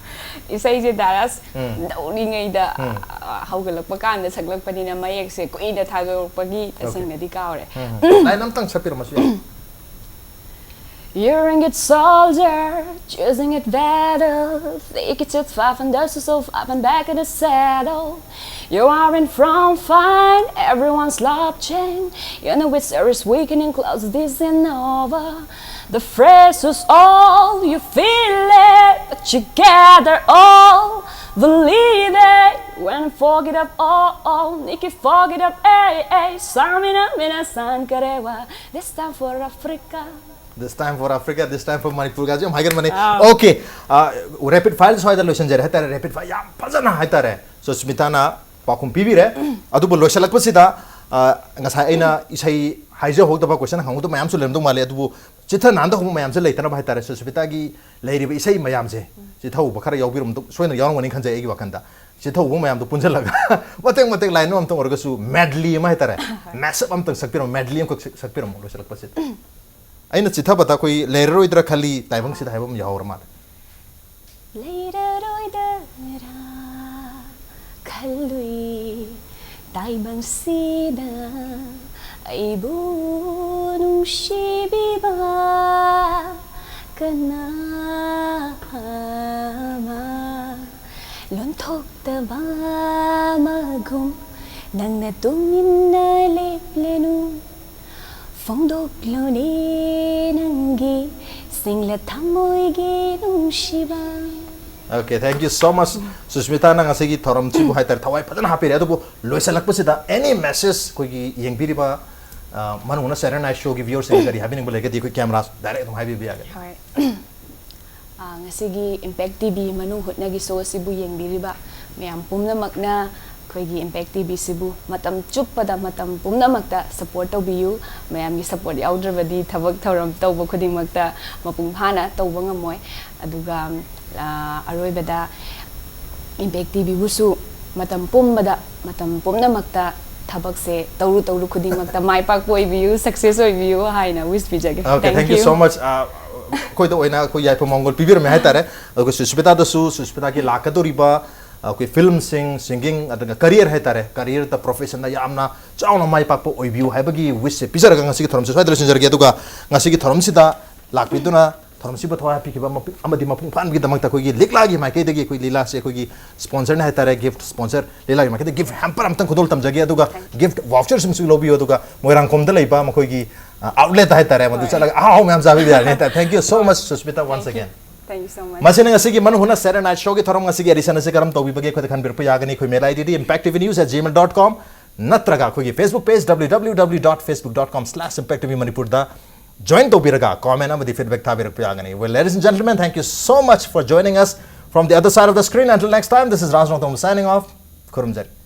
ꯏꯁꯩꯁꯦ ꯗꯥꯔꯥꯁ ꯎꯝ꯫ ꯅꯧꯔꯤꯉꯩꯗ ꯎꯝ꯫ ꯑ, ꯍꯧꯒꯠꯂꯛꯄ ꯀꯥꯟꯗ ꯁꯛꯂꯛꯄꯅꯤꯅ ꯃꯌꯦꯛꯁꯦ ꯀꯨꯏꯅ ꯊꯥꯗꯣꯔꯛꯄꯒꯤ ꯇꯁꯦꯡꯅꯗꯤ ꯀꯥꯎꯔꯦ꯫ ꯎꯝ꯫ line ꯑꯝꯇꯪ ꯁꯛꯄꯤꯔꯝꯃꯁꯨ ꯌꯥꯏ꯫ You're a good soldier, choosing a battle. Take it to five and dust yourself up and back in the saddle. You are in front fine, everyone's lopching. You know it's serious weakening close this and over. The phrase is all, you feel it, but you gather all, believe it. When forget of all, all, Nikki forget of A A. Samina mina san karewa. This time for Africa. This time for Africa, this time for Manipur ꯒꯥꯁꯦ ꯌꯥꯝ ꯍꯥꯏꯒꯟꯕꯅꯦ꯫ ꯑꯥ꯫ Okay, rapid fire ꯁ꯭ꯋꯥꯏꯗ ꯂꯣꯏꯁꯤꯟꯖꯔꯦ ꯍꯥꯏꯇꯥꯔꯦ꯫ Rapid fire ꯌꯥꯝ ꯐꯖꯅ ꯍꯥꯏꯇꯥꯔꯦ ꯁꯨꯁꯃꯤꯇꯥꯅ ꯄꯥꯎꯈꯨꯝ ꯄꯤꯕꯤꯔꯦ꯫ ꯑꯗꯨꯕꯨ ꯂꯣꯏꯁꯤꯜꯂꯛꯄꯁꯤꯗ ꯑ, ꯉꯁꯥꯏ ꯑꯩꯅ ꯏꯁꯩ ꯍꯥꯏꯖꯍꯧꯗꯕ, question ꯍꯪꯍꯧꯗꯕ ꯃꯌꯥꯝꯁꯨ ꯂꯩꯔꯝꯗꯧ ꯃꯥꯜꯂꯦ꯫ ꯑꯗꯨꯕꯨ ꯆꯤꯊ ꯅꯥꯟꯗ ꯍꯧꯕ ꯃꯌꯥꯝꯁꯦ ꯂꯩꯇꯅꯕ ꯍꯥꯏꯇꯥꯔꯦ, ꯁꯨꯁꯃꯤꯇꯥꯒꯤ ꯂꯩꯔꯤꯕ ꯏꯁꯩ ꯃꯌꯥꯝꯁꯦ ꯆꯤꯊꯍꯧꯕ ꯈꯔ ꯌꯥꯎꯕꯤꯔꯝꯗꯧ ꯁꯣꯏꯗꯅ ꯌꯥꯎꯔꯝꯒꯅꯤ ꯈꯟꯖꯩ ꯑꯩꯒꯤ ꯋꯥꯈꯟꯗ꯫ ꯆꯤꯊꯍꯧꯕ ꯃꯌꯥꯝꯗꯣ ꯄꯨꯟꯁꯤꯜꯂꯒ ꯃꯇꯦꯛ ꯃꯇꯦꯛ line ꯑꯃꯇꯪ ꯑꯣꯏꯔꯒꯁꯨ medley ꯑꯃ ꯍꯥꯏꯇꯥꯔꯦ, mash up ꯑꯃꯇꯪ ꯁꯛꯄꯤꯔꯝꯃꯣ, medley ꯑꯃꯈꯛ ꯁꯛ- ꯁꯛꯄꯤꯔꯝꯃꯣ ꯂꯣꯏꯁꯤꯜꯂꯛꯄꯁꯤꯗ꯫ ꯑꯩꯅ ꯆꯤꯊꯕꯗ ꯑꯩꯈꯣꯏ ꯂꯩꯔꯔꯣꯏꯗ꯭ꯔꯥ ꯈꯜꯂꯤ ꯇꯥꯏꯕꯪꯁꯤꯗ ꯍꯥꯏꯕ ꯑꯃ ꯌꯥꯎꯍꯧꯔ ꯃꯥꯜꯂꯦ꯫ ꯂꯩꯔꯔꯣꯏꯗꯔꯥ ꯈꯜꯂꯨꯏ ꯇꯥꯏꯕꯪꯁꯤꯗ ꯑꯩꯕꯨ ꯅꯨꯡꯁꯤꯕꯤꯕ ꯀꯅꯥ ꯑꯃ ꯂꯣꯟꯊꯣꯛꯇꯕ ꯑꯃꯒꯨꯝ ꯅꯪꯅ ꯇꯨꯃꯤꯟꯅ ꯂꯦꯞꯂꯦꯅꯨ ꯐꯣꯡꯗꯣꯛꯂꯨꯅꯦ ꯅꯪꯒꯤ ꯁꯤꯡꯂ ꯊꯃꯣꯏꯒꯤ ꯅꯨꯡꯁꯤꯕ꯫ Okay, thank you so much, ꯁꯨꯁꯃꯤꯇꯥꯅ ꯉꯁꯤꯒꯤ ꯊꯧꯔꯝꯁꯤꯕꯨ ꯍꯥꯏꯇꯥꯔꯦ ꯊꯋꯥꯏ ꯐꯖꯅ ꯍꯥꯞꯄꯤꯔꯦ꯫ ꯑꯗꯨꯕꯨ ꯂꯣꯏꯁꯤꯜꯂꯛꯄꯁꯤꯗ any message ꯑꯩꯈꯣꯏꯒꯤ ꯌꯦꯡꯕꯤꯔꯤꯕ ꯑ, ꯃꯅꯨꯡꯅ Saturday Night Showꯒꯤ viewersꯁꯤꯡ ꯀꯔꯤ ꯍꯥꯏꯕꯤꯅꯤꯡꯕ ꯂꯩꯔꯒꯗꯤ ꯑꯩꯈꯣꯏ camera direct ꯑꯗꯨꯝ ꯍꯥꯏꯕꯤꯕ ꯌꯥꯒꯅꯤ꯫ ꯍꯣꯏ꯫ ꯑ, ꯉꯁꯤꯒꯤ Impact T V ꯃꯅꯨꯡ ꯍꯨꯠꯅꯒꯤ show ꯑꯁꯤꯕꯨ ꯌꯦꯡꯕꯤꯔꯤꯕ ꯃꯌꯥꯝ ꯄꯨꯝꯅꯃꯛꯅ ꯑꯩꯈꯣꯏꯒꯤ Impact T Vꯁꯤꯕꯨ ꯃꯇꯝ ꯆꯨꯞꯄꯗ ꯃꯇꯝ ꯄꯨꯝꯅꯃꯛꯇ support ꯇꯧꯕꯤꯌꯨ꯫ ꯃꯌꯥꯝꯒꯤ support ꯌꯥꯎꯗ꯭ꯔꯕꯗꯤ ꯊꯕꯛ ꯊꯧꯔꯝ ꯇꯧꯕ ꯈꯨꯗꯤꯡꯃꯛꯇ ꯃꯄꯨꯡ ꯐꯥꯅ ꯇꯧꯕ ꯉꯝꯃꯣꯏ꯫ ꯑꯗꯨꯒ ꯑ, ꯑꯔꯣꯏꯕꯗ Impact T Vꯕꯨꯁꯨ ꯃꯇꯝ ꯄꯨꯝꯕꯗ ꯃꯇꯝ ꯄꯨꯝꯅꯃꯛꯇ ꯊꯕꯛꯁꯦ ꯇꯧꯔꯨ ꯇꯧꯔꯨ ꯈꯨꯗꯤꯡꯃꯛꯇ ꯃꯥꯏ ꯄꯥꯛꯄ ꯑꯣꯏꯕꯤꯌꯨ, success ꯑꯣꯏꯕꯤꯌꯨ ꯍꯥꯏꯅ wish ꯄꯤꯖꯒꯦ꯫ Okay, thank you so much. ꯑ, ꯑꯩꯈꯣꯏꯗ ꯑꯣꯏꯅ ꯑꯩꯈꯣꯏ ꯌꯥꯏꯐ ꯃꯪꯒꯣꯜ ꯄꯤꯕꯤꯔꯝꯃꯦ ꯍꯥꯏꯇꯥꯔꯦ꯫ ꯑꯗꯨꯒ ꯁꯨꯁꯃꯤꯇꯥꯗꯁꯨ, ꯁꯨꯁꯃꯤꯇꯥꯒꯤ ꯂꯥꯛꯀꯗꯧꯔꯤꯕ ꯑꯩꯈꯣꯏ ꯐꯤꯂꯝꯁꯤꯡ, ꯁꯤꯡꯒꯤꯡ, ꯑꯗꯨꯒ ꯀꯔꯤꯌꯔ ꯍꯥꯏꯇꯥꯔꯦ, ꯀꯔꯤꯌꯔꯗ, ꯄ꯭ꯔꯣꯐꯦꯁꯟꯗ ꯌꯥꯝꯅ ꯆꯥꯎꯅ ꯃꯥꯏ ꯄꯥꯛꯄ ꯑꯣꯏꯕꯤꯌꯨ ꯍꯥꯏꯕꯒꯤ ꯋꯤꯁꯁꯦ ꯄꯤꯖꯔꯒ ꯉꯁꯤꯒꯤ ꯊꯧꯔꯝꯁꯦ ꯁ꯭ꯋꯥꯏꯗ ꯂꯣꯏꯁꯤꯟꯖꯔꯒꯦ꯫ ꯑꯗꯨꯒ ꯉꯁꯤꯒꯤ ꯊꯧꯔꯝꯁꯤꯗ ꯂꯥꯛꯄꯤꯗꯨꯅ ꯊꯧꯔꯝꯁꯤꯕꯨ ꯊꯋꯥꯏ ꯍꯥꯞꯄꯤꯈꯤꯕ ꯃꯄꯤ-, ꯑꯃꯗꯤ ꯃꯄꯨꯡ ꯐꯥꯍꯟꯕꯒꯤꯗꯃꯛꯇ ꯑꯩꯈꯣꯏꯒꯤ ꯂꯤꯛꯂꯥꯒꯤ ꯃꯥꯏꯀꯩꯗꯒꯤ ꯑꯩꯈꯣꯏ ꯂꯤꯂꯥꯁꯦ ꯑꯩꯈꯣꯏꯒꯤ ꯁ꯭ꯄꯣꯟꯁꯔꯅꯤ ꯍꯥꯏꯇꯥꯔꯦ, ꯒꯤꯐꯠ ꯁ꯭ꯄꯣꯟꯁꯔ ꯂꯤꯂꯥꯒꯤ ꯃꯥꯏꯀꯩꯗ ꯒꯤꯐꯠ ꯍꯦꯝꯄꯔ ꯑꯝꯇꯪ ꯈꯨꯗꯣꯜ ꯇꯝꯖꯒꯦ꯫ ꯑꯗꯨꯒ ꯒꯤꯐꯠ ꯚꯥꯎꯆꯔꯁꯤꯡꯁꯨ ꯂꯧꯕꯤꯌꯨ꯫ ꯑꯗꯨꯒ ꯃꯣꯏꯔꯥꯡꯈꯣꯝꯗ ꯂꯩꯕ ꯃꯈꯣꯏꯒꯤ ꯑꯥꯎꯠꯂꯦꯠ ꯍꯥꯏꯇꯥꯔꯦ, ꯃꯗꯨ ꯆꯠꯂꯒ ꯑꯍꯥꯎ ꯑꯍꯥꯎ ꯃꯌꯥꯝ ꯆꯥꯕꯤꯕ ꯌꯥꯔꯅꯤ ꯍꯥꯏꯇꯥꯔꯦ꯫ Thank you so much, Sushmita, once again. Thank you so much. ꯃꯁꯤꯅ ꯉꯁꯤꯒꯤ ꯃꯅꯨꯡ ꯍꯨꯠꯅ Saturday Night Showꯒꯤ ꯊꯧꯔꯝ ꯉꯁꯤꯒꯤ edition ꯑꯁꯤ ꯀꯔꯝ ꯇꯧꯕꯤꯕꯒꯦ ꯑꯩꯈꯣꯏꯗ ꯈꯟꯕꯤꯔꯛꯄ ꯌꯥꯒꯅꯤ꯫ ꯑꯩꯈꯣꯏ mail ID D impact T V news at gmail dot com ꯅꯠꯇ꯭ꯔꯒ ꯑꯩꯈꯣꯏꯒꯤ Facebook page W W W dot facebook dot com slash impact T V Manipurꯗ join ꯇꯧꯕꯤꯔꯒ comment ꯑꯃꯗꯤ feedback ꯊꯥꯕꯤꯔꯛꯄ ꯌꯥꯒꯅꯤ꯫ Well, ladies and gentlemen, thank you so much for joining us from the other side of the screen. Until next time, this is Raj Rongthong signing off. ꯈꯨꯔꯨꯝꯖꯔꯤ꯫